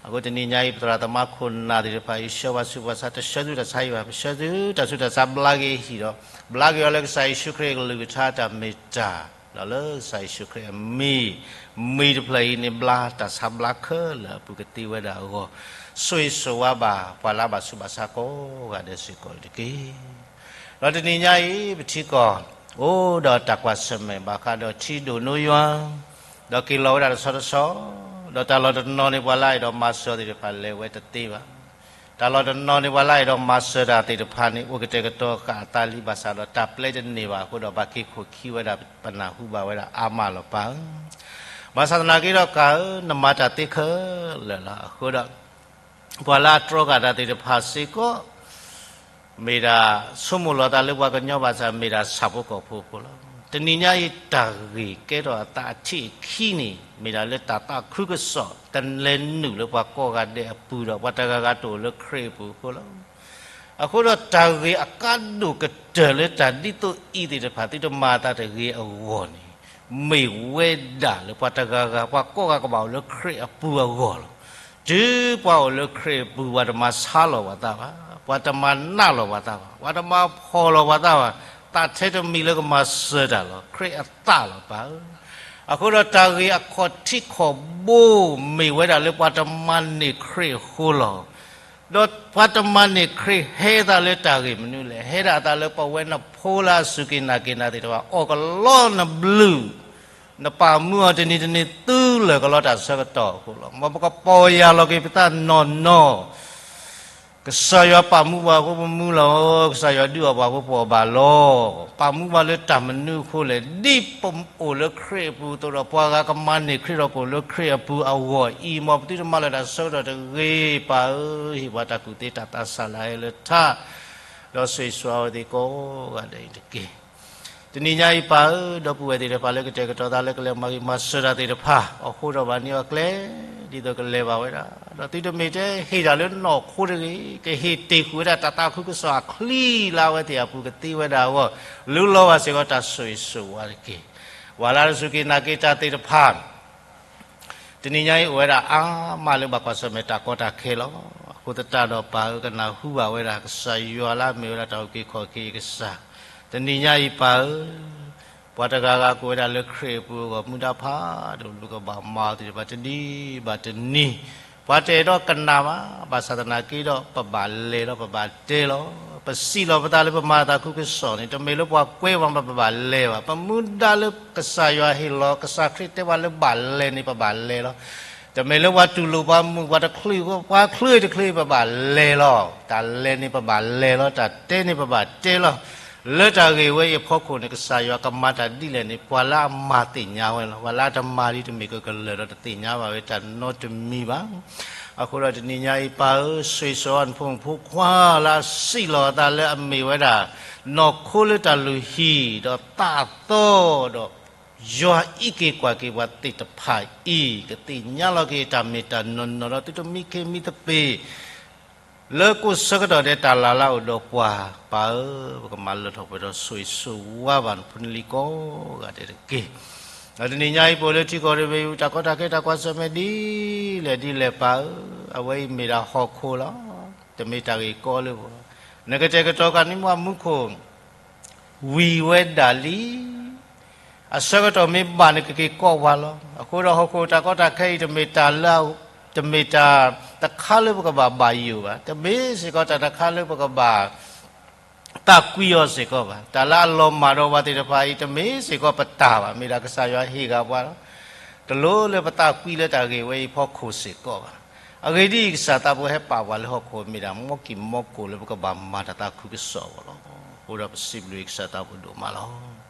အဃိတနံၤညါအံၤ ပသရၣ်သမါခိၣ်နၢ်သ့ၣ်တဖၣ်အံၤ ဆှၢပှၤဆူးပှၤဆါ တဆှၢသူၣ်တၢ်ဆါအံၤဘၣ်, ပဆှၢသူၣ်တၢ်ဆူးတၢ်ဆါဘျါက့ၤဟံၣ်ဒီး ဘျါက့ၤအီၤလၢကစၢ်ယ့ၣ်ၡူးခရံာ်အကလုၢ်ကထါတၢ်မ့ၢ်တၢ်, ဒီးလၢကစၢ်ယ့ၣ်ၡူးခရံာ်အမံၤ, မံၤတဖျၢၣ်အံၤန့ၣ်ဘျါတၢ်ဆါဘျါခဲလၢာ်အပူၤကသ့ဝဲဒၣ်အဂီၢ်, ဆိၣ်ဂ့ၤဆိၣ်ဝါဘၣ် ပှၤလၢအဘၣ်ဆူးဘၣ်ဆါကိးဂၤဒဲးစ့ၢ်ကီးတက့ၢ်. ဒီးတနံၤညါအံၤ ပထံကီၢ် အိၣ်ဒီးတၢ်ကွၢ်ဆၢၣ်မဲာ်ဘၣ်ဃးဒီးထံဒိၣ်နိယွၤ, ဒီးက့ၤလီၤဝဲဒၣ်တဆီတဆီ, ဒီးတၢ်လီၢ်တနီၤန့ၣ် ပှၤလၢအဲၣ်ဒိးမၤစၢၤသ့ၣ်တဖၣ်လဲၤဝဲတသ့ဘၣ်. တၢ်လီၢ်တနီၤန့ၣ် ပှၤလၢအဲၣ်ဒိးမၤစၢၤတၢ်သ့ၣ်တဖၣ်န့ၣ် အိၣ်ကတဲာ်ကတီၤဃာ်အသးလံ ဘၣ်ဆၣ်ဒီးတၢ်ပျဲတန့ၢ်ဘၣ်အဃိဒီး ဘၣ်က့ၤခိၣ်ခံဝဲဒၣ် ပနၢ်ဟူဘၣ်ဝဲဒၣ်အါမးလီၤပၢ်ဧၢ. ဘၣ်ဆၣ်သနာ်က့ဒီးကၢ်ဧၢ, နမၤတၢ်သ့ခဲလၢာ်လီၤ. အဃိဒီး ပှၤလၢအတြီဃာ်တၢ်သ့ၣ်တဖၣ်စ့ၢ်ကီး မ့ၢ်ဒၣ်ဆိကမိၣ်လီၤသးလၢပှၤကညီဘၣ်ဆၣ် မ့ၢ်ဒၣ်ဆၣ်ဖိကီၢ်ဖိအဃိလီၤ. တနံၤညါအံၤ တၢ်ဂ့ၢ်ကဲထီၣ်အသးအထံၣ်အခံန့ၣ် မ့ၢ်ဒၣ်လၢတၢ်သးခုကစီၣ် တလဲၤနုာ်လၢပှၤကိးဂၤဒဲးအပူၤဒီး ပှၤတဂၤဂၤတအိၣ်လၢခရံာ်အပူၤအဃိလီၤ. အဃိဒီးတၢ်ဂ့ၢ်အကါဒိၣ်ကတၢၢ်လၢတၢ်ဒ်သိးအံၤသ့ၣ်တဖၣ် သုတမၤအသးတဂ့ၤအဂီၢ်န့ၣ် မ့ၢ်ဝဲဒၣ်လၢပှၤတဂၤဂၤ ပှၤကိးဂၤကဘၣ်အိၣ်လၢခရံာ်အပူၤအဂီၢ်လီၤ. တုၤပှၤအိၣ်လၢခရံာ်အပူၤ ပှၤတမၤဆါလီၤပှၤသးဘၣ်, ပှၤတမၤနးလီၤပှၤသးဘၣ်, ပှၤတမၤဖှီၣ်လီၤပှၤသးဘၣ်, သးထဲတမံၤလၢကမၤစၢၤတၢ်လီၤ. ခရံာ်အသးလီၤပၢ်ဧၢ. အဃိဒီးတၢ်ဂ့ၢ်အခီၣ်ထံးခီၣ်ဘိ မ့ၢ်ဝဲဒၣ်လၢပှၤတမၤန့ၢ်ခရံာ်အဃိလီၤ. ဒီးပှၤတမၤန့ၢ်ခရံာ်ဟဲသးလၢတၢ်ဂ့ၢ်မနုၤလဲၣ်. ဟဲဒၣ်အသးလၢပဝဲနဖိလၢအစူၢ်က့ၤနာ်က့ၤနၤသ့ၣ်တဖၣ် အီၣ်ကလီနဘျုး နပာ်မူအီၤတနံၤတနံၤ သုလၢာ်ကလီတၢ်ဆၢကတီၢ်အဃိလီၤ. မ်ပကပီၢ်ယၢ်လီၤက့ၤပသးနီၢ်နီၢ်, ကစၢ်ယွၤပာ်မူပှၤအဃိပမူလီၤ. ကစၢ်ယွၤဒုးအီၣ်ပှၤအဃိပအီၣ်ဘၣ်လီၤ. ပာ်မူပှၤလၢတၢ်မနုၤအဃိလဲၣ်. ဒ်ပအိၣ်လၢခရံာ်အပူၤအသိးဒီး ပှၤဂၤကမၤန့ၢ်ခရံာ်ဒီးပအိၣ်လၢခရံာ်အပူၤအဂီၢ်အံၤ မ်ပသုတမၤလၢၤတၢ်ဆၢကတီၢ်တဂ့ၤ. ပၢ်ဧၢ, ဟ့ၣ်ပှၤတၢ်ကူၣ်သ့တၢ်သးစၢ်လၢအဟဲလၢထး, ဒီးဆိၣ်ဂ့ၤဆိၣ်ဝါဝဲသ့ၣ်ကိးဂၤဒဲးအံၤတက့ၢ်. တနံၤညါအံၤပၢ်ဧၢ, ဒီပုၢ်ဝဲၢ်သ့ၣ်တဖၣ်လၢကတဲာ်ကတီၤသးလၢကလဲၤမၤဂ့ၤမၤစၢၤတၢ်သ့ၣ်တဖၣ် အဃိဒီးဘၣ်န့ၢ်အီၤကျဲ ဒ်သိးကလဲၤဘၣ်ဝဲဒၣ်, ဒီးသုတမ့ၢ်တဲဟ့ၣ်တၢ်လၢနီၢ်ခိတဂ့ၤ, ကဟ့ၣ်တ့ၢ်ဃုာ်ဝဲဒၣ်တၢ်သးခုကစီၣ်အချံလၢအဝဲသ့ၣ်အပူၤကသ့ဝဲဒၣ်အဂီၢ်, လူလီၤဘၣ်စ့ၢ်ကီးတၢ်ဆိၣ်ဂ့ၤဆိၣ်ဝါတက့ၢ်. ပှၤလၢအစူၢ်က့ၤနာ်က့ၤတၢ်သ့ၣ်တဖၣ် တနံၤညါအံၤအိၣ်ဝဲဒၣ်အါမးလၢဘၣ်ကွၢ်ဆၢၣ်မဲာ်တၢ်ကီတၢ်ခဲလီၤ. အဃိသတးဒီးပၢ်ဧၢ, ကနၢ်ဟူဘၣ်ဝဲဒၣ် ကစၢ်ယွၤလၢအမ့ၢ်ဝဲဒၣ်တၢ်အုၣ်က့ၤခီၣ်က့ၤအကစၢ်, တနံၤညါအံၤပၢ်ဧၢ, ပှၤတဂၤဂၤကအိၣ်ဝဲဒၣ်လၢခရံာ်အပူၤအဂီၢ် မူဒါဖးဒိၣ်လၢပကဘၣ်မၤအီၤသ့ၣ်တဖၣ်တနံၤဘၣ်တနံၤ, ပှၤတအဲၣ်ဒိးကနၣ်ဘၣ်, ဘၣ်ဆၣ်သနာ်က့ဒီး ပဘၣ်လဲၤလီၤ ပဘၣ်တဲလီၤ. ပစံးလီၤပသးလၢပမၤသးခုကစီၣ်န့ၣ် တမ့ၢ်လၢပှၤကွဲပှၤမး ပဘၣ်လဲၤဘၣ်. ပမူဒါလၢကစၢ်ယွၤဟ့ၣ်လီၤ ကစၢ်ခရံာ်တဲပှၤလၢဘၣ်လဲၤန့ၣ် ပဘၣ်လဲၤလီၤ. တမ့ၢ်လၢပှၤတူၢ်လိာ်ပှၤမုာ် ပှၤတချုး ပှၤချုးတချုး ပဘၣ်လဲၤလီၤ. တၢ်လဲၤန့ၣ်ပဘၣ်လဲၤလီၤ, တၢ်တဲန့ၣ်ပဘၣ်တဲလီၤ. လၢတၢ်ဂ့ၢ်ဝဲအံၤအဖီခိၣ်န့ၣ် ကစၢ်ယွၤကမၤတၢ်ဒ်လဲၣ်န့ၣ် ပှၤလၢအမၤသ့ၣ်ညါဝဲလီၤ. ပှၤလၢအတမၤဒ်တမ့ၢ်ကကလၢာ်ဒီးတသ့ၣ်ညါဘၣ်ဝဲတၢ်နီတမံၤဘၣ်. အဃိဒီးတနံၤညါအံၤပၢ်ဧၢ, ဆိၣ်ဂ့ၤဆိၣ်ဝါနဖိမုၣ်ဖိခွါလၢအစံးလီၤအသးလၢအမ့ၢ်ဝဲဒၣ် နီၢ်ခိလၢတၢ်လုၢ်ဟံၣ်ဒီးသးအသီဒီး ယွၤအံးက့ၤကွၢ်က့ၤပှၤသ့ၣ်တဖၣ်အံၤ ကသ့ၣ်ညါလီၤက့ၤတၢ်မ့ၢ်တၢ်နီၢ်နီၢ်ဒီးသုတမံခ့မံသပ့ၤ လၢကိးဆၢကတီၢ်ဒဲးတၢ်လၤလၢအအိၣ်ဒီးပှၤ, ပၢ်ဧၢ, ပကမၤလၢထီၣ်ပှဲၤထီၣ်ဆိၣ်ဂ့ၤဆိၣ်ဝါဘၣ်နဖိနလံၤကိးဂၤဒဲးတက့ၢ်. ဒီးတနံၤညါအံၤပအိၣ်လၢထံကီၢ်တဘ့ၣ်အံၤ တၢ်ကီတၢ်ခဲတၢ်ကွၢ်ဆၢၣ်မဲာ်ဒ်လဲၣ်ဒ်လဲၣ်ပၢ်ဧၢ, အဝဲအံၤမ့ၢ်ဒၣ်ဟီၣ်ခိၣ်လီၤ. တမ့ၢ်တၢ်ဂ့ၢ်ကီလၢပဂီၢ်, နကတဲာ်ကတီၤဃာ်န့ၣ်မ့ၢ်မူခိၣ် ဝံၤဝဲဒၣ်လံ. အဆၢကတီၢ်မ့ၢ်ဘၣ်န့ၣ် ကက့ၤကိးပှၤလီၤ. အဃိဒီးဟီၣ်ခိၣ်တၢ်ကီတၢ်ခဲအံၤ တမ့ၢ်တၢ်လၢ တမ့ၢ်တၢ်တခါလၢပကဘၣ်ဘၣ်ယိၣ်ဘၣ်, တမ့ၢ်စ့ၢ်ကီးတၢ်တခါလၢပကဘၣ်သးကွံအီၤစ့ၢ်ကီးဘၣ်. တၢ်လၢအလီၤမၢ်ဒီးပှၤသ့ၣ်တဖၣ်အံၤ တမ့ၢ်စ့ၢ်ကီးပတၢ်ဘၣ်, မ့ၢ်ဒၣ်ကစၢ်ယွၤဟ့ၣ်ဂ့ၤပှၤလီၤ. တလိၣ်လၢပသးကွံလၢတၢ်ဂ့ၢ်ဝဲအံၤဖီခိၣ်စ့ၢ်ကီးဘၣ်. အဂ့ၢ်ဒ်အံၤ, ကစၢ်သးဘိဟဲပာ်ပှၤလၢဟီၣ်ခိၣ် မ့ၢ်ဒၣ်မ်ကံၢ်မီကိၣ်လၢပကဘၣ်မၤတၢ်သးခုကစီၣ်အဂီၢ်လီၤ. အဃိဒီးပစံးဘျုးကစၢ်သးဘိဒိၣ်မးလီၤ.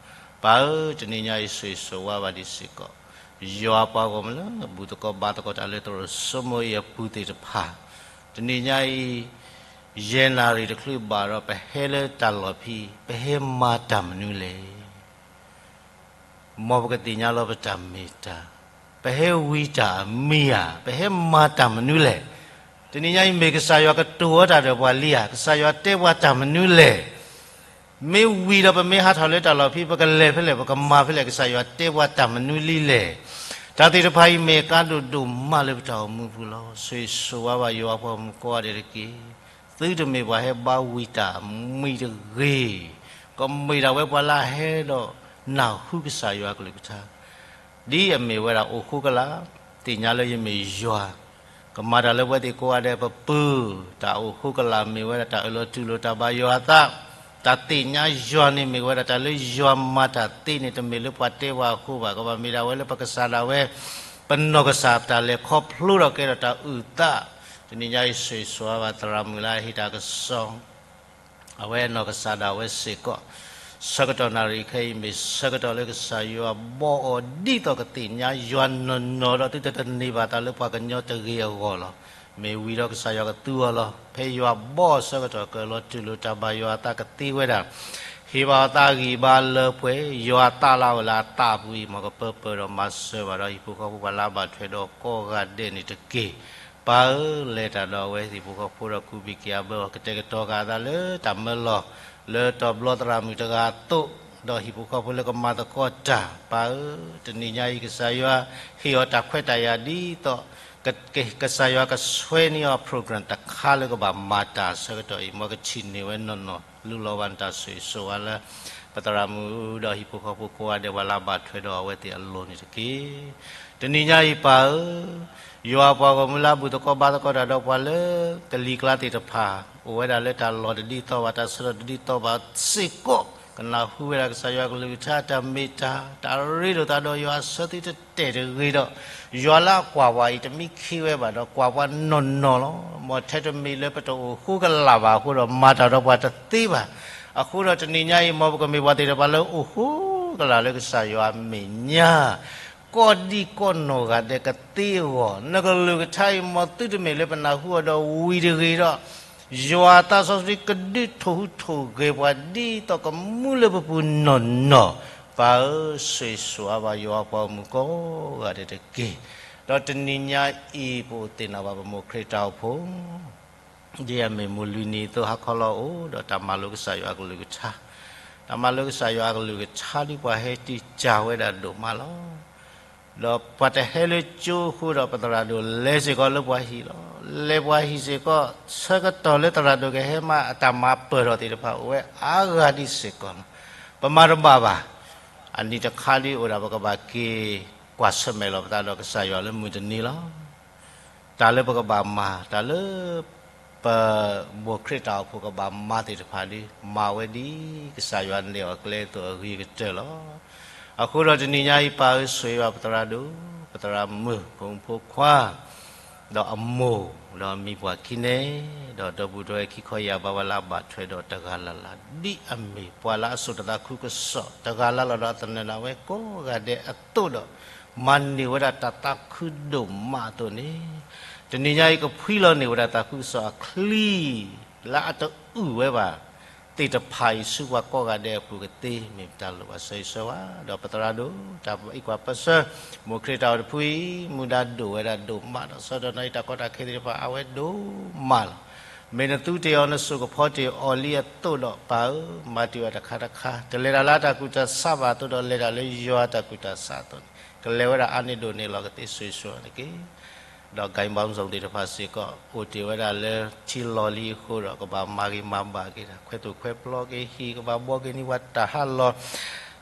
ပၢ်ဧၢ, တနံၤညါအံၤဆိၣ်ဂ့ၤဆိၣ်ဝါဘၣ်ဒံးစ့ၢ်ကီး ယွၤပှၤဂီၢ်မုၢ်လၢ ဘူၣ်သကိးဘါသကိးတၢ်လၢသရိာ်စိမိၤအံၤအပူၤသ့ၣ်တဖၣ်, တနံၤညါအံၤ ယဲၢ်နၣ်ရံၣ်တချုးဘၣ်ဒီး ပဟဲလၢတၢ်လီၢ်ဖဲအံၤ ပဟဲမၤတၢ်မနုၤလဲၣ်. မ်ပကသ့ၣ်ညါလီၤပတၢ်မ့ၢ်တၢ်, ပဟဲဝံတၢ်အမံၤဧါ, ပဟဲမၤတၢ်မနုၤလဲၣ်. တနံၤညါအံၤမ့ၢ်ကစၢ်ယွၤကတိၤအီၤတၢ်ဒီးပှၤလံဧါ, ကစၢ်ယွၤတဲပှၤတၢ်မနုၤလဲၣ်. မ့ၢ်ဝံၤဒီးပမ့ၢ်ဟးထီၣ်လၢတၢ်လီၢ်ဖဲအံၤ ပကလဲၤဖဲလဲၣ်, ပကမၤဖဲလဲၣ်, ကစၢ်ယွၤတဲပှၤတၢ်မနုၤလံလဲၣ်. တၢ်သ့ၣ်တဖၣ်အံၤမ့ၢ်အကါဒိၣ်ဒိၣ်မးလၢပတၢ်အိၣ်မူပူၤလီၤ. ဆိၣ်ဂ့ၤဆိၣ်ဝါဘၣ်ယွၤအပှၤဂီၢ်မုၢ်ကိးဂၤဒဲးတက့ၢ်. သုတမ့ၢ်ပှၤဟဲဘါဝံၤတၢ်မံၤတဂ့ၤ, ကမ့ၢ်ဒၣ်ဝဲပှၤလၢအဟဲဒီးနၢ်ဟူကစၢ်ယွၤအကလုၢ်ကထါ ဒ်အမ့ၢ်ဝဲဒၣ်အိၣ်ဃိကလာ်, သ့ၣ်ညါလၢယမ့ၢ်ယွၤ, ကမၤတၢ်လၢပဝဲသ့ၣ်ကိးဂၤဒဲးပပူၤ, တၢ်အိၣ်ဃိကလာ်မ့ၢ်ဝဲဒၣ်တၢ်အၢၣ်လီၤတူၢ်လိာ်တၢ်ဘါယွၤအသး, တၢ်သ့ၣ်ညါယွၤန့ၣ်မ့ၢ်ဝဲဒၣ်တၢ်လၢယွၤမၤတၢ်သ့န့ၣ် တမ့ၢ်လၢပှၤတဲပှၤအဃိဘၣ်, ကဘၣ်မ့ၢ်ဒၣ်ဝဲလၢပကစၢ်ဒၣ်ဝဲ ပနီၢ်ကစၢ်တၢ်လဲၤခီဖျိဒီးကဲထီၣ်တၢ်အုၣ်သး, တနံၤညါအံၤဆိၣ်ဂ့ၤဆိၣ်ဝါဘၣ်သရၣ်မုၣ်လၢအဟ့ၣ်တၢ်ကစီၣ် အဝဲနီၢ်ကစၢ်ဒၣ်ဝဲစ့ၢ်ကီး, ဆၢကတီၢ်နၣ်ရံၣ်ခဲအံၤ မ့ၢ်ဆၢကတီၢ်လၢကစၢ်ယွၤဘီအီၤဒ်သိးကသ့ၣ်ညါယွၤနီၢ်နီၢ်ဒီး သုတတန့ၢ်ဘၣ်တၢ်လၢပှၤကညီတဂ့ၤအဂီၢ်လီၤ. မ့ၢ်ဝံၤဒီးကစၢ်ယွၤကသူအီၤလီၤ. ဖဲယွၤဘီအီၤဆၢကတီၢ် ကအၢၣ်လီၤတူၢ်လိာ်တၢ်ဘါယွၤအသးကသ့ဝဲဒၣ်, ဟ့ၣ်ဘၣ်အီၤသးဂံၢ်ဘါလၢပှဲၤ, ယွၤသးလၢအအိၣ်လၢအသးအပူၤအံၤ မ်ကပၢပၢၢ်ဒီးမၤစၢၤဘၣ်ဒီးဟံၣ်ဖိဃီဖိပှၤလၢအဘၣ်ထွဲဒီးကိးဂၤဒဲးန့ၣ်တက့ၢ်. ပၢ်ဧၢ, လဲၤတၢ်ဒီးအဝဲဟံၣ်ဖိဃီဖိဒီးကူးဘံၣ်က့ၤအဘၢအီၤ ကတဲာ်ကတီၤဃာ်အသးလၢတၢ်မၢလီၤ လၢတီၤဘျီသရၣ်မုၣ်တဂၤအသိး, ဒီးဟံၣ်ဖိဃီဖိလၢကမၤသကိးတၢ်, ပၢ်ဧၢ, တနံၤညါအံၤ ကစၢ်ယွၤဟ့ၣ်အီၤတၢ်ခွဲးတၢ်ယာ်ဒ်သိး ကစၢ်ယွၤကဆှဲန့ၢ်အီၤ program တခါလၢကဘၣ်မၤတၢ်အဆၢကတီၢ်အံၤ မ်ကထံၣ်န့ၢ်ဝဲနီၢ်နီၢ် လူလီၤဘၣ်နတၢ်ဆိၣ်ဂ့ၤဆိၣ်ဝါလၢ ပသရၣ်မုၣ်ဒီးဟံၣ်ဖိဃီဖိကိးဂၤဒဲး ပှၤလၢအဘၣ်ထွဲဒီးအဝဲသ့ၣ်အလိၤန့ၣ်တက့ၢ်. တနံၤညါအံၤပၢ်ဧၢ, ယွၤအပှၤဂီၢ်မုၢ်လၢအဘူၣ်သကိးဘါသကိးတၢ်ဒီးပှၤလၢကလံၤကျါသ့ၣ်တဖၣ် အိၣ်ဝဲဒၣ်လၢတၢ်လီၢ်တဒ်သိးဘၣ် တၢ်ဆၢကတီၢ်တဒ်သိးဘၣ်စ့ၢ်ကီး, ကနၢ်ဟူဝဲဒၣ်ကစၢ်ယွၤကလုၢ်ကထါ တၢ်မ့ၢ်တၢ် တၢ်ရ့လိာ်သးဒီးယွၤအဆၢသ့တတဲာ်တဂ့ၤဒီး ယွၤလၢအကွၢ်ပှၤအံၤတမံခ့ဝဲဘၣ်ဒီး ကွၢ်ပှၤနီၢ်နီၢ်လီၤ. မ်ထဲတမံၤလၢပတအိၣ်ဃိကလာ်ဘၣ်အဃိဒီး မၤတၢ်ဒီးပှၤတသ့ဘၣ်. အဃိဒီးတနံၤညါအံၤ မ်ပကမ့ၢ်ပှၤသ့ၣ်တဖၣ်လၢအိၣ်ဃိကလာ်လၢကစၢ်ယွၤအမဲာ်ညါ ကိးဒံကိးနီၢ်ဂၤဒဲးကသ့အဂီၢ်, နကလုၢ်ကထါအံၤ မ်သုတမ့ၢ်လၢပနၢ်ဟူအီၤဒီးဝံၤတဂ့ၤဒီး ယွၤအသးစီဆှံကဒုးထိၣ်ဟူးထိၣ်ဂဲၤပှၤ ဒ်သိးကမူလၢပပူၤနီၢ်နီၢ်, ပၢ်ဧၢ, ဆိၣ်ဂ့ၤဆိၣ်ဝါဘၣ်ယွၤအပှၤဂီၢ်မုၢ်ကိးဂၤဒဲးတက့ၢ်. ဒီးတနံၤညါအံၤ ပအိၣ်သ့ၣ်နီၣ်ဘၣ်ပမိၢ်ခရံာ်တၢ်အိၣ်ဖှိၣ် ဒ်အမ့ၢ်မိၢ်လွံၢ်နံၤအသိး ဟါခီလီၤအိၣ်ဒီးတၢ်မၤလိကစၢ်ယွၤအကလုၢ်ကထါ, တၢ်မၤလိကစၢ်ယွၤအကလုၢ်ကထါဒ်ပှၤဟဲတံာ်တာ်ဝဲဒၣ်ဒိၣ်မးလီၤ. ဒီးပှၤတဟဲလၢကၠိအဃိဒီး ပသရၣ်ဒိၣ်လဲၤစ့ၢ်ကီးလၢပှၤဟံၣ်လီၤ. လဲၤပှၤဟံၣ်စ့ၢ်ကီး ဆၢကတီၢ်လၢသရၣ်ဒိၣ်ကဟဲမး အတၢ်မၤပၢၢ်ထီၣ်သ့ၣ်တဖၣ်အိၣ်ဝဲအါဂၤဒံးစ့ၢ်ကီးလီၤ. ပမၤတဘၣ်ဘၣ်. အနံၤတခါဒ်အိၣ်ဒၣ် ပကဘၣ်က့ၤကွၢ်ဆၢၣ်မဲာ်လီၤပသးဒီးကစၢ်ယွၤလၢမုၢ်တနံၤလီၤ. တၢ်လၢပကဘၣ်မၤ တၢ်လၢ ပမိၢ်ခရံာ်တၢ်အိၣ်ဖှိၣ်ကဘၣ်မၤသ့ၣ်တဖၣ်ဒီး မၤဝဲဒ်ကစၢ်ယွၤနဲၣ်အီၤကျဲအသိးအဂ့ၤကတၢၢ်လီၤ. အဃိဒီးတနံၤညါအံၤ ပၢ်ဧၢ ဆိၣ်ဂ့ၤဘၣ်ပသရၣ်ဒိၣ် ပသရၣ်မုၣ် ဖိမုၣ်ဖိခွါ ဒီးအမိၢ် ဒီးအမံၤပှၢ်ခံန့ၣ် ဒီးဒီပုၢ်ဒီဝဲၢ်ခံခီယၢ်ဘး ပှၤလၢအဘၣ်ထွဲဒီးတဂၤလၢ်လၢ် ဒ်အမ့ၢ်ပှၤလၢအစိာ်တၢ်သးခုကစီၣ်တဂၤလၢ်လၢ်ဒီး အသနၢၣ်ဒၣ်ဝဲကိးဂၤဒဲးအသိးဒီး မၤန့ၢ်ဝဲဒၣ်တၢ်သးခုဒိၣ်မးအသိးန့ၣ်, တနံၤညါအံၤ ကဖှံလီၤန့ၢ်ဝဲဒၣ်သးခုကစီၣ်အချံ လၢအတအုၣ်ဝဲဘၣ်သ့ၣ်တဖၣ်အံၤ ဆူပှၤကိးဂၤဒဲးအပူၤကသ့ မ့ၢ်ပတၢ်လိၣ်ဘၣ်ဆိၣ်ဂ့ၤဆိၣ်ဝါ ဒီးပသရၣ်ဒိၣ် တၢ်အံးကွၢ်ပၢၢ်ဆၢ မိၢ်ခရံာ်တၢ်အိၣ်ဖှိၣ်အံၤ မူဒါဒိၣ်ဝဲဒၣ်ဒိၣ်မးဒီး ဆၢကတီၢ်နံၤအံၤ တၢ်ကီတၢ်ခဲသ့ၣ်တဖၣ်အါဝဲဒိၣ်မးလီၤ. မ့ၢ်နသူတ့ၢ်အီၤ နစိာ်ကဖီတ့ၢ်အီၤလံအသိးဒီး ပၢ်ဧၢ, မၤတ့ၢ်အီၤတခါတခါ တလဲၤတၢ်လၢအတၢ်ကူၣ်တၢ်ဆးဘၣ်အသိးဒီး လဲၤတၢ်လၢယွၤအတၢ်ကူၣ်တၢ်ဆးအသိးန့ၣ် ကလဲၤဝဲဒၣ်အါန့ၢ်ဒိၣ်န့ၢ်လီၤကသ့ ဆိၣ်ဂ့ၤဆိၣ်ဝါတက့ၢ်. ဒီး ဂိုဏ်းပေါင်းစုံ သ့ၣ်တဖၣ်စ့ၢ်ကီး အိၣ်တ့ၢ်ဝဲဒၣ်လၢထံလီၤလံအဃိဒီး ကဘၣ်မၤဂ့ၤမၤဘၣ်က့ၤတၢ် ခွဲးသိၣ်ခွဲးပျီက့ၤဟံၣ် ကဘၣ်ဘှီက့ၤန့ၢ်ပှၤတၢ်ဟးလီၤ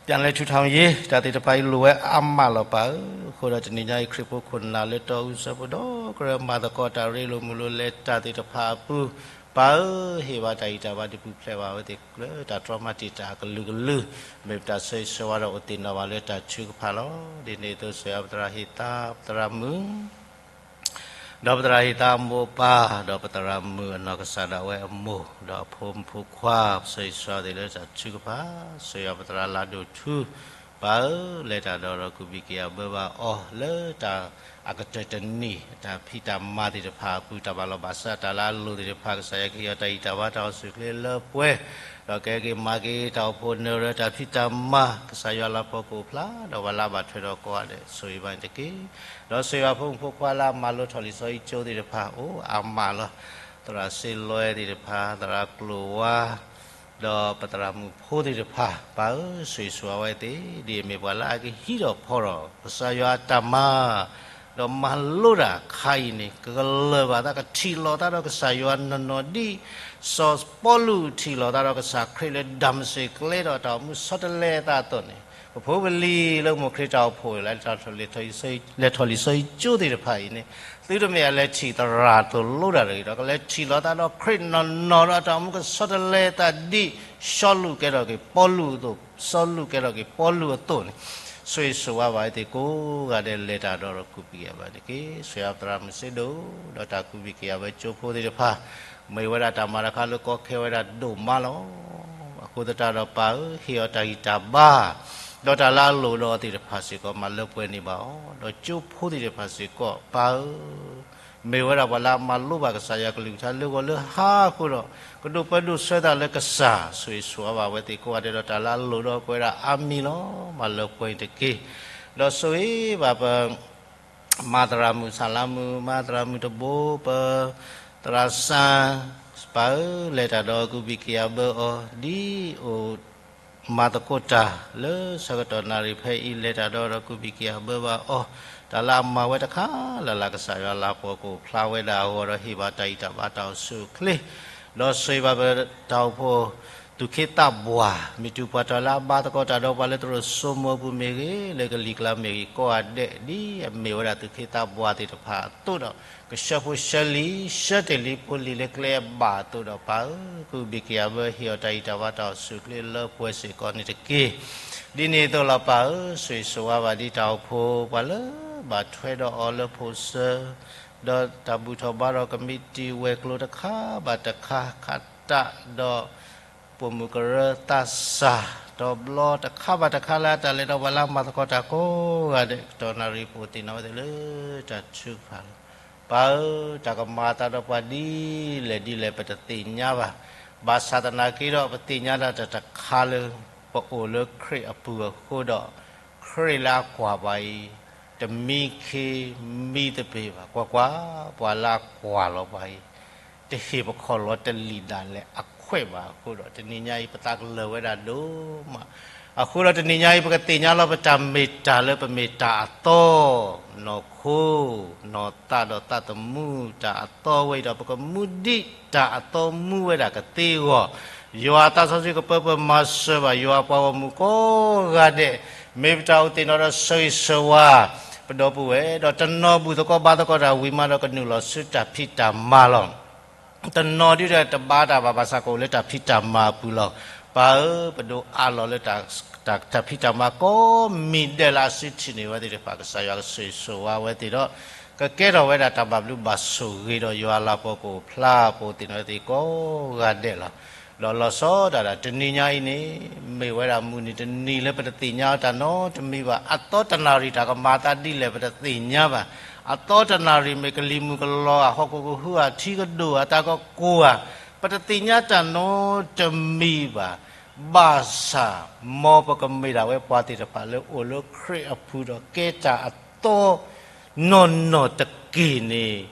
ပြန်လည်ထူထောင်ရေး တၢ်သ့ၣ်တဖၣ်အံၤလိၣ်ဝဲအါမးလီၤ ပၢ်ဧၢ. အဃိဒီးတနံၤညါအံၤ ခရံာ်ဖိခိၣ်နၢ်လၢတီအူစၢဖှိၣ်ဒီကရၢ မၤသကိးတၢ်ရ့လိာ်မုာ်လိာ်လဲၤတၢ်သ့ၣ်တဖၣ်အပူၤ ပၢ်ဧၢ, ဟ့ၣ်ဘၣ်တၢ်ဂံၢ်တၢ်ဘါ ဒုးပူၤဖျဲးဘၣ်အဝဲသ့ၣ်လၢ တၢ်တြီမၤတံာ်တာ်အကလုာ်ကလုာ် မ့ၢ်ပတၢ်ဆိၣ်ဂ့ၤဆိၣ်ဝါဒီးအိၣ်သ့ၣ်နီၣ်ဘၣ်လၢတၢ်ထုကဖၣ်လီၤ. ဒ်န့ၣ်အသိး ဆိၣ်ဂ့ၤပသရၣ်ဟ့ၣ်သါ ပသရၣ်မုၣ် ဒီးပသရၣ်ဟ့ၣ်သါအမိၢ်အပၢ် ဒီးပသရၣ်မုၣ်အနီၢ်ကစၢ်ဒၣ်ဝဲအမိၢ် ဒီးအဖိမုၣ်ဖိခွါ ဆိၣ်ဂ့ၤဆိၣ်ဝါသ့ၣ်လၢတၢ်ထုကဖၣ် ဆိၣ်ဂ့ၤပသရၣ်လၢဒိၣ်ထူ ပၢ်ဧၢ, လဲၤတၢ်ဒီးဒီးကူးဘံၣ်က့ၤအဘၢဘၣ်အီၤ လၢတၢ်အကတၢၢ်တနံၣ် တၢ်ဖံးတၢ်မၤသ့ၣ်တဖၣ်အပူၤ တၢ်ဘၣ်လီၢ်ဘၣ်စး တၢ်လၢအလိၣ်သ့ၣ်တဖၣ် ကစၢ်ယွၤကဟ့ၣ်အီၤတၢ်ဂံၢ်တၢ်ဘါ တၢ်အိၣ်ဆူၣ်အိၣ်ချ့လၢပှဲၤ ဒီးကဟဲက့ၤမၤက့ၤတၢ်အိၣ်ဖှိၣ်နၢၤရၢၢ် တၢ်ဖံးတၢ်မၤ ကစၢ်ယွၤလၤကပီၤကအိၣ်ဖျါ ဒီးပှၤလၢအဘၣ်ထွဲဒီးကိးဂၤဒဲး ဆိၣ်ဂ့ၤဘၣ်န့ၣ်တက့ၢ်. ဒီးဆိၣ်ဂ့ၤဘၣ်ဖိမုၣ်ဖိခွါလၢအမၤလိထီၣ်လံာ်စီဆှံကၠိသ့ၣ်တဖၣ် အိၣ်အါမးလီၤ. သရၣ်စ့လွဲသ့ၣ်တဖၣ် သရၣ်ကျိၣ်ဝါ ဒီးပသရၣ်မုၣ်ဖိသ့ၣ်တဖၣ် ပၢ်ဧၢ, ဆိၣ်ဂ့ၤဆိၣ်ဝါဝဲသ့ၣ်, ဒ်အမ့ၢ်ပှၤလၢအကဟံးထီၣ်ဖီထီၣ် ကစၢ်ယွၤအတၢ်မၤ, ဒီးမၤလိတၢ်ခါအံၤန့ၣ် ကကလၢၢ်ဘၣ်သး ကထံၣ်လိာ်သးဒီးကစၢ်ယွၤနီၢ်နီၢ်ဒ် စီၤပီလူးထံၣ်လိာ်သးဒီးကစၢ်ခရံာ်လၢဒၤမစ့းကျဲဒီးတၢ်အိၣ်မူဆီတလဲအသးအသိးန့ၣ်, ပဖိပလံၤလၢမိၢ်ခရံာ်တၢ်အိၣ်ဖှိၣ်လၢ လဲၤထီၣ်လံာ်စီဆှံကၠိသ့ၣ်တဖၣ်အံၤန့ၣ်, သုတမ့ၢ်အလဲၤထံၣ်သရၣ်သိၣ်လိတၢ်တဂ့ၤဒီး ကလဲၤထံၣ်လိာ်သးဒီးခရံာ်နီၢ်နီၢ်ဒီးတၢ်အိၣ်မူကဆီတလဲသးဒ် စီၤလူးကဲထီၣ်က့ၤပီလူးအသိး, စီၤလူးကဲထီၣ်က့ၤပီလူးအသိးန့ၣ်, ဆိၣ်ဂ့ၤဆိၣ်ဝါဘၣ်ဝဲသ့ၣ်ကိးဂၤဒဲး လဲၤတၢ်ဒီး ဒီးကူးဘံၣ်က့ၤဘၣ်တက့ၢ်. ဆိၣ်ဂ့ၤပသရၣ်မုၣ်စ့ဒိၣ် ဒီးတၢ်ကူးဘံၣ်က့ၤအဝဲကၠိဖိသ့ၣ်တဖၣ်, မ့ၢ်ဝဲဒၣ်တၢ်မၤတခါလၢကီခဲဝဲဒၣ်ဒိၣ်မးလီၤ. အဃိသတးဒီးပၢ်ဧၢ, ဟ့ၣ်အီၤတၢ်ဂံၢ်တၢ်ဘါ ဒီးတၢ်လၢအလိၣ်ဒီးအီၤသ့ၣ်တဖၣ်စ့ၢ်ကီး မၤလၢပှဲၤန့ၢ်ဘၣ်အီၤ, ဒီးကၠိဖိသ့ၣ်တဖၣ်စ့ၢ်ကီး ပၢ်ဧၢ, မ့ၢ်ဝဲဒၣ်ပှၤလၢအမၤလိဘၣ်ကစၢ်ယွၤကလုၢ်ကထါလၢဂီၤလၢဟါအဃိဒီး, ကဒိးပၢဒိးဆှၢသးလၢကစၢ်, ဆိၣ်ဂ့ၤဆိၣ်ဝါဘၣ်ဝဲသ့ၣ်ကိးဂၤဒဲးဒီး တၢ်လၢအလိၣ်ဒီးအီၤ ပဝဲဒၣ်အါမံၤလီၤ. မၤလၢပှဲၤတက့ၢ်. ဒီးဆိၣ်ဂ့ၤဘၣ်ပ မၤသရၣ်မုၣ်ဆၣ်လါမုၣ်, မၤသရၣ်မုၣ်တဘိ, ပသရၣ်စၣ်, ပၢ်ဧၢ, လဲၤတၢ်ဒီးကူးဘံၣ်က့ၤအဘၢအီၤ, ဒ်အိၣ်မၤသကိးတၢ်လၢဆၢကတီၢ်နၣ်ရံၣ်ဖဲအံၤ လဲၤတၢ်ဒီးဒီးကူးဘံၣ်က့ၤအဘၢဘၣ်အီၤ, တၢ်လၢအမၤဝဲတခါလၢ်လၢ် ကစၢ်ယွၤလၤကပီၤကအိၣ်ဖျါဝဲဒၣ်အဂီၢ်ဒီး ဟ့ၣ်ဘၣ်တၢ်ဂံၢ်တၢ်ဘါတၢ်အိၣ်ဆူၣ်အိၣ်ချ့, ဒီးဆိၣ်ဂ့ၤဘၣ်ပတၢ်အိၣ်ဖှိၣ် သူၣ်ခ့သးပှၢ်, မ့ၢ်တုၤပှၤတၢ်လၢအဘါသကိးတၢ်ဒီးပှၤလၢသရိာ်စိမိၤပူၤမ့ၢ်ဂ့ၤ, လၢကလံၤကျါမ့ၢ်ဂ့ၤ, ကိးဂၤဒဲး ဒ်အမ့ၢ်ဝဲဒၣ်သူၣ်ခ့သးပှၢ်သ့ၣ်တဖၣ်အသိးဒီး, ကဆှၢဖိဆှၢလံာ်, ဆှၢတ့ၢ်လံဖိလံၤလၢကျဲအဘၣ်အသိးဒီး ပၢ်ဧၢ, ကူးဘံၣ်က့ၤအဘၢ ဟ့ၣ်အီၤတၢ်ဂံၢ်တၢ်ဘါတၢ်အိၣ်ဆူၣ်အိၣ်ချ့လၢပှဲၤစ့ၢ်ကီးန့ၣ်တက့ၢ်. ဒ်န့ၣ်အသိးလီၤပၢ်ဧၢ, ဆိၣ်ဂ့ၤဆိၣ်ဝါဘၣ်ဒ်တၢ်အိၣ်ဖှိၣ် ပှၤလၢဘၣ်ထွဲဒီးအီၤလၢဖိၣ်စၢၤ ဒီးတၢ်ဘူၣ်ထီၣ်ဘါထီၣ်ကမံးတံာ်ဝဲၤကျိၤတခါဘၣ်တခါ ခးတၢ်ဒီး ပိာ်မုၣ်ကရၢသးစၢ် ဒီးဘျီတခါဘၣ်တခါလၢအတၢ်လဲၤဒီးပှၤလၢအမၤသကိးတၢ်ကိးဂၤဒဲး ကတီၢ်နၣ်ရံၣ်ပအိၣ်သ့ၣ်နီၣ်ဝဲသ့ၣ်လၢတၢ်ထုကဖၣ်လီၤ. ပၢ်ဧၢ, တၢ်ကမၤအသးဒီးပှၤဒ်လဲၣ်ဒ်လဲၣ် ပတသ့ၣ်ညါဘၣ်. ဘၣ်ဆၣ်သနာ်က့ဒီး ပသ့ၣ်ညါဒၣ်တၢ်တခါလၢ ပအိၣ်လၢခရံာ်အပူၤအဃိဒီး ခရံာ်လၢအကွၢ်ပှၤအံၤ တမံခ့မံသပ့ၤဘၣ်. ကွၢ်ကွၢ်, ပှၤလၢအကွၢ်လီၤပှၤအံၤ တဟ့ၣ်ပခီၣ်လီၤတလံာ်ဒၣ်လဲာ်အခွဲးဘၣ်အဃိဒီး တနံၤညါအံၤ ပသးကလၢာ်ဝဲဒၣ်ဒိၣ်မး. အဃိဒီးတနံၤညါအံၤ ပကသ့ၣ်ညါလီၤပတၢ်မ့ၢ်တၢ်လၢပမ့ၢ်တၢ်အသီ, နီၢ်ခိ, နီၢ်သးဒီးသးသမူ, တၢ်အသီဝဲအံၤဒီး ပကမူဒံးတၢ်အသီမူဝဲဒၣ်ကသ့အဂီၢ်, ယွၤအသးစီဆှံကပၢပၢမၤစၢၤဘၣ် ယွၤပှၤဂီၢ်မုၢ်ကိးဂၤဒဲး, မ့ၢ်ပတၢ်အိၣ်သ့ၣ်နီၣ်ဒီးဆၢဂ့ၤဆၢဝါ ပဒီပုၢ်ဝဲၢ်, ဒီးတနီၤဘူၣ်သကိးဘါသကိးတၢ်ဝံၤမးဒီး ကနုာ်လီၤဆူတၢ်ဖံးတၢ်မၤလီၤ. တနီၤဒုးဒီးတဘါတၢ်ဘၣ် ဘၣ်ဆၣ်ကအိၣ်လၢတၢ်ဖံးတၢ်မၤအပူၤလီၤ. ပၢ်ဧၢ, ပဒိးအးလီၤလၢ တၢ်ဖံးတၢ်မၤကိးမံၤဒဲးလၢအစုထံၣ်န့ၢ်ဝဲသ့ၣ်တဖၣ် ကစၢ်ယွၤကဆိၣ်ဂ့ၤဆိၣ်ဝါဝဲသ့ၣ်ဒီး ကကဲထီၣ်ဝဲဒၣ်တၢ်ဘၣ်ဘျုးဘၣ်ဆိၣ်ဂ့ၤဒီး ယွၤအလၤကပီၤကအိၣ်ဖျါ ပအိၣ်သ့ၣ်နီၣ်ဝဲသ့ၣ်ကိးဂၤဒဲးလီၤ. ဒီးလီၤဆီဒၣ်တၢ် တနံၤညါအံၤန့ၣ် မ့ၢ်ဝဲဒၣ်မုၢ်နံၤတနံၤလၢပတသ့ၣ်ညါအီၤတၢ်နီတမံၤဘၣ်. အသီတနၣ်ရံၣ်တၢ်ကမၤအသးဒ်လဲၣ် ပတသ့ၣ်ညါဘၣ်. အသီတနၣ်ရံၣ်မ့ၢ်ကလံၤမုၢ်ကလီၤဧါ, ဟီၣ်ခိၣ်ကဟုဧါ, ထံကဒိၣ်ဧါ, တၢ်ကကိၢ်ဧါ, ပတသ့ၣ်ညါတၢ်နီတမံၤဘၣ်. ဘၣ်ဆၣ် မ်ပကမ့ၢ်ဒၣ်ဝဲပှၤသ့ၣ်တဖၣ်လၢအိၣ်လၢခရံာ်အပူၤဒီးကဲတၢ်အသီ နီၢ်နီၢ်တက့ၢ်န့ၣ်,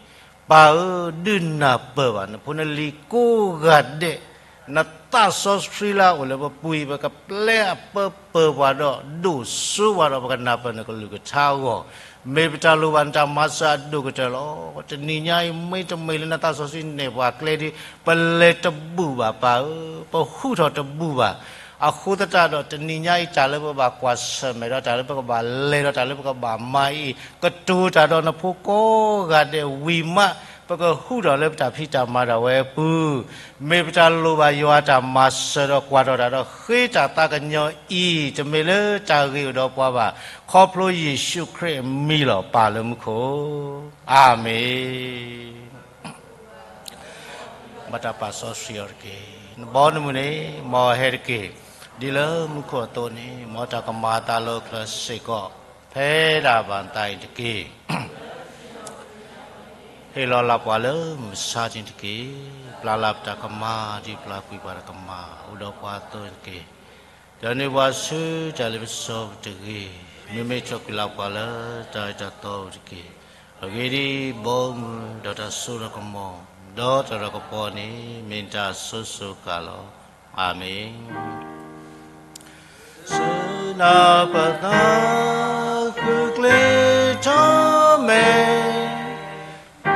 ပၢ်ဧၢ, ဒုးနၢ်ပၢၢ်ဘၣ်နဖိနလံၤကိးဂၤဒဲး, နသးစီဆှံလၢအအိၣ်လၢပပူၤအံၤ ပကပျဲအပၢပၢၢ်ပှၤဒီး ဒိၣ်စိပှၤဒီး ပကနၢ်ပၢၢ်နကလုၢ်ကထါအဂီၢ်, မ့ၢ်ပတၢ်လိၣ်ဘၣ်နတၢ်မၤစၢၤအဒိၣ်ကတၢၢ်လီၤ. တနံၤညါအံၤ မ့တမ့ၢ်လၢနသးစီဆှံနဲၣ်ပှၤကျဲဒ် ပလဲၤတဘူၣ်ဘၣ်ပၢ်ဧၢ, ပဟူထီၣ်တဘူၣ်ဘၣ်. အဃိသတးဒီး တနံၤညါအံၤ တၢ်လၢပကဘၣ်ကွၢ်ဆၢၣ်မဲာ်ဒီး တၢ်လၢပကဘၣ်လဲၤဒီး တၢ်လၢပကဘၣ်မၤအံၤ ကတိၤတၢ်ဒီးနဖိကိးဂၤဒဲးဝံၤမး, ပကဟူထီၣ်လၢပတၢ်ဖံးတၢ်မၤဒၣ်ဝဲအပူၤ, မ့ၢ်ပတၢ်လိၣ်ဘၣ်ယွၤအတၢ်မၤစၢၤဒီးကွၢ်ထီၣ်တၢ်ဒီးဃ့တၢ်သးကညီၤအံၤ တမ့ၢ်လၢတၢ်ဂ့ၤအိၣ်ဒီးပှၤဘၣ်, ခီဖျိယ့ၣ်ၡူးခရံာ်အမံၤလီၤ. ပၢ်လၢမူခိၣ်, အၤမ့ၣ်. ဘၣ်တၢ်ပာ်စီဆှံအီၤတက့ၢ်. နဘီနမုၢ်န့ၣ် မ်အဟဲတက့ၢ်. ဒ်လၢမူခိၣ်အသိးန့ၣ် မ်တၢ်ကမၤအသးလၢအချၢစ့ၢ်ကီး ဖဲဒၣ်ဘၣ်သးအံၤတက့ၢ်. ဟ့ၣ်လီၤလၢ်ပှၤလၢမုၢ်ဆါတနံၤတက့ၢ်. ပျၢ်လၢ်ပတၢ်ကမၣ် ဒ်ပျၢ်ကွံာ်ပှၤတၢ်ကမၣ် အိၣ်ဒီးပှၤအသိးန့ၣ်တက့ၢ်. ဒိးန့ၢ်ပှၤဆူတၢ်လ့ပစီပူၤတဂ့ၤ. မ့မ့ၢ်ထီၣ်ကွံာ်လၢ်ပှၤလၢတၢ်အၢတၢ်သီပူၤတက့ၢ်. အဂ့ၢ်ဒ်အံၤ, ဘီမုၢ်ဒီးတၢ်စိတၢ်ကမီၤ ဒီးတၢ်လၤကပီၤန့ၣ် မ့ၢ်တၢ်အစိၤစိၤအဃၣ်လီၤ. အၤမ့ၣ်. စူၢ်နၤပသး ဃုကျ့ထီၣ်မဲာ်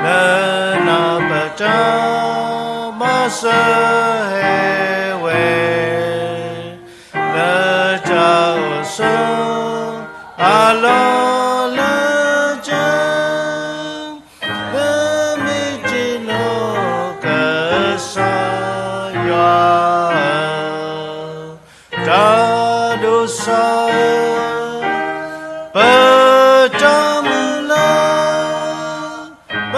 လၢနၤပတၢ်မၤစၢၤဟဲဝဲ လၢတၢ်အိၣ်ဆိး အလီၢ်လၢတၢ် လၢမ့ၢ်တ့ၢ်လီၤကစၢ်ယွၤ တၢ်ဒိၣ်စီ ပတၢ်မုၢ်လၢ် ပ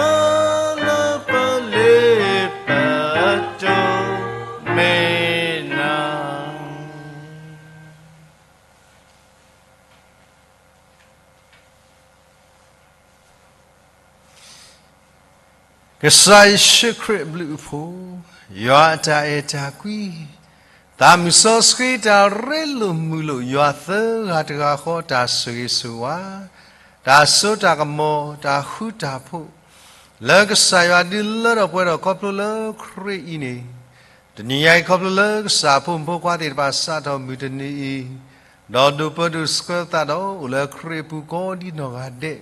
လၢပလ့ပတိၢ်မ့ၢ်နၤ. ကစၢ်ယ့ၣ်ၡူးခရံာ်အဘျုးအဖှိၣ်, ယွၤအတၢ်အဲၣ်တၢ်ကွံ, သးမုၢ်စီဆှံတၢ်ရ့လိာ်မုာ်လိာ် ယွၤသၢဂၤတဂၤဃီ တၢ်ဆိၣ်ဂ့ၤဆိၣ်ဝါ, တၢ်စိတၢ်ကမီၤ တၢ်ဃူတၢ်ဖိး လၢကစၢ်ယွၤဒုးလၢထီၣ်ပှဲၤထီၣ်ခီဖျိလၢခရံာ်အံၤန့ၣ်, တနံၤညါအံၤခီဖျိလၢကစၢ်ဖိမုၣ်ဖိခွါသ့ၣ်တဖၣ်စးထီၣ်မုၢ်တနံၤအံၤ, ဒီးဒိးပၢဒိးဆှၢသးဒီး အိၣ်လၢခရံာ်အပူၤကိးဒ်နီၢ်ဂၤဒဲး,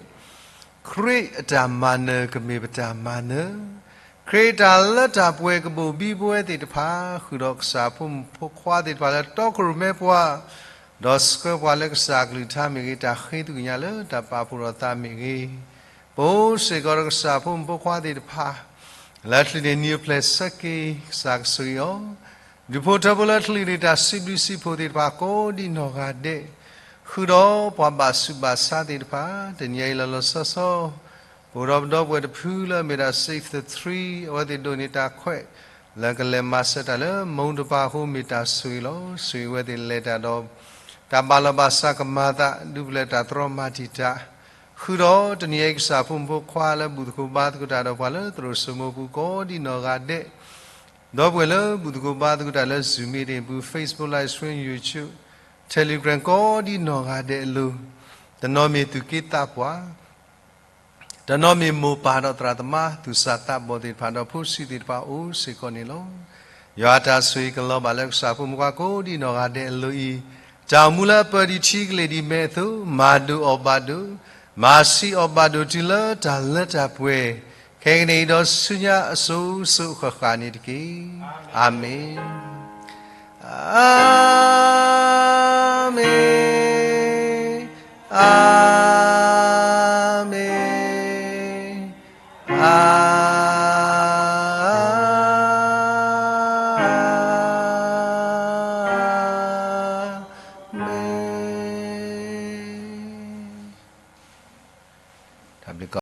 ခရံာ်အတၢ်မၤနၢၤကမ့ၢ်ပတၢ်မၤနၢၤ, ခရံာ်အတၢ်လၢတၢ်ပှဲၤကဘိၣ်ဘံပဝဲသ့ၣ်တဖၣ် ဃုာ်ဒီးကစၢ်ဖိမုၣ်ဖိခွါသ့ၣ်တဖၣ်လၢတီခိၣ်ရိၣ်မဲပှၤ, ဒီးဆှၢပှၤလၢကစၢ်အကလုၢ်ကထါမ့ၢ်ဂ့ၤ, တၢ်ဃ့သုကညးလၢတၢ်ပာ်ဖှိၣ်ထီၣ်သးမ့ၢ်ဂ့ၤ, ပအိၣ်စ့ၢ်ကီးဒီးကစၢ်ဖိမုၣ်ဖိခွါသ့ၣ်တဖၣ် လၢချံးန့ၣ်နံၤအဖျဲၣ်ဆၢက့ၤ ကစၢ်ကဆိၣ်ဂ့ၤအီၤ, ဒူၣ်ဖိထၢဖိလၢချံးန့ၣ် တၢ်စံးဘျုးစံးဖှိၣ်သ့ၣ်တဖၣ်ကိးဒ်နီၢ်ဂၤဒဲး, ဃုာ်ဒီးပှၤဘၣ်ဆူးဘၣ်ဆါသ့ၣ်တဖၣ် တနံၤအံၤလီၤလီၤဆီဆီ ပအိၣ်ဒီးပဒီပုၢ်ဝဲၢ်တဖုလၢအမ့ၢ်ဒၣ် Save the Three အဝဲသ့ၣ်ဒိးန့ၢ်တၢ်ခွဲး လၢကလဲၤမၤစၢၤတၢ်လၢမူတပၤအဃိ မ့ၢ်တၢ်ဆိၣ်ဂ့ၤလီၤ. ဆိၣ်ဂ့ၤအဝဲသ့ၣ်လဲၤတၢ်ဒီး တၢ်ဘၣ်လီၤဘၣ်စးကမၤသး ဒုးပျဲၢ်တၢ်တြီမၤတံာ်တာ်, ဃုာ်ဒီးတနံၤအံၤကစၢ်ဖိမုၣ်ဖိခွါလၢဘူၣ်သကိးဘါသကိးတၢ်ဒီးပှၤလၢသရိာ်စိမိပူၤကိးဒ်နီၢ်ဂၤဒဲး, ဒီပုၢ်ဝဲၢ်လၢဘူၣ်သကိးဘါသကိးတၢ်လၢ Zoom meeting ပူၤ Facebook Live Stream YouTube Telegram ကိးဒ်နီၢ်ဂၤဒဲးအလိၤ, တနီၤမ့ၢ်သူၣ်က့သးပှၢ် တနီၤမ့ၢ်မိၢ်ပၢ်ဒီးသရၣ်သမါ သူၣ်စၢ်သးဘီၣ်သ့ၣ်တဖၣ်ဒီးဖိဆံးသ့ၣ်တဖၣ်အိၣ်စ့ၢ်ကီးန့ၣ်လီၤ. ယွၤအတၢ်ဆိၣ်ဂ့ၤကလီၤဘၣ်လၢကစၢ်ဖိမုၣ်ဖိခွါကိးဒ်နီၢ်ဂၤဒဲးအလိၤအံၤ, တၢ်အိၣ်မူလၢအပၢၢ်ဒံးထံကလ့ၢ်ဒံးမဲးအသိး မၤဒိၣ်အီၣ်ဘၣ်ဒိၣ်, မၤဆံးအီၣ်ဘၣ်ဒိၣ်တုၤလၢတၢ်လၢတၢ်ပှဲၤ, ခဲကနံၣ်အံၤဒီးဆူညါအစိၤစိၤအဃၣ်ဃၣ်န့ၣ်တက့ၢ်. အၤမ့ၣ်, အၤမ့ၣ်, အၤ